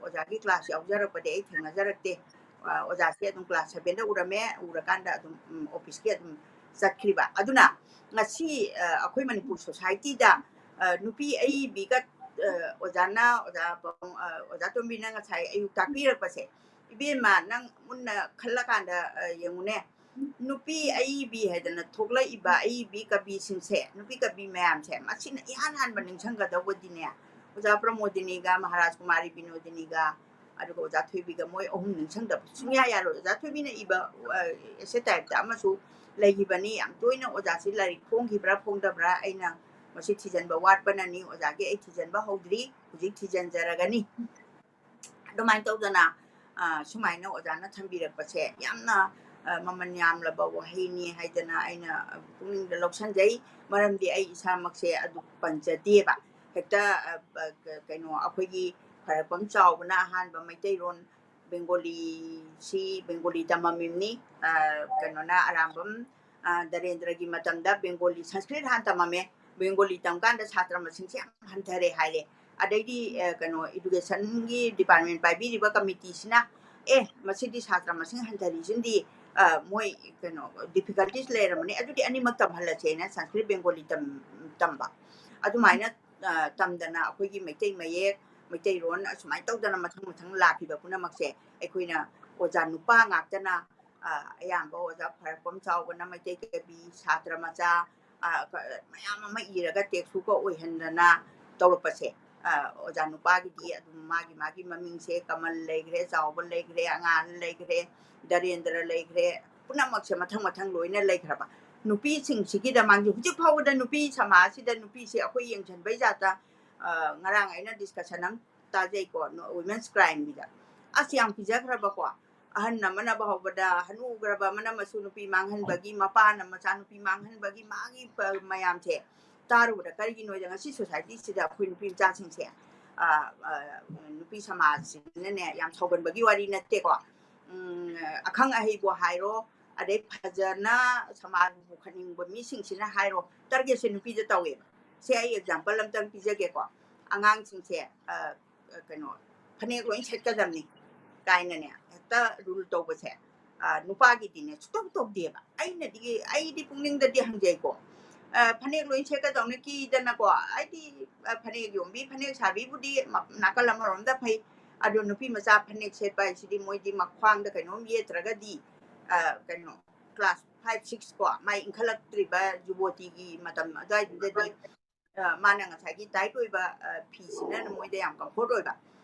ꯑꯣꯖꯥꯒꯤ class ꯌꯥꯎꯖꯔꯛꯄꯗꯤ ꯑꯩ ꯊꯦꯡꯅꯖꯔꯛꯇꯦ꯫ ꯑ, ꯑꯣꯖꯥꯁꯦ ꯑꯗꯨꯝ class seven ꯗ ꯎꯔꯝꯃꯦ, ꯎꯔꯀꯥꯟꯗ ꯑꯗꯨꯝ, ꯎꯝ, office ꯀꯤ ꯑꯗꯨꯝ ꯆꯠꯈ꯭ꯔꯤꯕ꯫ ꯑꯗꯨꯅ ꯉꯁꯤ, ꯑ, ꯑꯩꯈꯣꯏ ꯃꯅꯤꯄꯨꯔ society ꯗ, ꯑ, ꯅꯨꯄꯤ ꯑꯏꯕꯤꯒ ꯑ, ꯑꯣꯖꯥꯅ, ꯑꯣꯖꯥ ꯄꯥꯎ-, ꯑ, ꯑꯣꯖꯥ ꯇꯣꯝꯕꯤꯅ ꯉꯁꯥꯏ ꯑꯌꯨꯛ ꯇꯥꯛꯄꯤꯔꯛꯄꯁꯦ, "ꯏꯕꯦꯝꯃ, ꯅꯪ ꯃꯨꯟꯅ ꯈꯜꯂꯀꯥꯟꯗ, ꯑ, ꯌꯦꯡꯉꯨꯅꯦ, ꯅꯨꯄꯤ ꯑꯏꯕꯤ ꯍꯥꯏꯗꯅ ꯊꯣꯛꯂꯛꯏꯕ ꯑꯏꯕꯤ ꯀꯕꯤꯁꯤꯡꯁꯦ, ꯅꯨꯄꯤ ꯀꯕꯤ ꯃꯌꯥꯝꯁꯦ, ꯃꯁꯤꯅ ꯏꯍꯥꯟ ꯍꯥꯟꯕ ꯅꯤꯡꯁꯤꯡꯒꯗꯧꯕꯗꯤꯅꯦ, ꯑꯣꯖꯥ ꯄ꯭ꯔꯃꯣꯗꯤꯅꯤꯒ, ꯃꯍꯥꯔꯥꯖ ꯀꯨꯃꯥꯔꯤ ꯕꯤꯅꯣꯗꯤꯅꯤꯒ, ꯑꯗꯨꯒ ꯑꯣꯖꯥ ꯊꯣꯏꯕꯤꯒ, ꯃꯣꯏ ꯑꯍꯨꯝ ꯅꯤꯡꯁꯤꯡꯗꯕ ꯁꯨꯡꯌꯥ ꯌꯥꯔꯣꯏ꯫ ꯑꯣꯖꯥ ꯊꯣꯏꯕꯤꯅ ꯏꯕ, ꯑ, essay type ꯇ ꯑꯃꯁꯨ ꯂꯩꯈꯤꯕꯅꯤ, ꯌꯥꯝ ꯇꯣꯏꯅ ꯑꯣꯖꯥꯁꯤ ꯂꯥꯏꯔꯤꯛ ꯐꯣꯡꯈꯤꯕ꯭ꯔꯥ ꯐꯣꯡꯗꯕ꯭ꯔꯥ ꯑꯩꯅ ꯃꯁꯤ ꯊꯤꯖꯤꯟꯕ ꯋꯥꯠꯄꯅꯅꯤ, ꯑꯣꯖꯥꯒꯤ ꯑꯩ ꯊꯤꯖꯤꯟꯕ ꯍꯧꯗ꯭ꯔꯤ, ꯍꯧꯖꯤꯛ ꯊꯤꯖꯤꯟꯖꯔꯒꯅꯤ"꯫ ꯑꯗꯨꯃꯥꯏꯅ ꯇꯧꯗꯅ, ꯑ, ꯁꯨꯃꯥꯏꯅ ꯑꯣꯖꯥꯅ ꯊꯝꯕꯤꯔꯛꯄꯁꯦ ꯌꯥꯝꯅ, ꯑ, ꯃꯃꯜ ꯌꯥꯝꯂꯕ ꯋꯥꯍꯩꯅꯤ ꯍꯥꯏꯗꯅ ꯑꯩꯅ, ꯑ, ꯄꯨꯛꯅꯤꯡꯗ ꯂꯧꯁꯟꯖꯩ꯫ ꯃꯔꯝꯗꯤ ꯑꯩ ꯏꯁꯥꯃꯛꯁꯦ ꯑꯗꯨ ꯄꯟꯖꯗꯦꯕ꯫ ꯍꯦꯛꯇ, ꯑ, ꯑ, ꯀ-, ꯀꯩꯅꯣ, ꯑꯩꯈꯣꯏꯒꯤ ꯈ꯭ꯋꯥꯏꯔꯥꯛꯄꯝ ꯆꯥꯎꯕꯅ ꯑꯍꯥꯟꯕ ꯃꯩꯇꯩꯔꯣꯟ ꯕꯦꯡꯒꯣꯂꯤꯁꯤ ꯕꯦꯡꯒꯣꯂꯤ ꯇꯝꯃꯝꯃꯤꯕꯅꯤ꯫ ꯑ, ꯀꯩꯅꯣꯅ, ꯑꯔꯥꯝꯕꯝ, ꯑ, ꯗꯔꯦꯟꯗ꯭ꯔꯒꯤ ꯃꯇꯝꯗ ꯕꯦꯡꯒꯣꯂꯤ, ꯁꯪꯁꯀ꯭ꯔꯤꯠ ꯍꯥꯟꯅ ꯇꯝꯃꯝꯃꯦ꯫ ꯕꯦꯡꯒꯣꯂꯤ ꯇꯝꯀꯥꯟꯗ ꯁꯥꯇ꯭ꯔ ꯃꯁꯤꯡꯁꯦ ꯌꯥꯝ ꯍꯟꯊꯔꯦ ꯍꯥꯏꯔꯦ꯫ ꯑꯗꯩꯗꯤ, ꯑ, ꯀꯩꯅꯣ, education ꯒꯤ department ꯄꯥꯏꯕꯤꯔꯤꯕ committee ꯁꯤꯅ, "ꯑꯦ, ꯃꯁꯤꯗꯤ ꯁꯥꯇ꯭ꯔ ꯃꯁꯤꯡ ꯍꯟꯊꯔꯤꯁꯤꯅꯗꯤ, ꯑ, ꯃꯣꯏ, ꯀꯩꯅꯣ, difficulties ꯂꯩꯔꯝꯃꯅꯤ, ꯑꯗꯨꯗꯤ ꯑꯅꯤꯃꯛ ꯇꯝꯍꯜꯂꯁꯦꯅ" ꯁꯪꯁꯀ꯭ꯔꯤꯠ ꯕꯦꯡꯒꯣꯂꯤ ꯇꯝ-, ꯇꯝꯕ꯫ ꯑꯗꯨꯃꯥꯏꯅ, ꯑ, ꯇꯝꯗꯅ ꯑꯩꯈꯣꯏꯒꯤ ꯃꯩꯇꯩ ꯃꯌꯦꯛ, ꯃꯩꯇꯩꯔꯣꯟ ꯑꯁꯨꯃꯥꯏꯅ ꯇꯧꯗꯅ ꯃꯊꯪ ꯃꯊꯪ ꯂꯥꯛꯈꯤꯕ ꯄꯨꯝꯅꯃꯛꯁꯦ ꯑꯩꯈꯣꯏꯅ ꯑꯣꯖꯥ ꯅꯨꯄꯥ ꯉꯥꯛꯇꯅ, ꯑ, ꯑꯌꯥꯝꯕ ꯑꯣꯖꯥ ꯈ꯭ꯋꯥꯏꯔꯥꯛꯄꯝ ꯆꯥꯎꯕꯅ ꯃꯩꯇꯩ ꯀꯕꯤ, ꯁꯥꯇ꯭ꯔ ꯃꯆꯥ, ꯑ, ꯀ-, ꯃꯌꯥꯝ ꯑꯃ ꯏꯔꯒ text book ꯀ ꯑꯣꯏꯍꯟꯗꯅ ꯇꯧꯔꯛꯄꯁꯦ, ꯑ, ꯑꯣꯖꯥ ꯅꯨꯄꯥꯒꯤꯗꯤ ꯑꯗꯨꯝ ꯃꯥꯒꯤ ꯃꯥꯒꯤ ꯃꯃꯤꯡꯁꯦ ꯀꯃꯜ ꯂꯩꯈ꯭ꯔꯦ, ꯆꯥꯎꯕ ꯂꯩꯈ꯭ꯔꯦ, ꯑꯉꯥꯟ ꯂꯩꯈ꯭ꯔꯦ, ꯗꯔꯦꯟꯗ꯭ꯔ ꯂꯩꯈ꯭ꯔꯦ, ꯄꯨꯝꯅꯃꯛꯁꯦ ꯃꯊꯪ ꯃꯊꯪ ꯂꯣꯏꯅ ꯂꯩꯈ꯭ꯔꯕ꯫ ꯅꯨꯄꯤꯁꯤꯡꯁꯤꯒꯤꯗꯃꯛ ꯍꯧꯖꯤꯛ ꯐꯥꯎꯕꯗ ꯅꯨꯄꯤ ꯁꯃꯥꯖꯁꯤꯗ ꯅꯨꯄꯤꯁꯦ ꯑꯩꯈꯣꯏ ꯌꯦꯡꯁꯤꯟꯕꯩ ꯖꯥꯠꯇ, ꯑ, ꯉꯔꯥꯡ ꯑꯩꯅ discussion ꯑꯃ ꯇꯥꯖꯩꯀꯣ, ꯅꯣ-, women's crime ꯒꯤꯗ꯫ ꯑꯁ, ꯌꯥꯝ ꯀꯤꯖꯈ꯭ꯔꯕꯀꯣ꯫ ꯑꯍꯟ ꯑꯃꯅ ꯐꯥꯎꯕꯗ, ꯍꯅꯨꯈ꯭ꯔꯕ ꯑꯃꯅ ꯃꯁꯨ ꯅꯨꯄꯤ ꯃꯥꯡꯍꯟꯕꯒꯤ, ꯃꯄꯥꯅ ꯃꯆꯥ ꯅꯨꯄꯤ ꯃꯥꯡꯍꯟꯕꯒꯤ, ꯃꯥꯒꯤ ꯄ-, ꯃꯌꯥꯝꯁꯦ ꯇꯥꯔꯨꯕꯗ, ꯀꯔꯤꯒꯤꯅꯣꯗ ꯉꯁꯤ society ꯁꯤꯗ ꯑꯩꯈꯣꯏ ꯅꯨꯄꯤ ꯃꯆꯥꯁꯤꯡꯁꯦ, ꯑ, ꯑ, ꯅꯨꯄꯤ ꯁꯃꯥꯖꯁꯤꯅꯅꯦ ꯌꯥꯝ ꯁꯥꯎꯒꯟꯕꯒꯤ ꯋꯥꯔꯤ ꯅꯠꯇꯦꯀꯣ꯫ ꯎꯝ, ꯑꯈꯪ ꯑꯍꯩꯕꯨ ꯍꯥꯏꯔꯣ, ꯑꯗꯩ ꯐꯖꯅ ꯁꯃꯥꯖꯕꯨ ꯄꯨꯈꯠꯅꯤꯡꯕ ꯃꯤꯁꯤꯡꯁꯤꯅ ꯍꯥꯏꯔꯣ, target ꯁꯦ ꯅꯨꯄꯤꯗ ꯇꯧꯋꯦꯕ꯫ ꯁꯦ ꯑꯩ example ꯑꯝꯇꯪ ꯄꯤꯖꯒꯦꯀꯣ꯫ ꯑꯉꯥꯡꯁꯤꯡꯁꯦ, ꯑ, ꯀꯩꯅꯣ, ꯐꯅꯦꯛ ꯂꯣꯏ ꯁꯦꯠꯀꯗꯕꯅꯤ ꯀꯥꯏꯅꯅꯦ, ꯍꯦꯛꯇ rule ꯇꯧꯕꯁꯦ, ꯑ, ꯅꯨꯄꯥꯒꯤꯗꯤꯅꯦ ꯁꯨꯛꯇꯧ ꯇꯧꯗꯦꯕ꯫ ꯑꯩꯅꯗꯤ, ꯑꯩꯗꯤ ꯄꯨꯛꯅꯤꯡꯗꯗꯤ ꯍꯪꯖꯩꯀꯣ, ꯐꯅꯦꯛ ꯂꯣꯏ ꯁꯦꯠꯀꯗꯧꯅꯤ ꯀꯤꯗꯅꯀꯣ꯫ ꯑꯩꯗꯤ ꯐꯅꯦꯛ ꯌꯣꯟꯕꯤ, ꯐꯅꯦꯛ ꯁꯥꯕꯤꯕꯨꯗꯤ ꯅꯥꯀꯜ ꯑꯃꯔꯣꯝꯗ ꯐꯩ, ꯑꯗꯣ ꯅꯨꯄꯤ ꯃꯆꯥ ꯐꯅꯦꯛ ꯁꯦꯠꯄ ꯍꯥꯏꯁꯤꯗꯤ ꯃꯣꯏꯗꯤ ꯃꯈ꯭ꯋꯥꯡꯗ ꯀꯩꯅꯣꯝ ꯌꯦꯠꯇ꯭ꯔꯒꯗꯤ, ꯀꯩꯅꯣ, ꯀ꯭ꯂꯥꯁ ꯐꯥꯏꯚ ꯁꯤꯛꯁ ꯀꯣ, ꯃꯥꯏ ꯏꯟꯈꯠꯂꯛꯇ꯭ꯔꯤꯕ ꯖꯨꯕꯣꯇꯤꯒꯤ ꯃꯇꯝ ꯑꯗꯨꯋꯥꯏꯗꯨꯗꯗꯤ, ꯃꯥꯅ ꯉꯁꯥꯏꯒꯤ ꯇꯥꯏꯠ ꯑꯣꯏꯕ ꯐꯤꯁꯤꯅ ꯃꯣꯏꯗ ꯌꯥꯝ ꯀꯝꯐꯣꯔꯠ ꯑꯣꯏꯕ꯫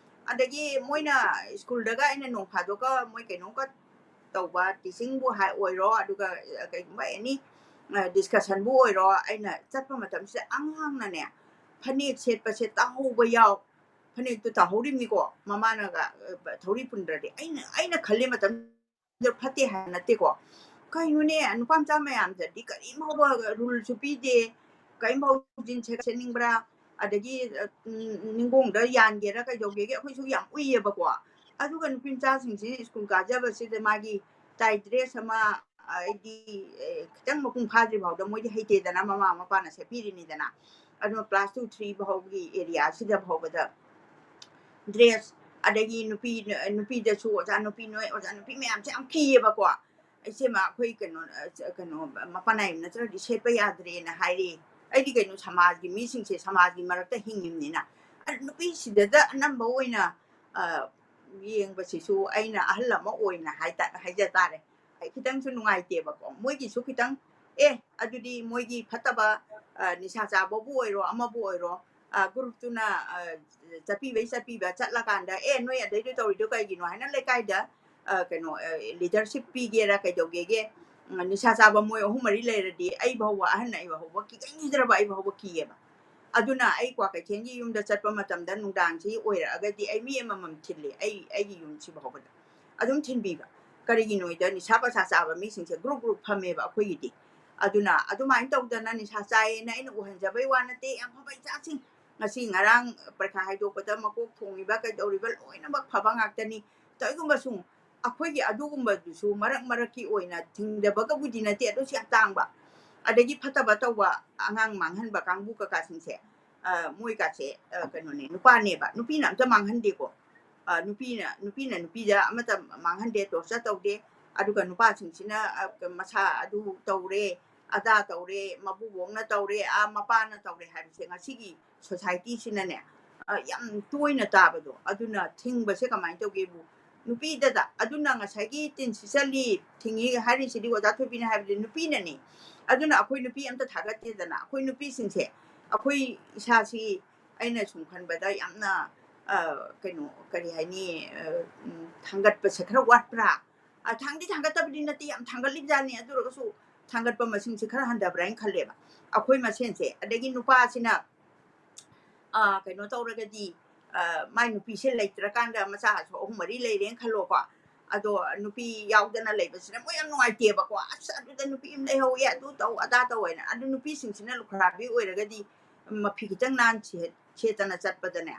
ꯑꯗꯒꯤ ꯃꯣꯏꯅ ꯁ꯭ꯀꯨꯜꯗꯒ ꯑꯩꯅ ꯅꯣꯡ ꯐꯥꯗꯣꯛꯀ ꯃꯣꯏ ꯀꯩꯅꯣꯝꯀ ꯇꯧꯕ, ꯇꯤꯆꯤꯡꯕꯨ ꯑꯣꯏꯔꯣ, ꯑꯗꯨꯒ ꯀꯩꯒꯨꯝꯕ ꯑꯦꯅꯤ ꯗꯤꯁꯀꯁꯟꯕꯨ ꯑꯣꯏꯔꯣ, ꯑꯩꯅ ꯆꯠꯄ ꯃꯇꯝꯁꯤꯗ ꯑꯉꯥꯡꯅꯅꯦ ꯐꯅꯦꯛ ꯁꯦꯠꯄꯁꯦ ꯇꯥꯍꯧꯕ ꯌꯥꯎ꯫ ꯐꯅꯦꯛꯇꯨ ꯇꯥꯍꯧꯔꯤꯕꯅꯤꯀꯣ, ꯃꯃꯥꯅꯒ ꯊꯧꯔꯤ ꯄꯨꯟꯗ꯭ꯔꯗꯤ꯫ ꯑꯩꯅ ꯑꯩꯅ ꯈꯜꯂꯤ ꯃꯇꯝ ꯐꯠꯇꯦ ꯍꯥꯏꯕ ꯅꯠꯇꯦꯀꯣ꯫ ꯀꯩꯅꯣꯅꯦ, ꯅꯨꯄꯥ ꯃꯆꯥ ꯃꯌꯥꯝꯗꯗꯤ ꯀꯔꯤꯝ ꯐꯥꯎꯕ ꯔꯨꯜꯁꯨ ꯄꯤꯗꯦ, ꯀꯔꯤꯝ ꯐꯥꯎ ꯖꯤꯟꯁ ꯁꯦꯠꯅꯤꯡꯕ꯭ꯔꯥ, ꯑꯗꯒꯤ ꯅꯤꯡꯒꯣꯡꯗ ꯌꯥꯟꯒꯦꯔꯥ ꯀꯩꯗꯧꯒꯦꯒꯦ ꯑꯩꯈꯣꯏꯁꯨ ꯌꯥꯝ ꯎꯏꯌꯦꯕꯀꯣ꯫ ꯑꯗꯨꯒ ꯅꯨꯄꯤ ꯃꯆꯥꯁꯤꯡꯁꯤ ꯁ꯭ꯀꯨꯜ ꯀꯥꯖꯕꯁꯤꯗ ꯃꯥꯒꯤ ꯇꯥꯏ ꯗ꯭ꯔꯦꯁ ꯑꯃ, ꯍꯥꯏꯗꯤ, ꯈꯤꯇꯪ ꯃꯄꯨꯡ ꯐꯥꯗ꯭ꯔꯤ ꯐꯥꯎꯗ ꯃꯣꯏꯗꯤ ꯍꯩꯇꯦꯗꯅ, ꯃꯃꯥ ꯃꯄꯥꯅ ꯁꯦꯠꯄꯤꯔꯤꯅꯤꯗꯅ꯫ ꯑꯗꯨꯅ ꯀ꯭ꯂꯥꯁ ꯇꯨ ꯊ꯭ꯔꯤ ꯐꯥꯎꯒꯤ ꯑꯦꯔꯤꯌꯥꯁꯤꯗ ꯐꯥꯎꯕꯗ ꯗ꯭ꯔꯦꯁ, ꯑꯗꯒꯤ ꯅꯨꯄꯤ, ꯅꯨꯄꯤꯗꯁꯨ ꯑꯣꯖꯥ ꯅꯨꯄꯤ ꯅꯣꯏ, ꯑꯣꯖꯥ ꯅꯨꯄꯤ ꯃꯌꯥꯝꯁꯦ ꯌꯥꯝ ꯀꯤꯌꯦꯕꯀꯣ꯫ "ꯏꯆꯦꯃ, ꯑꯩꯈꯣꯏ ꯀꯩꯅꯣ, ꯀꯩꯅꯣ, ꯃꯄꯥꯟ ꯅꯥꯏꯕ ꯅꯠꯇ꯭ꯔꯗꯤ ꯁꯦꯠꯄ ꯌꯥꯗ꯭ꯔꯦꯅ" ꯍꯥꯏꯔꯤ꯫ ꯑꯩꯗꯤ ꯀꯩꯅꯣ, ꯁꯃꯥꯖꯒꯤ ꯃꯤꯁꯤꯡꯁꯦ ꯁꯃꯥꯖꯒꯤ ꯃꯔꯛꯇ ꯍꯤꯡꯉꯤꯕꯅꯤꯅ꯫ ꯑꯗꯨ ꯅꯨꯄꯤꯁꯤꯗꯗ ꯑꯅꯝꯕ ꯑꯣꯏꯅ, ꯑ, ꯌꯦꯡꯕꯁꯤꯁꯨ ꯑꯩꯅ ꯑꯍꯜ ꯑꯃ ꯑꯣꯏꯅ ꯍꯥꯏꯇꯥ-, ꯍꯥꯏꯖ ꯇꯥꯔꯦ꯫ ꯑꯩ ꯈꯤꯇꯪꯁꯨ ꯅꯨꯡꯉꯥꯏꯇꯦꯕꯀꯣ꯫ ꯃꯣꯏꯒꯤꯁꯨ ꯈꯤꯇꯪ, ꯑꯦ, ꯑꯗꯨꯗꯤ ꯃꯣꯏꯒꯤ ꯐꯠꯇꯕ, ꯑ, ꯅꯤꯁꯥ ꯆꯥꯕꯕꯨ ꯑꯣꯏꯔꯣ, ꯑꯃꯕꯨ ꯑꯣꯏꯔꯣ, ꯑ, ꯒ꯭ꯔꯨꯞꯇꯨꯅ, ꯑ, ꯆꯠꯄꯤꯕꯩ ꯆꯠꯄꯤꯕ ꯆꯠꯂꯀꯥꯟꯗ, "ꯑꯦ, ꯅꯣꯏ ꯑꯗꯩꯗꯨ ꯇꯧꯔꯤꯗꯣ ꯀꯩꯒꯤꯅꯣ?" ꯍꯥꯏꯅ ꯂꯩꯀꯥꯏꯗ, ꯑ, ꯀꯩꯅꯣ, ꯑ, ꯂꯤꯗꯔꯁꯤꯞ ꯄꯤꯒꯦꯔꯥ ꯀꯩꯗꯧꯒꯦꯒꯦ, ꯎꯝ, ꯅꯤꯁꯥ ꯆꯥꯕ ꯃꯣꯏ ꯑꯍꯨꯝ ꯃꯔꯤ ꯂꯩꯔꯗꯤ ꯑꯩ ꯐꯥꯎꯕ, ꯑꯍꯟ ꯑꯩ ꯐꯥꯎꯕ ꯀꯤꯖꯈꯤꯗ꯭ꯔꯕ, ꯑꯩ ꯐꯥꯎꯕ ꯀꯤꯌꯦꯕ꯫ ꯑꯗꯨꯅ ꯑꯩ ꯀ꯭ꯋꯥꯀꯩꯊꯦꯜꯒꯤ ꯌꯨꯝꯗ ꯆꯠꯄ ꯃꯇꯝꯗ ꯅꯨꯡꯗꯥꯡꯁꯤ ꯑꯣꯏꯔꯛꯑꯒꯗꯤ ꯑꯩ ꯃꯤ ꯑꯃꯃꯝ ꯊꯤꯜꯂꯤ, ꯑꯩ, ꯑꯩꯒꯤ ꯌꯨꯝꯁꯤ ꯐꯥꯎꯕꯗ ꯑꯗꯨꯝ ꯊꯤꯟꯕꯤꯕ꯫ ꯀꯔꯤꯒꯤꯅꯣꯗ ꯅꯤꯁꯥ ꯄꯁꯥ ꯆꯥꯕ ꯃꯤꯁꯤꯡꯁꯦ ꯒ꯭ꯔꯨꯞ ꯒ꯭ꯔꯨꯞ ꯐꯝꯃꯦꯕ ꯑꯩꯈꯣꯏꯒꯤꯗꯤ꯫ ꯑꯗꯨꯅ ꯑꯗꯨꯃꯥꯏꯅ ꯇꯧꯗꯅ ꯅꯤꯁꯥ ꯆꯥꯏꯌꯦꯅ ꯑꯩꯅ ꯎꯍꯟꯖꯕꯩ ꯋꯥ ꯅꯠꯇꯦ, ꯌꯥꯝ ꯐꯕ ꯏꯆꯥꯁꯤꯡ꯫ ꯉꯁꯤ ꯉꯔꯥꯡ ꯄꯔꯤꯈꯥ ꯍꯥꯏꯗꯣꯛꯄꯗ ꯃꯀꯣꯛ ꯊꯣꯡꯉꯤꯕ ꯀꯩꯗꯧꯔꯤꯕ ꯂꯣꯏꯅꯃꯛ ꯐꯕ ꯉꯥꯛꯇꯅꯤ꯫ ꯇꯧꯏꯒꯨꯝꯕꯁꯨꯡ ꯑꯩꯈꯣꯏꯒꯤ ꯑꯗꯨꯒꯨꯝꯕꯗꯨꯁꯨ ꯃꯔꯛ ꯃꯔꯛꯀꯤ ꯑꯣꯏꯅ ꯊꯤꯡꯗꯕꯒꯕꯨꯗꯤ ꯅꯠꯇꯦ, ꯑꯗꯨꯁꯨ ꯌꯥꯝ ꯇꯥꯡꯕ꯫ ꯑꯗꯒꯤ ꯐꯠꯇꯕ ꯇꯧꯕ, ꯑꯉꯥꯡ ꯃꯥꯡꯍꯟꯕ ꯀꯥꯡꯕꯨ ꯀꯀꯥꯁꯤꯡꯁꯦ, ꯑ, ꯃꯣꯏꯒꯥꯁꯦ, ꯑ, ꯀꯩꯅꯣꯅꯦ, ꯅꯨꯄꯥꯅꯦꯕ, ꯅꯨꯄꯤꯅ ꯑꯝꯇ ꯃꯥꯡꯍꯟꯗꯦꯀꯣ꯫ ꯑ, ꯅꯨꯄꯤꯅ, ꯅꯨꯄꯤꯅ ꯅꯨꯄꯤꯗ ꯑꯃꯠꯇ ꯃꯥꯡꯍꯟꯗꯦ, ꯇꯣꯔꯆꯔ ꯇꯧꯗꯦ꯫ ꯑꯗꯨꯒ ꯅꯨꯄꯥꯁꯤꯡꯁꯤꯅ, ꯑ, ꯃꯁꯥ ꯑꯗꯨ ꯇꯧꯔꯦ, ꯑꯗꯥ ꯇꯧꯔꯦ, ꯃꯄꯨꯕꯣꯛꯅ ꯇꯧꯔꯦ, ꯑꯥ ꯃꯄꯥꯅ ꯇꯧꯔꯦ ꯍꯥꯏꯕꯁꯦ ꯉꯁꯤꯒꯤ society ꯁꯤꯅꯅꯦ, ꯑ, ꯌꯥꯝ ꯇꯣꯏꯅ ꯇꯥꯕꯗꯣ꯫ ꯑꯗꯨꯅ ꯊꯤꯡꯕꯁꯦ ꯀꯃꯥꯏꯅ ꯇꯧꯒꯦꯕꯨ, ꯅꯨꯄꯤꯗꯗ꯫ ꯑꯗꯨꯅ ꯉꯁꯥꯏꯒꯤ ꯇꯤꯟ ꯁꯤꯠꯆꯜꯂꯤ, ꯊꯤꯡꯉꯤ ꯍꯥꯏꯔꯤꯁꯤꯗꯤ ꯑꯣꯖꯥ ꯊꯣꯏꯕꯤꯅ ꯍꯥꯏꯕꯗꯤ ꯅꯨꯄꯤꯅꯅꯤ꯫ ꯑꯗꯨꯅ ꯑꯩꯈꯣꯏ ꯅꯨꯄꯤ ꯑꯝꯇ ꯊꯥꯒꯠꯇꯦꯗꯅ꯫ ꯑꯩꯈꯣꯏ ꯅꯨꯄꯤꯁꯤꯡꯁꯦ, ꯑꯩꯈꯣꯏ ꯏꯁꯥꯁꯤ ꯑꯩꯅ ꯁꯨꯝ ꯈꯟꯕꯗ ꯌꯥꯝꯅ, ꯑ, ꯀꯩꯅꯣ, ꯀꯔꯤ ꯍꯥꯏꯅꯤ, ꯑ, ꯎꯝ, ꯊꯥꯡꯒꯠꯄꯁꯦ ꯈꯔ ꯋꯥꯠꯄ꯭ꯔꯥ? ꯑ, ꯊꯥꯡꯗꯤ ꯊꯥꯡꯒꯠꯇꯕꯗꯤ ꯅꯠꯇꯦ, ꯌꯥꯝ ꯊꯥꯡꯒꯠꯂꯤꯕꯖꯥꯠꯅꯤ꯫ ꯑꯗꯨ ꯑꯣꯏꯔꯒꯁꯨ ꯊꯥꯡꯒꯠꯄ ꯃꯁꯤꯡꯁꯦ ꯈꯔ ꯍꯟꯊꯕ꯭ꯔꯥ ꯍꯥꯏꯅ ꯈꯜꯂꯦꯕ ꯑꯩꯈꯣꯏ ꯃꯁꯦꯟꯁꯦ꯫ ꯑꯗꯒꯤ ꯅꯨꯄꯥꯁꯤꯅ, ꯑ, ꯀꯩꯅꯣ ꯇꯧꯔꯒꯗꯤ, ꯑ, ꯃꯥꯏ ꯅꯨꯄꯤꯁꯦ ꯂꯩꯇ꯭ꯔꯀꯥꯟꯗ ꯃꯆꯥꯁꯨ ꯑꯍꯨꯝ ꯃꯔꯤ ꯂꯩꯔꯦꯅ ꯈꯜꯂꯣꯀꯣ꯫ ꯑꯗꯣ ꯅꯨꯄꯤ ꯌꯥꯎꯗꯅ ꯂꯩꯕꯁꯤꯅ ꯃꯣꯏ ꯌꯥꯝ ꯅꯨꯡꯉꯥꯏꯇꯦꯕꯀꯣ꯫ "ꯑꯁ, ꯑꯗꯨꯗ ꯅꯨꯄꯤ ꯑꯃ ꯂꯩꯍꯧꯋꯦ, ꯑꯗꯨ ꯇꯧ, ꯑꯗꯥ ꯇꯧ" ꯍꯥꯏꯅ꯫ ꯑꯗꯨ ꯅꯨꯄꯤꯁꯤꯡꯁꯤꯅ ꯂꯨꯈ꯭ꯔꯥꯕꯤ ꯑꯣꯏꯔꯒꯗꯤ ꯃꯐꯤ ꯈꯤꯇꯪ ꯅꯥꯟ ꯁꯦꯠ-, ꯁꯦꯠꯇꯅ ꯆꯠꯄꯗꯅꯦ,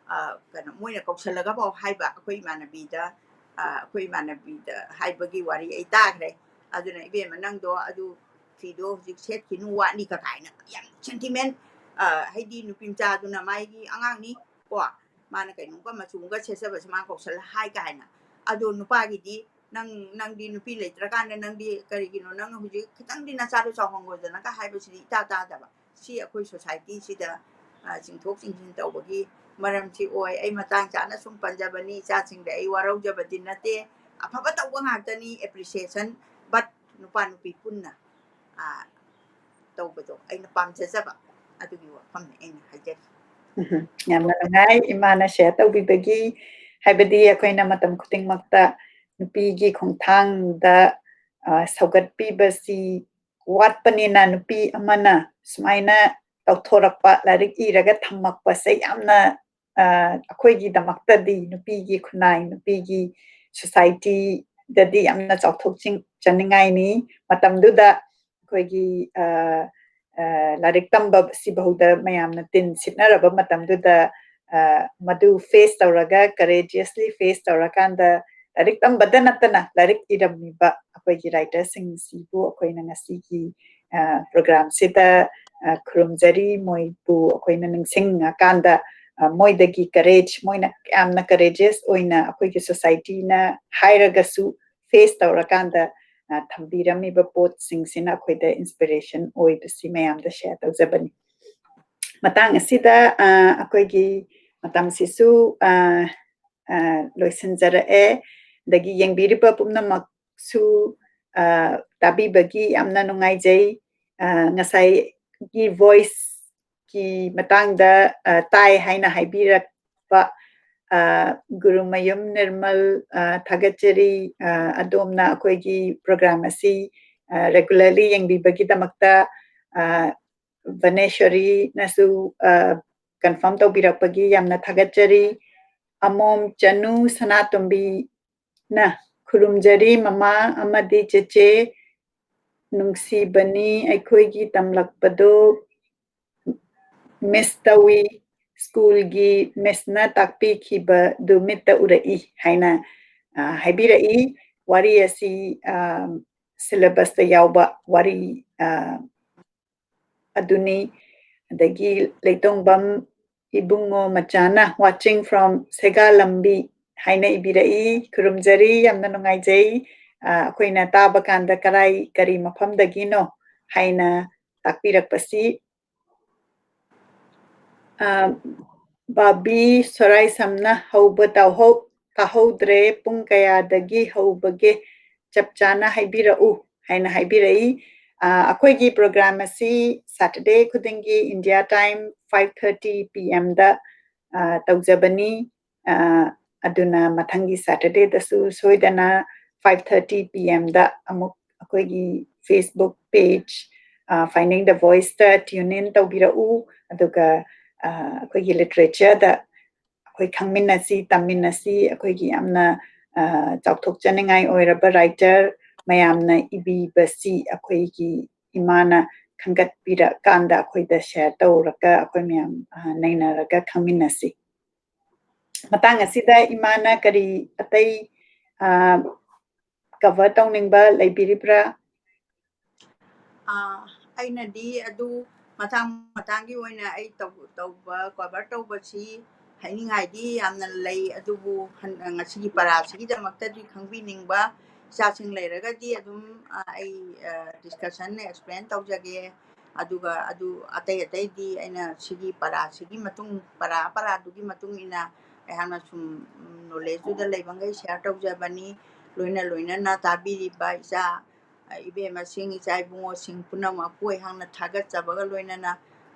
ꯑ, ꯀꯩꯅꯣ, ꯃꯣꯏꯅ ꯀꯧꯁꯜꯂꯒꯐꯥꯎ ꯍꯥꯏꯕ, ꯑꯩꯈꯣꯏ ꯏꯃꯥꯟꯅꯕꯤꯗ, ꯑ, ꯑꯩꯈꯣꯏ ꯏꯃꯥꯟꯅꯕꯤꯗ ꯍꯥꯏꯕꯒꯤ ꯋꯥꯔꯤ ꯑꯩ ꯇꯥꯈ꯭ꯔꯦ꯫ ꯑꯗꯨꯅ, "ꯏꯕꯦꯝꯃ, ꯅꯪꯗꯣ ꯑꯗꯨ ꯐꯤꯗꯣ ꯍꯧꯖꯤꯛ ꯁꯦꯠꯈꯤꯅꯨ, ꯋꯥꯠꯂꯤ" ꯀ ꯀꯥꯏꯅ ꯌꯥꯝ sentiment, ꯑ, ꯍꯥꯏꯗꯤ ꯅꯨꯄꯤ ꯃꯆꯥꯗꯨꯅ ꯃꯥꯒꯤ ꯑꯉꯥꯡꯅꯤ ꯀꯣ, ꯃꯥꯅ ꯀꯩꯅꯣꯝꯒ ꯃꯆꯨ ꯑꯃꯒ ꯁꯦꯠꯆꯕꯁꯦ ꯃꯥ ꯀꯧꯁꯜꯂ ꯍꯥꯏ ꯀꯥꯏꯅ꯫ ꯑꯗꯣ ꯅꯨꯄꯥꯒꯤꯗꯤ, "ꯅꯪ, ꯅꯪꯗꯤ ꯅꯨꯄꯤ ꯂꯩꯇ꯭ꯔꯀꯥꯟꯗ ꯅꯪꯗꯤ ꯀꯔꯤꯒꯤꯅꯣ, ꯅꯪ ꯍꯧꯖꯤꯛ ꯈꯤꯇꯪꯗꯤ ꯅꯆꯥꯗꯣ ꯆꯥꯎꯍꯟꯈꯣꯗꯅ" ꯀ ꯍꯥꯏꯕꯁꯤꯗꯤ ꯏꯇꯥ ꯇꯥꯗꯕ꯫ ꯁꯤ ꯑꯩꯈꯣꯏ society ꯁꯤꯗ, ꯑ, ꯆꯤꯡꯊꯣꯛ ꯆꯤꯡꯁꯤꯟ ꯇꯧꯕꯒꯤ ꯃꯔꯝꯁꯤ ꯑꯣꯏ꯫ ꯑꯩ ꯃꯇꯥꯡ ꯆꯥꯅ ꯁꯨꯝ ꯄꯟꯖꯕꯅꯤ, ꯏꯆꯥꯁꯤꯡꯗ ꯑꯩ ꯋꯥꯔꯧꯖꯕꯗꯤ ꯅꯠꯇꯦ, ꯑꯐꯕ ꯇꯧꯕ ꯉꯥꯛꯇꯅꯤ, appreciation, but ꯅꯨꯄꯥ ꯅꯨꯄꯤ ꯄꯨꯟꯅ, ꯑ, ꯇꯧꯕꯗꯣ ꯑꯩꯅ ꯄꯥꯝꯖꯖꯕ ꯑꯗꯨꯒꯤ ꯋꯥꯐꯝꯅꯤ ꯑꯩꯅ ꯍꯥꯏꯖꯔꯤ꯫ ꯎꯝ, ꯌꯥꯝꯅ ꯅꯨꯡꯉꯥꯏ ꯏꯃꯥꯅ share ꯇꯧꯕꯤꯕꯒꯤ, ꯍꯥꯏꯕꯗꯤ ꯑꯩꯈꯣꯏꯅ ꯃꯇꯝ ꯈꯨꯗꯤꯡꯃꯛꯇ ꯅꯨꯄꯤꯒꯤ ꯈꯣꯡꯊꯥꯡꯗ, ꯑ, ꯁꯧꯒꯠꯄꯤꯕꯁꯤ ꯋꯥꯠꯄꯅꯤꯅ ꯅꯨꯄꯤ ꯑꯃꯅ ꯁꯨꯃꯥꯏꯅ ꯇꯧꯊꯣꯔꯛꯄ, ꯂꯥꯏꯔꯤꯛ ꯏꯔꯒ ꯊꯝꯃꯛꯄꯁꯦ ꯌꯥꯝꯅ, ꯑ, ꯑꯩꯈꯣꯏꯒꯤꯗꯃꯛꯇꯗꯤ, ꯅꯨꯄꯤꯒꯤ ꯈꯨꯟꯅꯥꯏ, ꯅꯨꯄꯤꯒꯤ society ꯗꯗꯤ ꯌꯥꯝꯅ ꯆꯥꯎꯊꯣꯛꯆꯅꯤꯡꯉꯥꯏꯅꯤ꯫ ꯃꯇꯝꯗꯨꯗ ꯑꯩꯈꯣꯏꯒꯤ, ꯑ, ꯑ, ꯂꯥꯏꯔꯤꯛ ꯇꯝꯕ ꯁꯤꯐꯥꯎꯗ ꯃꯌꯥꯝꯅ ꯇꯤꯟ ꯁꯤꯠꯅꯔꯕ ꯃꯇꯝꯗꯨꯗ, ꯑ, ꯃꯗꯨ face ꯇꯧꯔꯒ, courageously face ꯇꯧꯔꯀꯥꯟꯗ, ꯂꯥꯏꯔꯤꯛ ꯇꯝꯕꯗ ꯅꯠꯇꯅ ꯂꯥꯏꯔꯤꯛ ꯏꯔꯝꯃꯤꯕ ꯑꯩꯈꯣꯏꯒꯤ writer ꯁꯤꯡꯁꯤꯕꯨ ꯑꯩꯈꯣꯏꯅ ꯉꯁꯤꯒꯤ, ꯑ, program ꯁꯤꯗ, ꯑ, ꯈꯨꯔꯨꯝꯖꯔꯤ꯫ ꯃꯣꯏꯕꯨ ꯑꯩꯈꯣꯏꯅ ꯅꯤꯡꯁꯤꯡꯉꯀꯥꯟꯗ, ꯑ, ꯃꯣꯏꯗꯒꯤ courage, ꯃꯣꯏꯅ ꯌꯥꯝꯅ courageous ꯑꯣꯏꯅ ꯑꯩꯈꯣꯏꯒꯤ society ꯅ ꯍꯥꯏꯔꯒꯁꯨ face ꯇꯧꯔꯀꯥꯟꯗ, ꯑ, ꯊꯝꯕꯤꯔꯝꯃꯤꯕ ꯄꯣꯠꯁꯤꯡꯁꯤꯅ ꯑꯩꯈꯣꯏꯗ inspiration ꯑꯣꯏꯕꯁꯤ ꯃꯌꯥꯝꯗ share ꯇꯧꯖꯕꯅꯤ꯫ ꯃꯇꯥꯡ ꯑꯁꯤꯗ, ꯑ, ꯑꯩꯈꯣꯏꯒꯤ ꯃꯇꯝꯁꯤꯁꯨ, ꯑ, ꯑ, ꯂꯣꯏꯁꯤꯟꯖꯔꯛꯑꯦ꯫ ꯑꯗꯒꯤ ꯌꯦꯡꯕꯤꯔꯤꯕ ꯄꯨꯝꯅꯃꯛꯁꯨ, ꯑ, ꯇꯥꯕꯤꯕꯒꯤ ꯌꯥꯝꯅ ꯅꯨꯡꯉꯥꯏꯖꯩ꯫ ꯑ, ꯉꯁꯥꯏꯒꯤ voice ꯀꯤ ꯃꯇꯥꯡꯗ, ꯑ, ꯇꯥꯏ ꯍꯥꯏꯅ ꯍꯥꯏꯕꯤꯔꯛꯄ, ꯑ, ꯒꯨꯔꯨꯃꯌꯨꯝ ꯅꯤꯔꯃꯜ, ꯑ, ꯊꯥꯒꯠꯆꯔꯤ꯫ ꯑ, ꯑꯗꯣꯝꯅ ꯑꯩꯈꯣꯏꯒꯤ program ꯑꯁꯤ, ꯑ, regularly ꯌꯦꯡꯕꯤꯕꯒꯤꯗꯃꯛꯇ, ꯑ, ꯚꯅꯦꯁ꯭ꯋꯔꯤꯅꯁꯨ, ꯑ, confirm ꯇꯧꯕꯤꯔꯛꯄꯒꯤ ꯌꯥꯝꯅ ꯊꯥꯒꯠꯆꯔꯤ꯫ ꯑꯃꯣꯝ ꯆꯅꯨ ꯁꯅꯥꯇꯣꯝꯕꯤꯅ ꯈꯨꯔꯨꯝꯖꯔꯤ ꯃꯃꯥ ꯑꯃꯗꯤ ꯆꯦꯆꯦ ꯅꯨꯡꯁꯤꯕꯅꯤ ꯑꯩꯈꯣꯏꯒꯤ ꯇꯝꯂꯛꯄꯗꯣ miss ꯇꯧꯏ, school ꯒꯤ miss ꯅ ꯇꯥꯛꯄꯤꯈꯤꯕꯗꯨ ꯃꯤꯠꯇ ꯎꯔꯛꯏ ꯍꯥꯏꯅ, ꯑ, ꯍꯥꯏꯕꯤꯔꯛꯏ꯫ ꯋꯥꯔꯤ ꯑꯁꯤ, ꯑ, syllabus ꯇ ꯌꯥꯎꯕ ꯋꯥꯔꯤ, ꯑ, ꯑꯗꯨꯅꯤ꯫ ꯑꯗꯒꯤ ꯂꯩꯇꯣꯡꯕꯝ ꯏꯕꯨꯡꯉꯣ ꯃꯆꯥꯅ watching from ꯁꯦꯒꯥ ꯂꯝꯕꯤ ꯍꯥꯏꯅ ꯏꯕꯤꯔꯛꯏ꯫ ꯈꯨꯔꯨꯝꯖꯔꯤ, ꯌꯥꯝꯅ ꯅꯨꯡꯉꯥꯏꯖꯩ꯫ ꯑ, ꯑꯩꯈꯣꯏꯅ ꯇꯥꯕ ꯀꯥꯟꯗ ꯀꯔꯥꯏ, ꯀꯔꯤ ꯃꯐꯝꯗꯒꯤꯅꯣ ꯍꯥꯏꯅ ꯇꯥꯛꯄꯤꯔꯛꯄꯁꯤ꯫ ꯑ, ꯕꯥꯕꯤ ꯁꯣꯔꯥꯏꯁꯝꯅ ꯍꯧꯕ ꯇꯥꯍꯧ-, ꯇꯥꯍꯧꯗ꯭ꯔꯦ, ꯄꯨꯡ ꯀꯌꯥꯗꯒꯤ ꯍꯧꯕꯒꯦ ꯆꯞ ꯆꯥꯅ ꯍꯥꯏꯕꯤꯔꯛꯎ ꯍꯥꯏꯅ ꯍꯥꯏꯕꯤꯔꯛꯏ꯫ ꯑ, ꯑꯩꯈꯣꯏꯒꯤ program ꯑꯁꯤ Saturday ꯈꯨꯗꯤꯡꯒꯤ India time five thirty P M ꯗ, ꯑ, ꯇꯧꯖꯕꯅꯤ꯫ ꯑ, ꯑꯗꯨꯅ ꯃꯊꯪꯒꯤ Saturday ꯗꯁꯨ ꯁꯣꯏꯗꯅ five thirty P M ꯗ ꯑꯃꯨꯛ ꯑꯩꯈꯣꯏꯒꯤ Facebook page, ꯑ, Finding the Voice ꯇ tune in ꯇꯧꯕꯤꯔꯛꯎ꯫ ꯑꯗꯨꯒ, ꯑ, ꯑꯩꯈꯣꯏꯒꯤ literature ꯗ ꯑꯩꯈꯣꯏ ꯈꯪꯃꯤꯟꯅꯁꯤ, ꯇꯝꯃꯤꯟꯅꯁꯤ꯫ ꯑꯩꯈꯣꯏꯒꯤ ꯌꯥꯝꯅ, ꯑ, ꯆꯥꯎꯊꯣꯛꯆꯅꯤꯡꯉꯥꯏ ꯑꯣꯏꯔꯕ writer ꯃꯌꯥꯝꯅ ꯏꯕꯤꯕꯁꯤ ꯑꯩꯈꯣꯏꯒꯤ ꯏꯃꯥꯅ ꯈꯟꯒꯠꯄꯤꯔꯀꯥꯟꯗ ꯑꯩꯈꯣꯏꯗ share ꯇꯧꯔꯒ ꯑꯩꯈꯣꯏ ꯃꯌꯥꯝ, ꯑ, ꯅꯩꯅꯔꯒ ꯈꯪꯃꯤꯟꯅꯁꯤ꯫ ꯃꯇꯥꯡ ꯑꯁꯤꯗ ꯏꯃꯥꯅ ꯀꯔꯤ ꯑꯇꯩ, ꯑ, cover ꯇꯧꯅꯤꯡꯕ ꯂꯩꯕꯤꯔꯤꯕ꯭ꯔꯥ? ꯑꯥ, ꯑꯩꯅꯗꯤ ꯑꯗꯨ ꯃꯇꯥꯡ ꯃꯇꯥꯡꯒꯤ ꯑꯣꯏꯅ ꯑꯩ ꯇꯧ-, ꯇꯧꯕ, cover ꯇꯧꯕꯁꯤ ꯍꯥꯏꯅꯤꯡꯉꯥꯏꯗꯤ ꯌꯥꯝꯅ ꯂꯩ, ꯑꯗꯨꯕꯨ ꯍꯟ-, ꯉꯁꯤꯒꯤ ꯄꯔꯥꯁꯤꯒꯤꯗꯃꯛꯇꯗꯤ ꯈꯪꯕꯤꯅꯤꯡꯕ ꯏꯆꯥꯁꯤꯡ ꯂꯩꯔꯒꯗꯤ ꯑꯗꯨꯝ, ꯑ, ꯑꯩ, ꯑ, discussion explain ꯇꯧꯖꯒꯦ꯫ ꯑꯗꯨꯒ ꯑꯗꯨ ꯑꯇꯩ ꯑꯇꯩꯗꯤ ꯑꯩꯅ ꯁꯤꯒꯤ ꯄꯔꯥꯁꯤꯒꯤ ꯃꯇꯨꯡ, ꯄꯔꯥ ꯄꯔꯥꯗꯨꯒꯤ ꯃꯇꯨꯡ ꯏꯟꯅ ꯑꯩꯍꯥꯛꯅ ꯁꯨꯝ, ꯎꯝ, knowledgeꯗꯨꯗ ꯂꯩꯕꯈꯩ share ꯇꯧꯖꯕꯅꯤ꯫ ꯂꯣꯏꯅ ꯂꯣꯏꯅꯅ ꯇꯥꯕꯤꯔꯤꯕ ꯏꯆꯥ, ꯑ, ꯏꯕꯦꯝꯃꯁꯤꯡ, ꯏꯆꯥ ꯏꯕꯨꯡꯉꯣꯁꯤꯡ ꯄꯨꯝꯅꯃꯛꯄꯨ ꯑꯩꯍꯥꯛꯅ ꯊꯥꯒꯠꯆꯕꯒ ꯂꯣꯏꯅꯅ,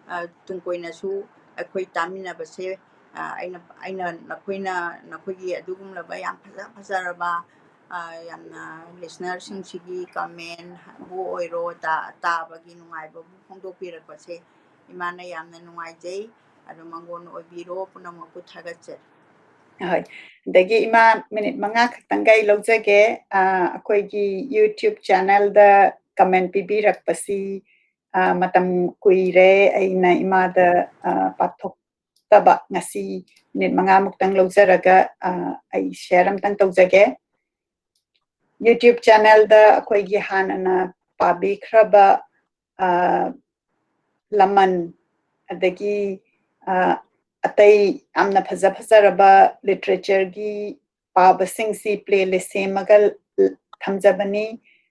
ꯑ, ꯇꯨꯡ ꯀꯣꯏꯅꯁꯨ ꯑꯩꯈꯣꯏ ꯇꯥꯃꯤꯟꯅꯕꯁꯦ, ꯑ, ꯑꯩꯅ, ꯑꯩꯅ ꯅꯈꯣꯏꯅ, ꯅꯈꯣꯏꯒꯤ ꯑꯗꯨꯒꯨꯝꯂꯕ ꯌꯥꯝ ꯐꯖ ꯐꯖꯔꯕ, ꯑ, ꯌꯥꯝꯅ listenerꯁꯤꯡꯁꯤꯒꯤ commentꯕꯨ ꯑꯣꯏꯔꯣ, ꯇꯥ-, ꯇꯥꯕꯒꯤ ꯅꯨꯡꯉꯥꯏꯕꯕꯨ ꯐꯣꯡꯗꯣꯛꯄꯤꯔꯛꯄꯁꯦ ꯏꯃꯥꯅ ꯌꯥꯝꯅ ꯅꯨꯡꯉꯥꯏꯖꯩ꯫ ꯑꯗꯣ ꯃꯪꯒꯣꯟ ꯑꯣꯏꯕꯤꯔꯣ, ꯄꯨꯝꯅꯃꯛꯄꯨ ꯊꯥꯒꯠꯆꯔꯤ꯫ ꯍꯣꯏ꯫ ꯑꯗꯒꯤ ꯏꯃꯥ, minute ꯃꯉꯥ ꯈꯛꯇꯪꯒ ꯑꯩ ꯂꯧꯖꯒꯦ꯫ ꯑ, ꯑꯩꯈꯣꯏꯒꯤ YouTube channelꯗ comment ꯄꯤꯕꯤꯔꯛꯄꯁꯤ, ꯑ, ꯃꯇꯝ ꯀꯨꯏꯔꯦ ꯑꯩꯅ ꯏꯃꯥꯗ, ꯑ, ꯄꯥꯊꯣꯛꯇꯕ꯫ ꯉꯁꯤ minute ꯃꯉꯥꯃꯨꯛꯇꯪ ꯂꯧꯖꯔꯒ, ꯑ, ꯑꯩ share ꯑꯝꯇꯪ ꯇꯧꯖꯒꯦ꯫ YouTube channelꯗ ꯑꯩꯈꯣꯏꯒꯤ ꯍꯥꯟꯅꯅ ꯄꯥꯕꯤꯈ꯭ꯔꯕ, ꯑ, ꯂꯃꯟ, ꯑꯗꯒꯤ, ꯑ, ꯑꯇꯩ ꯌꯥꯝꯅ ꯐꯖ ꯐꯖꯔꯕ literatureꯒꯤ ꯄꯥꯕꯁꯤꯡꯁꯤ playlist ꯁꯦꯝꯃꯒ ꯊꯝꯖꯕꯅꯤ꯫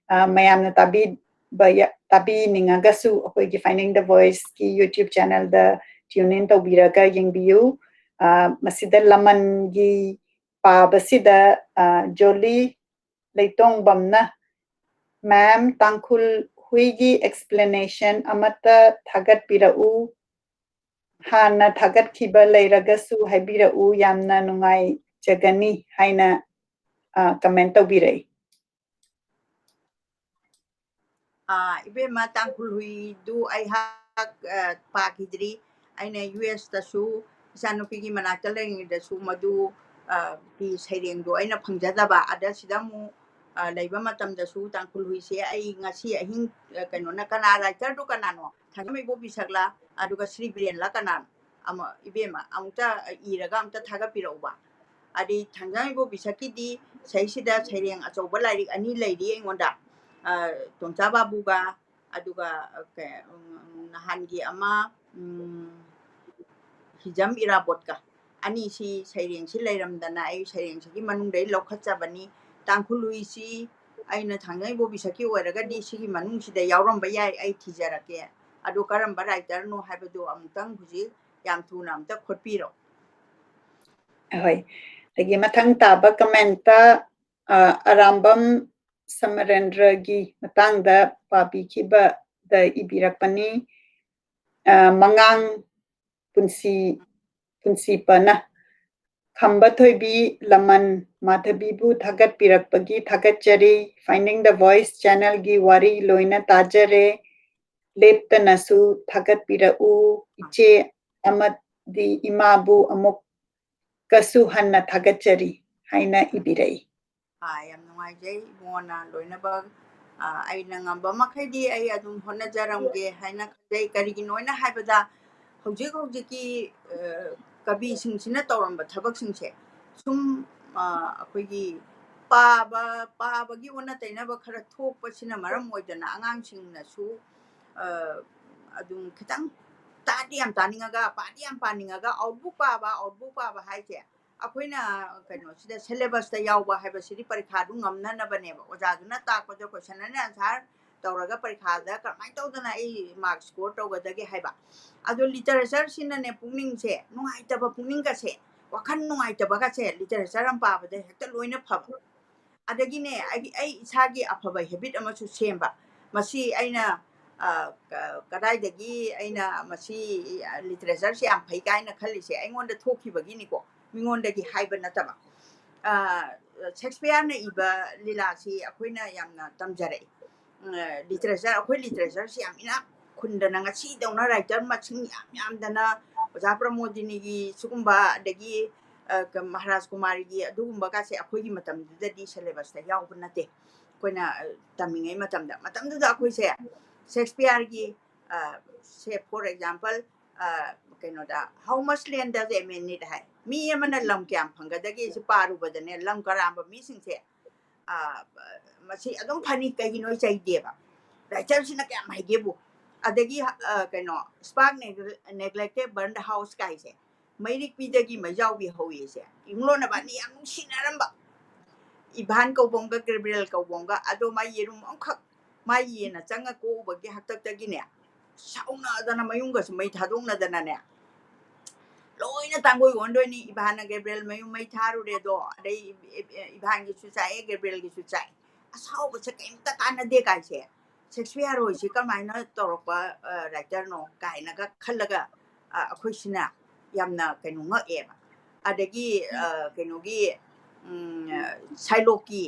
ꯑ, ꯃꯌꯥꯝꯅ ꯇꯥꯕꯤꯕ ꯌ-, ꯇꯥꯕꯤꯅꯤꯡꯉꯒꯁꯨ ꯑꯩꯈꯣꯏꯒꯤ Finding the Voiceꯀꯤ YouTube channelꯗ tune in ꯇꯧꯕꯤꯔꯒ ꯌꯦꯡꯕꯤꯌꯨ꯫ ꯑ, ꯃꯁꯤꯗ ꯂꯃꯟꯒꯤ ꯄꯥꯕꯁꯤꯗ, ꯑ, ꯖꯣꯂꯤ ꯂꯩꯇꯣꯡꯕꯝꯅ, "Ma'am, ꯇꯥꯡꯈꯨꯜ ꯍꯨꯏꯒꯤ explanation ꯑꯃꯠꯇ ꯊꯥꯒꯠꯄꯤꯔꯛꯎ꯫ ꯍꯥꯟꯅ ꯊꯥꯒꯠꯈꯤꯕ ꯂꯩꯔꯒꯁꯨ ꯍꯥꯏꯕꯤꯔꯛꯎ, ꯌꯥꯝꯅ ꯅꯨꯡꯉꯥꯏꯖꯒꯅꯤ" ꯍꯥꯏꯅ, ꯑ, comment ꯇꯧꯕꯤꯔꯛꯏ꯫ ꯑ, ꯏꯕꯦꯝꯃ, ꯇꯥꯡꯈꯨꯜ ꯍꯨꯏꯗꯨ ꯑꯩꯍꯥꯛ, ꯑ, ꯄꯥꯈꯤꯗ꯭ꯔꯤ꯫ ꯑꯩꯅ ꯌꯨ ꯑꯦꯁꯇꯁꯨ ꯏꯆꯥꯅꯨꯄꯤꯒꯤ ꯃꯅꯥꯛꯇ ꯂꯩꯔꯤꯉꯩꯗꯁꯨ ꯃꯗꯨ, ꯑ, ꯒꯤ ꯁꯩꯔꯦꯡꯗꯣ ꯑꯩꯅ ꯐꯪꯖꯗꯕ꯫ ꯑꯗ ꯁꯤꯗ ꯑꯃꯨꯛ, ꯑ, ꯂꯩꯕ ꯃꯇꯝꯗꯁꯨ ꯇꯥꯡꯈꯨꯜ ꯍꯨꯏꯁꯦ ꯑꯩ ꯉꯁꯤ ꯑꯍꯤꯡ, ꯑ, ꯀꯩꯅꯣꯅ, ꯀꯅꯥ, writerꯗꯨ ꯀꯅꯥꯅꯣ? ꯊꯥꯡꯖꯝ ꯏꯕꯣꯕꯤ ꯁꯛꯂꯥ? ꯑꯗꯨꯒ ꯁ꯭ꯔꯤ ꯕꯤꯔꯦꯟꯂꯥ ꯀꯅꯥꯅꯣ? ꯑꯃ, ꯏꯕꯦꯝꯃ, ꯑꯃꯨꯛꯇ ꯏꯔꯒ ꯑꯃꯨꯛꯇ ꯊꯥꯒꯠꯄꯤꯔꯛꯎꯕ꯫ ꯑꯗꯩ ꯊꯥꯡꯖꯝ ꯏꯕꯣꯕꯤ ꯁꯛꯀꯤꯗꯤ ꯁꯩꯁꯤꯗ ꯁꯩꯔꯦꯡ ꯑꯆꯧꯕ ꯂꯥꯏꯔꯤꯛ ꯑꯅꯤ ꯂꯩꯔꯤ ꯑꯩꯉꯣꯟꯗ꯫ ꯑ, ꯇꯣꯝꯆꯥ ꯕꯥꯕꯨꯒ, ꯑꯗꯨꯒ, ꯑ, ꯀ-, ꯎꯝ, ꯅꯍꯥꯟꯒꯤ ꯑꯃ, ꯎꯝ, ꯍꯤꯖꯝ ꯏꯔꯥꯕꯣꯠꯀ꯫ ꯑꯅꯤꯁꯤ ꯁꯩꯔꯦꯡꯁꯤ ꯂꯩꯔꯝꯗꯅ ꯑꯩ ꯁꯩꯔꯦꯡꯁꯤꯒꯤ ꯃꯅꯨꯡꯗ ꯑꯩ ꯂꯧꯈꯠꯆꯕꯅꯤ꯫ ꯇꯥꯡꯈꯨꯜ ꯍꯨꯏꯁꯤ ꯑꯩꯅ ꯊꯥꯡꯖꯩ ꯏꯕꯣꯕꯤ ꯁꯛꯀꯤ ꯑꯣꯏꯔꯒꯗꯤ ꯁꯤꯒꯤ ꯃꯅꯨꯡꯁꯤꯗ ꯌꯥꯎꯔꯝꯕ ꯌꯥꯏ, ꯑꯩ ꯊꯤꯖꯔꯛꯀꯦ꯫ ꯑꯗꯨ ꯀꯔꯝꯕ writerꯅꯣ ꯍꯥꯏꯕꯗꯨ ꯑꯃꯨꯛꯇꯪ ꯍꯧꯖꯤꯛ ꯌꯥꯝ ꯊꯨꯅ ꯑꯝꯇ ꯈꯣꯠꯄꯤꯔꯣ꯫ ꯑꯍꯣꯏ꯫ ꯑꯗꯒꯤ ꯃꯊꯪ ꯇꯥꯕ commentꯇ, ꯑ, ꯑꯔꯥꯝꯕꯝ ꯁꯃꯔꯦꯟꯗ꯭ꯔꯒꯤ ꯃꯇꯥꯡꯗ ꯄꯥꯕꯤꯈꯤꯕꯗ ꯏꯕꯤꯔꯛꯄꯅꯤ꯫ ꯑ, ꯃꯉꯥꯡ ꯄꯨꯟꯁꯤ, ꯄꯨꯟꯁꯤꯄꯅ, "ꯈꯝꯕ ꯊꯣꯏꯕꯤ ꯂꯃꯟ ꯃꯥꯙꯕꯤꯕꯨ ꯊꯥꯒꯠꯄꯤꯔꯛꯄꯒꯤ ꯊꯥꯒꯠꯆꯔꯤ꯫ Finding the Voice channelꯒꯤ ꯋꯥꯔꯤ ꯂꯣꯏꯅ ꯇꯥꯖꯔꯦ꯫ ꯂꯦꯞꯇꯅꯁꯨ ꯊꯥꯒꯠꯄꯤꯔꯛꯎ꯫ ꯏꯆꯦ ꯑꯃꯗꯤ ꯏꯃꯥꯕꯨ ꯑꯃꯨꯛꯀꯁꯨ ꯍꯟꯅ ꯊꯥꯒꯠꯆꯔꯤ" ꯍꯥꯏꯅ ꯏꯕꯤꯔꯛꯏ꯫ ꯑꯥ, ꯌꯥꯝ ꯅꯨꯡꯉꯥꯏꯖꯩ ꯏꯕꯨꯡꯉꯣꯅ ꯂꯣꯏꯅꯃꯛ꯫ ꯑꯥ, ꯑꯩꯅ ꯉꯝꯕ ꯃꯈꯩꯗꯤ ꯑꯩ ꯑꯗꯨꯝ ꯍꯣꯠꯅꯖꯔꯝꯒꯦ ꯍꯥꯏꯅ ꯈꯟꯖꯩ꯫ ꯀꯔꯤꯒꯤꯅꯣ ꯍꯥꯏꯅ ꯍꯥꯏꯕꯗ ꯍꯧꯖꯤꯛ ꯍꯧꯖꯤꯛꯀꯤ, ꯑ, ꯀꯕꯤꯁꯤꯡꯁꯤꯅ ꯇꯧꯔꯝꯕ ꯊꯕꯛꯁꯤꯡꯁꯦ ꯁꯨꯝ, ꯑ, ꯑꯩꯈꯣꯏꯒꯤ ꯄꯥꯕ, ꯄꯥꯕꯒꯤ ꯑꯣꯟꯅ ꯇꯩꯅꯕ ꯈꯔ ꯊꯣꯛꯄꯁꯤꯅ ꯃꯔꯝ ꯑꯣꯏꯗꯅ ꯑꯉꯥꯡꯁꯤꯡꯅꯁꯨ, ꯑ, ꯑꯗꯨꯝ ꯈꯤꯇꯪ ꯇꯥꯗꯤ ꯌꯥꯝ ꯇꯥꯅꯤꯡꯉꯒ, ꯄꯥꯗꯤ ꯌꯥꯝ ꯄꯥꯅꯤꯡꯉꯒ, outbook ꯄꯥꯕ, outbook ꯄꯥꯕ ꯍꯥꯏꯁꯦ ꯑꯩꯈꯣꯏꯅ ꯀꯩꯅꯣꯁꯤꯗ syllabusꯇ ꯌꯥꯎꯕ ꯍꯥꯏꯕꯁꯤꯗꯤ ꯄꯔꯤꯈꯥꯗꯨ ꯉꯝꯅꯅꯕꯅꯦꯕ꯫ ꯑꯣꯖꯥꯗꯨꯅ ꯇꯥꯛꯄꯗ question and answer ꯇꯧꯔꯒ ꯄꯔꯤꯈꯥꯗ ꯀꯔꯝꯍꯥꯏꯅ ꯇꯧꯗꯅ ꯑꯩ mark score ꯇꯧꯒꯗꯒꯦ ꯍꯥꯏꯕ꯫ ꯑꯗꯣ literatureꯁꯤꯅꯅꯦ ꯄꯨꯛꯅꯤꯡꯁꯦ ꯅꯨꯡꯉꯥꯏꯇꯕ, ꯄꯨꯛꯅꯤꯡꯒꯁꯦ, ꯋꯥꯈꯜ ꯅꯨꯡꯉꯥꯏꯇꯕꯒꯁꯦ literature ꯑꯃ ꯄꯥꯕꯗ ꯍꯦꯛꯇ ꯂꯣꯏꯅ ꯐꯕ꯫ ꯑꯗꯒꯤꯅꯦ ꯑꯩꯒꯤ, ꯑꯩ ꯏꯁꯥꯒꯤ ꯑꯐꯕ habit ꯑꯃꯁꯨ ꯁꯦꯝꯕ꯫ ꯃꯁꯤ ꯑꯩꯅ, ꯑ, ꯀ-, ꯀꯗꯥꯏꯗꯒꯤ ꯑꯩꯅ ꯃꯁꯤ, ꯑ, literatureꯁꯦ ꯌꯥꯝ ꯐꯩ ꯀꯥꯏꯅ ꯈꯜꯂꯤꯁꯦ ꯑꯩꯉꯣꯟꯗ ꯊꯣꯛꯈꯤꯕꯒꯤꯅꯤꯀꯣ, ꯃꯤꯉꯣꯟꯗꯒꯤ ꯍꯥꯏꯕ ꯅꯠꯇꯕ꯫ ꯑ, ꯁꯦꯛꯁꯄꯤꯌꯔꯅ ꯏꯕ ꯂꯤꯂꯥꯁꯤ ꯑꯩꯈꯣꯏꯅ ꯌꯥꯝꯅ ꯇꯝꯖꯔꯛꯏ꯫ ꯑ, literature, ꯑꯩꯈꯣꯏ literatureꯁꯤ ꯌꯥꯝ ꯏꯅꯥꯛ ꯈꯨꯟꯗꯅ ꯉꯁꯤꯗꯧꯅ writer ꯃꯁꯤꯡ ꯌꯥꯝ ꯌꯥꯝꯗꯅ ꯑꯣꯖꯥ ꯄ꯭ꯔꯃꯣꯗꯤꯅꯤꯒꯤ ꯁꯤꯒꯨꯝꯕ, ꯑꯗꯒꯤ, ꯑ, ꯀ-, ꯃꯍꯥꯔꯥꯖ ꯀꯨꯃꯥꯔꯒꯤ ꯑꯗꯨꯒꯨꯝꯕꯒꯁꯦ ꯑꯩꯈꯣꯏꯒꯤ ꯃꯇꯝꯗꯨꯗꯗꯤ syllabusꯇ ꯌꯥꯎꯕ ꯅꯠꯇꯦ꯫ ꯑꯩꯈꯣꯏꯅ, ꯑ, ꯇꯝꯃꯤꯉꯩ ꯃꯇꯝꯗ, ꯃꯇꯝꯗꯨꯗ ꯑꯩꯈꯣꯏꯁꯦ ꯁꯦꯛꯁꯄꯤꯌꯔꯒꯤ, ꯑ, say for example, ꯑ, ꯀꯩꯅꯣꯗ, "How much land does a man need?" ꯍꯥꯏ꯫ ꯃꯤ ꯑꯃꯅ ꯂꯝ ꯀꯌꯥꯝ ꯐꯪꯒꯗꯒꯦ ꯁꯤ ꯄꯥꯔꯨꯕꯗꯅꯦ, ꯂꯝ ꯀꯔꯥꯝꯕ ꯃꯤꯁꯤꯡꯁꯦ, ꯑ, ꯃꯁꯤ ꯑꯗꯨꯝ ꯐꯅꯤ, ꯀꯩꯒꯤꯅꯣ ꯆꯩꯗꯦꯕ꯫ Writerꯁꯤꯅ ꯀꯌꯥꯝ ꯍꯩꯒꯦꯕꯨ꯫ ꯑꯗꯒꯤ, ꯑ, ꯀꯩꯅꯣ, "Spark neg-, neglected, burned house" ꯀꯥꯏꯁꯦ, ꯃꯩꯔꯤꯛꯄꯤꯗꯒꯤ ꯃꯩꯖꯥꯎꯕꯤ ꯍꯧꯋꯤꯁꯦ, ꯏꯕꯨꯡꯂꯣꯟꯅꯕ ꯑꯅꯤ ꯌꯥꯝ ꯅꯨꯡꯁꯤꯅꯔꯝꯕ꯫ ꯏꯚꯥꯟ ꯀꯧꯕ ꯑꯃꯒ ꯒꯦꯕ꯭ꯔꯤꯌꯦꯜ ꯀꯧꯕ ꯑꯃꯒ, ꯑꯗꯣ ꯃꯥ ꯌꯦꯔꯨꯝ ꯑꯃꯈꯛ ꯃꯥ ꯌꯦꯟꯅ ꯆꯪꯉ ꯀꯣꯛꯎꯕꯒꯤ ꯍꯥꯛꯇꯛꯇꯒꯤꯅꯦ, ꯁꯥꯎꯅꯗꯅ ꯃꯌꯨꯝꯒꯁꯨ ꯃꯩ ꯊꯥꯗꯣꯛꯅꯗꯅꯅꯦ, ꯂꯣꯏꯅ ꯇꯥꯡꯒꯣꯏ ꯑꯣꯟꯗꯣꯏꯅꯤ꯫ ꯏꯚꯥꯟꯅ ꯒꯦꯕ꯭ꯔꯤꯌꯦꯜ ꯃꯌꯨꯝ ꯃꯩ ꯊꯥꯔꯨꯔꯦ ꯑꯗꯣ, ꯑꯗꯩ ꯏꯚꯥꯟꯒꯤꯁꯨ ꯆꯥꯛꯑꯦ, ꯒꯦꯕ꯭ꯔꯤꯌꯦꯜꯒꯤꯁꯨ ꯆꯥꯛꯑꯦ꯫ ꯑꯁꯥꯎꯕꯁꯦ ꯀꯩꯝꯇ ꯀꯥꯟꯅꯗꯦ ꯀꯥꯏꯁꯦ, ꯁꯦꯛꯁꯄꯤꯌꯔ ꯍꯣꯏꯁꯤ ꯀꯃꯥꯏꯅ ꯇꯧꯔꯛꯄ ꯔꯥꯏꯇꯔꯅꯣ ꯀꯥꯏꯅꯒ ꯈꯜꯂꯒ ꯑꯩꯈꯣꯏꯁꯤꯅ ꯌꯥꯝꯅ ꯀꯩꯅꯣ ꯉꯛꯑꯦꯕ꯫ ꯑꯗꯒꯤ ꯀꯩꯅꯣꯒꯤ ꯁꯥꯏꯂꯣꯛꯀꯤ,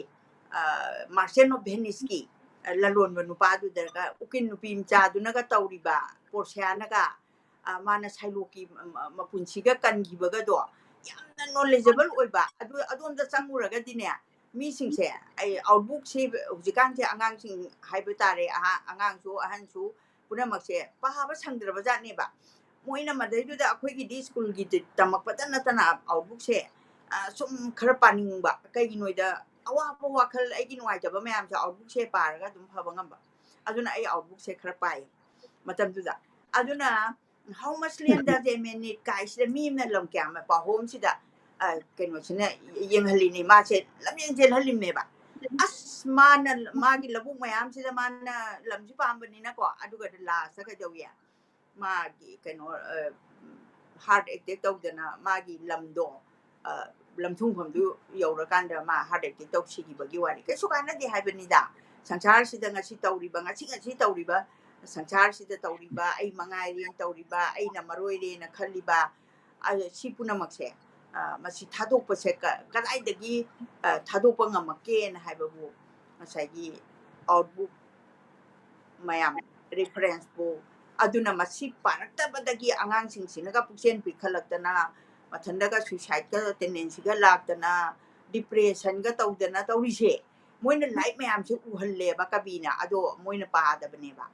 ꯃꯥꯔꯆꯦꯟ ꯑꯣꯐ ꯚꯦꯅꯤꯁꯀꯤ ꯂꯂꯣꯟꯕ ꯅꯨꯄꯥꯗꯨꯗꯒ ꯎꯀꯤꯜ ꯅꯨꯄꯤ ꯃꯆꯥꯗꯨꯅꯒ ꯇꯧꯔꯤꯕ, ꯄꯣꯔꯁꯤꯌꯥꯅꯒ ꯃꯥꯅ ꯁꯥꯏꯂꯣꯛꯀꯤ ꯃꯄꯨꯟꯁꯤꯒ ꯀꯟꯈꯤꯕꯒꯗꯣ ꯌꯥꯝꯅ ꯅꯣꯂꯦꯖꯦꯕꯜ ꯑꯣꯏꯕ꯫ ꯑꯗꯨ ꯑꯗꯣꯝꯗ ꯆꯪꯉꯨꯔꯒꯗꯤꯅꯦ, ꯃꯤꯁꯤꯡꯁꯦ, ꯑꯩ ꯑꯥꯎꯠꯕꯨꯛꯁꯤ ꯍꯧꯖꯤꯛꯀꯥꯟꯁꯦ ꯑꯉꯥꯡꯁꯤꯡ ꯍꯥꯏꯕ ꯇꯥꯔꯦ, ꯑꯉꯥꯡꯁꯨ ꯑꯍꯟꯁꯨ ꯄꯨꯝꯅꯃꯛꯁꯦ ꯄꯥꯕ ꯁꯪꯗ꯭ꯔꯕ ꯖꯥꯠꯅꯦꯕ꯫ ꯃꯣꯏꯅ ꯃꯗꯩꯗꯨꯗ ꯑꯩꯈꯣꯏꯒꯤꯗꯤ ꯁ꯭ꯀꯨꯜꯒꯤ ꯇꯝꯃꯛꯄꯇ ꯅꯠꯇꯅ ꯑꯥꯎꯠꯕꯨꯛꯁꯦ ꯁꯨꯝ ꯈꯔ ꯄꯥꯅꯤꯡꯕ꯫ ꯀꯩꯒꯤꯅꯣꯗ, ꯑꯋꯥꯕ ꯋꯥꯈꯜ, ꯑꯩꯒꯤ ꯅꯨꯡꯉꯥꯏꯇꯕ ꯃꯌꯥꯝꯁꯦ ꯑꯥꯎꯠꯕꯨꯛꯁꯦ ꯄꯥꯔꯒ ꯑꯗꯨꯝ ꯐꯕ ꯉꯝꯕ꯫ ꯑꯗꯨꯅ ꯑꯩ ꯑꯥꯎꯠꯕꯨꯛꯁꯦ ꯈꯔ ꯄꯥꯏ ꯃꯇꯝꯗꯨꯗ꯫ ꯑꯗꯨꯅ How Much Land Does a Man Need ꯀꯥꯏꯁꯤꯗ ꯃꯤ ꯑꯃꯅ ꯂꯝ ꯀꯌꯥꯝ ꯄꯥꯍꯣꯝꯁꯤꯗ ꯀꯩꯅꯣꯁꯤꯅ ꯌꯦꯡꯍꯜꯂꯤꯅꯤ, ꯃꯥꯁꯦ ꯂꯝꯖꯦꯟ ꯆꯦꯜꯍꯜꯂꯤꯅꯦꯕ꯫ ꯑꯁ, ꯃꯥꯅ ꯃꯥꯒꯤ ꯂꯧꯕꯨꯛ ꯃꯌꯥꯝꯁꯤꯗ ꯃꯥꯅ ꯂꯝꯁꯤ ꯄꯥꯝꯕꯅꯤꯅꯀꯣ, ꯑꯗꯨꯒ ꯂꯥꯁꯇ ꯀꯩꯗꯧꯏ? ꯃꯥꯒꯤ ꯀꯩꯅꯣ ꯍꯥꯔꯠ ꯑꯦꯇꯦꯛ ꯇꯧꯗꯅ ꯃꯥꯒꯤ ꯂꯝꯗꯣ, ꯂꯝꯊꯨꯡꯐꯝꯗꯨ ꯌꯧꯔꯀꯥꯟꯗ ꯃꯥ ꯍꯥꯔꯠ ꯑꯦꯇꯦꯛ ꯇꯧ ꯁꯤꯈꯤꯕꯒꯤ ꯋꯥꯔꯤ꯫ ꯀꯩꯁꯨ ꯀꯥꯟꯅꯗꯦ ꯍꯥꯏꯕꯅꯤꯗ꯫ ꯁꯪꯁꯥꯔꯁꯤꯗ ꯉꯁꯤ ꯇꯧꯔꯤꯕ, ꯉꯁꯤ ꯉꯁꯤ ꯇꯧꯔꯤꯕ, ꯁꯪꯁꯥꯔꯁꯤꯗ ꯇꯧꯔꯤꯕ, ꯑꯩ ꯃꯉꯥꯏꯔꯦꯅ ꯇꯧꯔꯤꯕ, ꯑꯩꯅ ꯃꯔꯣꯏꯔꯦꯅ ꯈꯜꯂꯤꯕ, ꯁꯤ ꯄꯨꯝꯅꯃꯛꯁꯦ, ꯃꯁꯤ ꯊꯥꯗꯣꯛꯄꯁꯦ ꯀꯗꯥꯏꯗꯒꯤ ꯊꯥꯗꯣꯛꯄ ꯉꯝꯃꯛꯀꯦꯅ ꯍꯥꯏꯕꯕꯨ ꯉꯁꯥꯏꯒꯤ ꯑꯥꯎꯠꯕꯨꯛ ꯃꯌꯥꯝ, ꯔꯤꯐꯔꯦꯟꯁ ꯕꯨꯛ꯫ ꯑꯗꯨꯅ ꯃꯁꯤ ꯄꯥꯔꯛꯇꯕꯗꯒꯤ ꯑꯉꯥꯡꯁꯤꯡꯁꯤꯅꯒ ꯄꯨꯛꯆꯦꯜ ꯄꯤꯛꯈꯠꯂꯛꯇꯅ, ꯃꯊꯟꯇꯒ ꯁꯨꯏꯁꯥꯏꯠꯀ ꯇꯦꯟꯗꯦꯟꯁꯤꯒ ꯂꯥꯛꯇꯅ, ꯗꯤꯄ꯭ꯔꯦꯁꯟꯒ ꯇꯧꯗꯅ ꯇꯧꯔꯤꯁꯦ, ꯃꯣꯏꯅ ꯂꯥꯏꯔꯤꯛ ꯃꯌꯥꯝꯁꯦ ꯎꯍꯜꯂꯦꯕ ꯀꯕꯤꯅ, ꯑꯗꯣ ꯃꯣꯏꯅ ꯄꯥꯗꯕꯅꯦꯕ꯫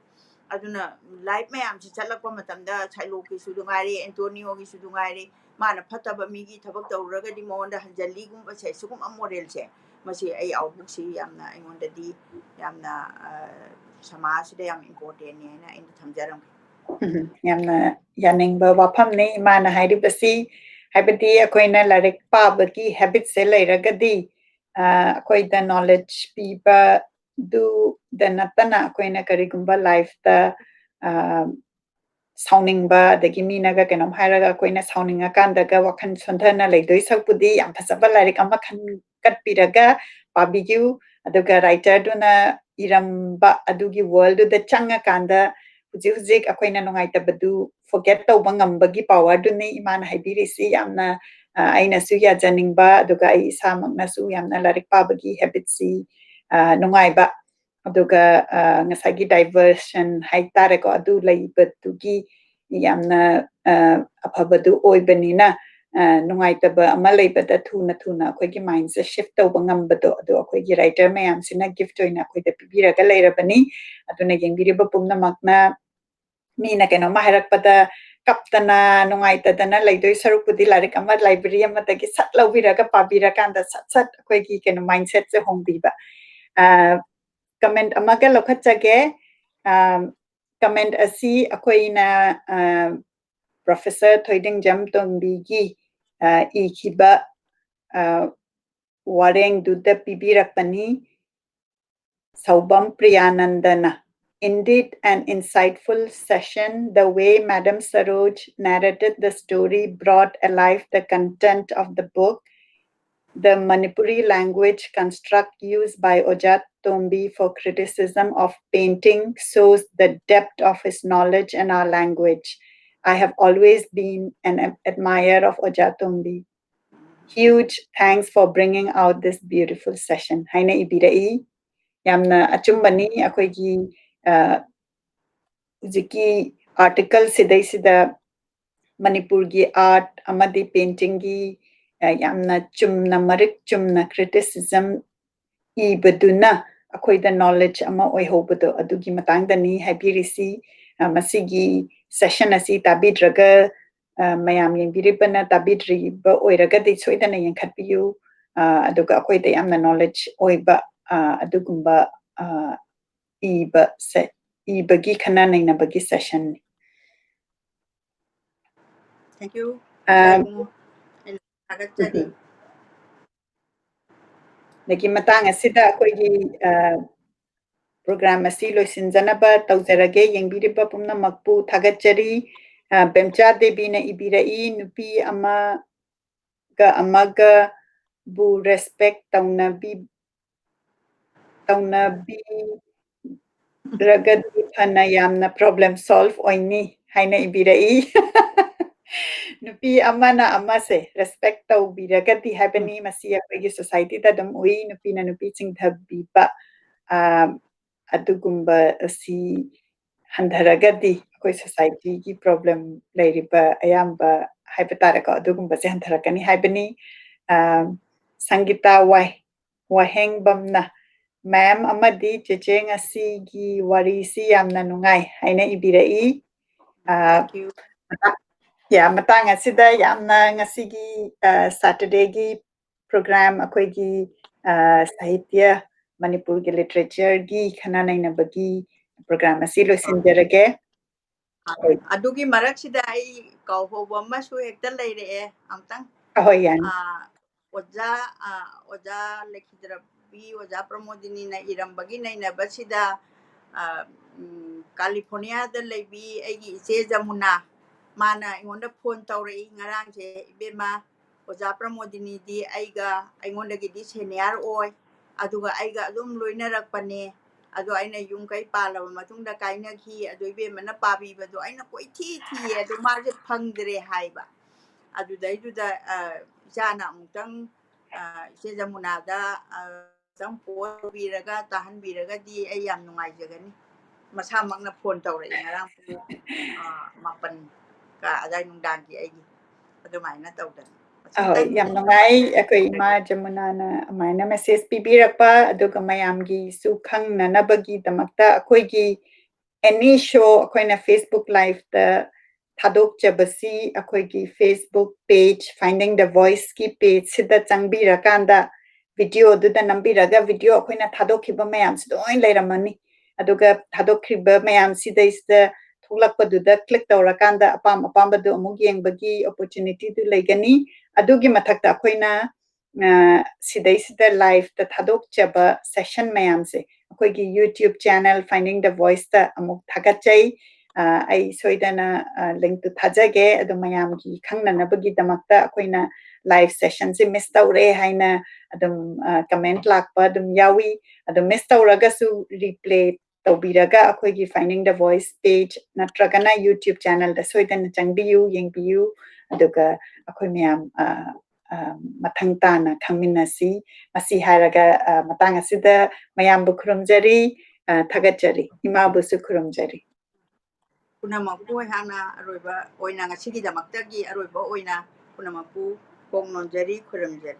ꯑꯗꯨꯅ ꯂꯥꯏꯔꯤꯛ ꯃꯌꯥꯝꯁꯤ ꯆꯠꯂꯛꯄ ꯃꯇꯝꯗ ꯁꯥꯏꯂꯣꯛꯀꯤꯁꯨ ꯉꯥꯏꯔꯦ, ꯑꯦꯟꯇꯣꯅꯤꯌꯣꯒꯤꯁꯨ ꯉꯥꯏꯔꯦ, ꯃꯥꯅ ꯐꯠꯇꯕ ꯃꯤꯒꯤ ꯊꯕꯛ ꯇꯧꯔꯨꯔꯒꯗꯤ ꯃꯉꯣꯟꯗ ꯍꯟꯖꯜꯂꯤꯒꯨꯝꯕꯁꯦ, ꯁꯤꯒꯨꯝꯕ ꯃꯣꯔꯦꯜꯁꯦ, ꯃꯁꯤ ꯑꯩ ꯑꯥꯎꯠꯕꯨꯛꯁꯤ ꯌꯥꯝꯅ ꯑꯩꯉꯣꯟꯗꯗꯤ ꯌꯥꯝꯅ, ꯑ, ꯁꯃꯥꯖꯁꯤꯗ ꯌꯥꯝ ꯏꯝꯄꯣꯔꯇꯦꯟꯅꯤ ꯍꯥꯏꯅ ꯑꯩꯅ ꯊꯝꯖꯔꯝꯒꯦ꯫ ꯎꯝ, ꯌꯥꯝꯅ ꯌꯥꯅꯤꯡꯕ ꯋꯥꯐꯝꯅꯤ ꯏꯃꯥꯅ ꯍꯥꯏꯔꯤꯕꯁꯤ꯫ ꯍꯥꯏꯕꯗꯤ ꯑꯩꯈꯣꯏꯅ ꯂꯥꯏꯔꯤꯛ ꯄꯥꯕꯒꯤ ꯍꯦꯕꯤꯠꯁꯦ ꯂꯩꯔꯒꯗꯤ, ꯑꯩꯈꯣꯏꯗ ꯅꯣꯂꯦꯖ ꯄꯤꯕꯗꯨꯗ ꯅꯠꯇꯅ ꯑꯩꯈꯣꯏꯅ ꯀꯔꯤꯒꯨꯝꯕ ꯂꯥꯏꯐꯇ ꯁꯥꯎꯅꯤꯡꯕ, ꯑꯗꯒꯤ ꯃꯤꯅꯒ ꯀꯩꯅꯣꯝ ꯍꯥꯏꯔꯒ ꯑꯩꯈꯣꯏꯅ ꯁꯥꯎꯅꯤꯡꯉꯀꯥꯟꯗꯒ ꯋꯥꯈꯜ ꯁꯣꯟꯊꯅ ꯂꯩꯗꯣꯏ ꯁꯔꯨꯛꯄꯨꯗꯤ ꯌꯥꯝ ꯐꯖꯕ ꯂꯥꯏꯔꯤꯛ ꯑꯃ ꯈꯟꯒꯠꯄꯤꯔꯒ ꯄꯥꯕꯤꯌꯨ꯫ ꯑꯗꯨꯒ ꯔꯥꯏꯇꯔꯗꯨꯅ ꯏꯔꯝꯕ ꯑꯗꯨꯒꯤ ꯋꯥꯔꯜꯗꯨꯗ ꯆꯪꯉꯀꯥꯟꯗ ꯍꯧꯖꯤꯛ ꯍꯧꯖꯤꯛ ꯑꯩꯈꯣꯏꯅ ꯅꯨꯡꯉꯥꯏꯇꯕꯗꯨ ꯐꯣꯔꯒꯦꯠ ꯇꯧꯕ ꯉꯝꯕꯒꯤ ꯄꯥꯋꯔꯗꯨꯅꯤ ꯏꯃꯥꯅ ꯍꯥꯏꯕꯤꯔꯤꯁꯤ꯫ ꯌꯥꯝꯅ ꯑꯩꯅꯁꯨ ꯌꯥꯖꯅꯤꯡꯕ, ꯑꯗꯨꯒ ꯑꯩ ꯏꯁꯥꯃꯛꯅꯁꯨ ꯌꯥꯝꯅ ꯂꯥꯏꯔꯤꯛ ꯄꯥꯕꯒꯤ ꯍꯦꯕꯤꯠꯁꯤ ꯅꯨꯡꯉꯥꯏꯕ, ꯑꯗꯨꯒ ꯉꯁꯥꯏꯒꯤ ꯗꯥꯏꯚꯔꯁꯟ ꯍꯥꯏꯇꯥꯔꯦꯀꯣ, ꯑꯗꯨ ꯂꯩꯕꯗꯨꯒꯤ ꯌꯥꯝꯅ ꯑꯐꯕꯗꯨ ꯑꯣꯏꯕꯅꯤꯅ, ꯅꯨꯡꯉꯥꯏꯇꯕ ꯑꯃ ꯂꯩꯕꯗ ꯊꯨꯅ ꯊꯨꯅ ꯑꯩꯈꯣꯏꯒꯤ ꯃꯥꯏꯟꯁꯦ ꯁꯤꯐ ꯇꯧꯕ ꯉꯝꯕꯗꯣ, ꯑꯗꯨ ꯑꯩꯈꯣꯏꯒꯤ ꯔꯥꯏꯇꯔ ꯃꯌꯥꯝꯁꯤꯅ ꯒꯤꯐꯠ ꯑꯣꯏꯅ ꯑꯩꯈꯣꯏꯗ ꯄꯤꯕꯤꯔꯒ ꯂꯩꯔꯕꯅꯤ꯫ ꯑꯗꯨꯅ ꯌꯦꯡꯕꯤꯔꯤꯕ ꯄꯨꯝꯅꯃꯛꯅ ꯃꯤꯅ ꯀꯩꯅꯣꯝꯃ ꯍꯥꯏꯔꯛꯄꯗ ꯀꯞꯇꯅ ꯅꯨꯡꯉꯥꯏꯇꯗꯅ ꯂꯩꯗꯣꯏ ꯁꯔꯨꯛꯄꯨꯗꯤ ꯂꯥꯏꯔꯤꯛ ꯑꯃ ꯂꯥꯏꯕ꯭ꯔꯦꯔꯤ ꯑꯃꯗꯒꯤ ꯁꯠ ꯂꯧꯕꯤꯔꯒ ꯄꯥꯕꯤꯔꯀꯥꯟꯗ ꯁꯠ ꯁꯠ ꯑꯩꯈꯣꯏꯒꯤ ꯀꯩꯅꯣ ꯃꯥꯏꯟꯁꯦꯠꯁꯦ ꯍꯣꯡꯕꯤꯕ꯫ ꯀꯃꯦꯟꯠ ꯑꯃꯒ ꯂꯧꯈꯠꯆꯒꯦ꯫ ꯀꯃꯦꯟꯠ ꯑꯁꯤ ꯑꯩꯈꯣꯏꯅ professor ꯊꯣꯏꯗꯤꯡꯖꯝ ꯇꯣꯝꯕꯤꯒꯤ ꯏꯈꯤꯕ ꯋꯥꯔꯦꯡꯗꯨꯗ ꯄꯤꯕꯤꯔꯛꯄꯅꯤ꯫ ꯁꯧꯕꯝ ꯄ꯭ꯔꯤꯌꯥꯅꯟꯗꯅ, "Indeed, an insightful session. The way Madam Saroj narrated the story brought alive the content of the book. The Manipuri language construct used by Oja Tombi for criticism of painting shows the depth of his knowledge and our language. I have always been an admirer of Oja Tombi. Huge thanks for bringing out this beautiful session" ꯍꯥꯏꯅ ꯏꯕꯤꯔꯛꯏ꯫ ꯌꯥꯝꯅ ꯑꯆꯨꯝꯕꯅꯤ꯫ ꯑꯩꯈꯣꯏꯒꯤ ꯍꯧꯖꯤꯛꯀꯤ article ꯁꯤꯗꯩꯁꯤꯗ ꯃꯅꯤꯄꯨꯔꯒꯤ art ꯑꯃꯗꯤ ꯄꯦꯟꯇꯤꯡꯒꯤ ꯌꯥꯝꯅ ꯆꯨꯝꯅ, ꯃꯔꯤꯛ ꯆꯨꯝꯅ ꯀ꯭ꯔꯤꯇꯤꯁꯤꯖꯝ ꯏꯕꯗꯨꯅ ꯑꯩꯈꯣꯏꯗ ꯅꯣꯂꯦꯖ ꯑꯃ ꯑꯣꯏꯍꯧꯕꯗꯣ, ꯑꯗꯨꯒꯤ ꯃꯇꯥꯡꯗꯅꯤ ꯍꯥꯏꯕꯤꯔꯤꯁꯤ꯫ ꯃꯁꯤꯒꯤ ꯁꯦꯁꯟ ꯑꯁꯤ ꯇꯥꯕꯤꯗ꯭ꯔꯒ ꯃꯌꯥꯝ ꯌꯦꯡꯕꯤꯔꯤꯕꯅ ꯇꯥꯕꯤꯗ꯭ꯔꯤꯕ ꯑꯣꯏꯔꯒꯗꯤ ꯁꯣꯏꯗꯅ ꯌꯦꯡꯈꯠꯄꯤꯌꯨ꯫ ꯑꯗꯨꯒ ꯑꯩꯈꯣꯏꯗ ꯌꯥꯝꯅ ꯅꯣꯂꯦꯖ ꯑꯣꯏꯕ ꯑꯗꯨꯒꯨꯝꯕ ꯏꯕ ꯏꯕꯒꯤ ꯈꯟꯅ ꯅꯩꯅꯕꯒꯤ ꯁꯦꯁꯟꯅꯤ꯫ Thank you. ꯑ, ꯊꯥꯒꯠꯆꯔꯤ꯫ ꯑꯗꯒꯤ ꯃꯇꯥꯡ ꯑꯁꯤꯗ ꯑꯩꯈꯣꯏꯒꯤ, ꯑ, program ꯑꯁꯤ ꯂꯣꯏꯁꯤꯟꯖꯅꯕ ꯇꯧꯖꯔꯒꯦ꯫ ꯌꯦꯡꯕꯤꯔꯤꯕ ꯄꯨꯝꯅꯃꯛꯄꯨ ꯊꯥꯒꯠꯆꯔꯤ꯫ ꯑ, ꯕꯦꯝꯆꯥ ꯗꯦꯕꯤꯅ ꯏꯕꯤꯔꯛꯏ, "ꯅꯨꯄꯤ ꯑꯃꯒ ꯑꯃꯒꯕꯨ respect ꯇꯧꯅꯕꯤ-, ꯇꯧꯅꯕꯤꯔꯒꯗꯤ ꯐꯅ ꯌꯥꯝꯅ problem solve ꯑꯣꯏꯅꯤ" ꯍꯥꯏꯅ ꯏꯕꯤꯔꯛꯏ꯫ ꯅꯨꯄꯤ ꯑꯃꯅ ꯑꯃꯁꯦ respect ꯇꯧꯕꯤꯔꯒꯗꯤ ꯍꯥꯏꯕꯅꯤ, ꯃꯁꯤ ꯑꯩꯈꯣꯏꯒꯤ societyꯗ ꯑꯗꯨꯝ ꯎꯏ, ꯅꯨꯄꯤꯅ ꯅꯨꯄꯤ ꯆꯤꯡꯊꯕꯤꯕ, ꯑ, ꯑꯗꯨꯒꯨꯝꯕ ꯑꯁꯤ ꯍꯟꯊꯔꯒꯗꯤ ꯑꯩꯈꯣꯏ societyꯒꯤ problem ꯂꯩꯔꯤꯕ ꯑꯌꯥꯝꯕ ꯍꯥꯏꯕ ꯇꯥꯔꯦꯀꯣ, ꯑꯗꯨꯒꯨꯝꯕꯁꯦ ꯍꯟꯊꯔꯛꯀꯅꯤ ꯍꯥꯏꯕꯅꯤ꯫ ꯑ, ꯁꯪꯒꯤꯇꯥ ꯋꯥꯏ-, ꯋꯥꯍꯦꯡꯕꯝꯅ, "Ma'am ꯑꯃꯗꯤ ꯆꯦꯆꯦ, ꯉꯁꯤꯒꯤ ꯋꯥꯔꯤꯁꯤ ꯌꯥꯝꯅ ꯅꯨꯡꯉꯥꯏ" ꯍꯥꯏꯅ ꯏꯕꯤꯔꯛꯏ꯫ ꯑ, Thank you. ꯃꯇꯥ-, yeah, ꯃꯇꯥꯡ ꯑꯁꯤꯗ ꯌꯥꯝꯅ ꯉꯁꯤꯒꯤ, ꯑ, Saturdayꯒꯤ program ꯑꯩꯈꯣꯏꯒꯤ, ꯑ, ꯁꯥꯍꯤꯇ꯭ꯌ, ꯃꯅꯤꯄꯨꯔꯒꯤ literatureꯒꯤ ꯈꯟꯅ ꯅꯩꯅꯕꯒꯤ program ꯑꯁꯤ ꯂꯣꯏꯁꯤꯟꯖꯔꯒꯦ꯫ ꯍꯣꯏ꯫ ꯑꯗꯨꯒꯤ ꯃꯔꯛꯁꯤꯗ ꯑꯩ ꯀꯥꯎꯍꯧꯕ ꯑꯃꯁꯨ ꯍꯦꯛꯇ ꯂꯩꯔꯛꯑꯦ, ꯑꯝꯇꯪ꯫ ꯑꯍꯣꯏ, ꯌꯥꯅꯤ꯫ ꯑ, ꯑꯣꯖꯥ, ꯑ, ꯑꯣꯖꯥ ꯂꯩꯈꯤꯗ꯭ꯔꯕꯤ, ꯑꯣꯖꯥ ꯄ꯭ꯔꯃꯣꯗꯤꯅꯤꯅ ꯏꯔꯝꯕꯒꯤ ꯅꯩꯅꯕꯁꯤꯗ, ꯑ, ꯎꯝ, ꯀꯥꯂꯤꯐꯣꯔꯅꯤꯌꯥꯗ ꯂꯩꯕꯤ ꯑꯩꯒꯤ ꯏꯆꯦ ꯖꯃꯨꯅꯥ, ꯃꯥꯅ ꯑꯩꯉꯣꯟꯗ phone ꯇꯧꯔꯛꯏ ꯉꯔꯥꯡꯁꯦ, "ꯏꯕꯦꯝꯃ, ꯑꯣꯖꯥ ꯄ꯭ꯔꯃꯣꯗꯤꯅꯤꯗꯤ ꯑꯩꯒ, ꯑꯩꯉꯣꯟꯗꯒꯤꯗꯤ senior ꯑꯣꯏ, ꯑꯗꯨꯒ ꯑꯩꯒ ꯑꯗꯨꯝ ꯂꯣꯏꯅꯔꯛꯄꯅꯦ꯫ ꯑꯗꯣ ꯑꯩꯅ ꯌꯨꯝ ꯀꯩ ꯄꯥꯜꯂꯕ ꯃꯇꯨꯡꯗ ꯀꯥꯏꯅꯈꯤ꯫ ꯑꯗꯣ ꯏꯕꯦꯝꯃꯅ ꯄꯥꯕꯤꯕꯗꯣ ꯑꯩꯅ ꯀꯣꯏꯊꯤ ꯊꯤꯌꯦ, ꯑꯗꯣ ꯃꯥꯁꯦ ꯐꯪꯗ꯭ꯔꯦ" ꯍꯥꯏꯕ꯫ ꯑꯗꯨꯗꯩꯗꯨꯗ, ꯑ, ꯏꯆꯥꯅ ꯑꯃꯨꯛꯇꯪ, ꯑ, ꯏꯆꯦ ꯖꯃꯨꯅꯥꯗ, ꯑ, ꯑꯃꯨꯛꯇꯪ phone ꯇꯧꯕꯤꯔꯒ ꯇꯥꯍꯟꯕꯤꯔꯒꯗꯤ ꯑꯩ ꯌꯥꯝ ꯅꯨꯡꯉꯥꯏꯖꯒꯅꯤ꯫ ꯃꯁꯥꯃꯛꯅ phone ꯇꯧꯔꯛꯑꯦ ꯉꯔꯥꯡ ꯄꯨꯡ, ꯑ, ꯃꯥꯄꯟ ꯀ ꯑꯗꯥꯏ ꯅꯨꯡꯗꯥꯡꯒꯤ ꯑꯩꯒꯤ꯫ ꯑꯗꯨꯃꯥꯏꯅ ꯇꯧꯗꯅ꯫ ꯑꯍꯣꯏ, ꯌꯥꯝ ꯅꯨꯡꯉꯥꯏ꯫ ꯑꯩꯈꯣꯏ ꯏꯃꯥ ꯖꯃꯨꯅꯥꯅ ꯑꯃꯥꯏꯅ message ꯄꯤꯕꯤꯔꯛꯄ, ꯑꯗꯨꯒ ꯃꯌꯥꯝꯒꯤꯁꯨ ꯈꯪꯅꯅꯕꯒꯤꯗꯃꯛꯇ ꯑꯩꯈꯣꯏꯒꯤ any show ꯑꯩꯈꯣꯏꯅ Facebook Liveꯇ ꯊꯥꯗꯣꯛꯆꯕꯁꯤ ꯑꯩꯈꯣꯏꯒꯤ Facebook page Finding the Voiceꯀꯤ pageꯁꯤꯗ ꯆꯪꯕꯤꯔꯀꯥꯟꯗ videoꯗꯨꯗ ꯅꯝꯕꯤꯔꯒ video ꯑꯩꯈꯣꯏꯅ ꯊꯥꯗꯣꯛꯈꯤꯕ ꯃꯌꯥꯝꯁꯤ ꯂꯣꯏ ꯂꯩꯔꯝꯃꯅꯤ꯫ ꯑꯗꯨꯒ ꯊꯥꯗꯣꯛꯈꯤꯕ ꯃꯌꯥꯝꯁꯤꯗꯩꯁꯤꯗ ꯊꯣꯛꯂꯛꯄꯗꯨꯗ click ꯇꯧꯔꯀꯥꯟꯗ ꯑꯄꯥꯝ ꯑꯄꯥꯝꯕꯗꯨ ꯑꯃꯨꯛ ꯌꯦꯡꯕꯒꯤ opportunityꯗꯨ ꯂꯩꯒꯅꯤ꯫ ꯑꯗꯨꯒꯤ ꯃꯊꯛꯇ ꯑꯩꯈꯣꯏꯅ ꯑ, ꯁꯤꯗꯩꯁꯤꯗ live ꯇ ꯊꯥꯗꯣꯛꯆꯕ session ꯃꯌꯥꯝꯁꯦ ꯑꯩꯈꯣꯏꯒꯤ YouTube channel Finding the Voice ꯇ ꯑꯃꯨꯛ ꯊꯥꯒꯠꯆꯩ꯫ ꯑ, ꯑꯩ ꯁꯣꯏꯗꯅ, ꯑ, link ꯇꯨ ꯊꯥꯖꯒꯦ꯫ ꯑꯗꯣ ꯃꯌꯥꯝꯒꯤ ꯈꯪꯅꯅꯕꯒꯤꯗꯃꯛꯇ ꯑꯩꯈꯣꯏꯅ live session ꯁꯦ miss ꯇꯧꯔꯦ ꯍꯥꯏꯅ ꯑꯗꯨꯝ, ꯑ, comment ꯂꯥꯛꯄ ꯑꯗꯨꯝ ꯌꯥꯎꯏ꯫ ꯑꯗꯣ miss ꯇꯧꯔꯒꯁꯨ replay ꯇꯧꯕꯤꯔꯒ ꯑꯩꯈꯣꯏꯒꯤ Finding the Voice page ꯅꯠꯇ꯭ꯔꯒꯅ YouTube channel ꯗ ꯁꯣꯏꯗꯅ ꯆꯪꯕꯤꯌꯨ, ꯌꯦꯡꯕꯤꯌꯨ꯫ ꯑꯗꯨꯒ ꯑꯩꯈꯣꯏ ꯃꯌꯥꯝ, ꯑ, ꯑ, ꯃꯊꯪ ꯇꯥꯅ ꯈꯪꯃꯤꯟꯅꯁꯤ꯫ ꯃꯁꯤ ꯍꯥꯏꯔꯒ, ꯑ, ꯃꯇꯥꯡ ꯑꯁꯤꯗ ꯃꯌꯥꯝꯕꯨ ꯈꯨꯔꯨꯝꯖꯔꯤ, ꯑ, ꯊꯥꯒꯠꯆꯔꯤ꯫ ꯏꯃꯥꯕꯨꯁꯨ ꯈꯨꯔꯨꯝꯖꯔꯤ꯫ ꯄꯨꯝꯅꯃꯛꯄꯨ ꯑꯩꯍꯥꯛꯅ ꯑꯔꯣꯏꯕ ꯑꯣꯏꯅ, ꯉꯁꯤꯒꯤꯗꯃꯛꯇꯒꯤ ꯑꯔꯣꯏꯕ ꯑꯣꯏꯅ ꯄꯨꯝꯅꯃꯛꯄꯨ ꯀꯣꯛ ꯅꯣꯟꯖꯔꯤ, ꯈꯨꯔꯨꯝꯖꯔꯤ꯫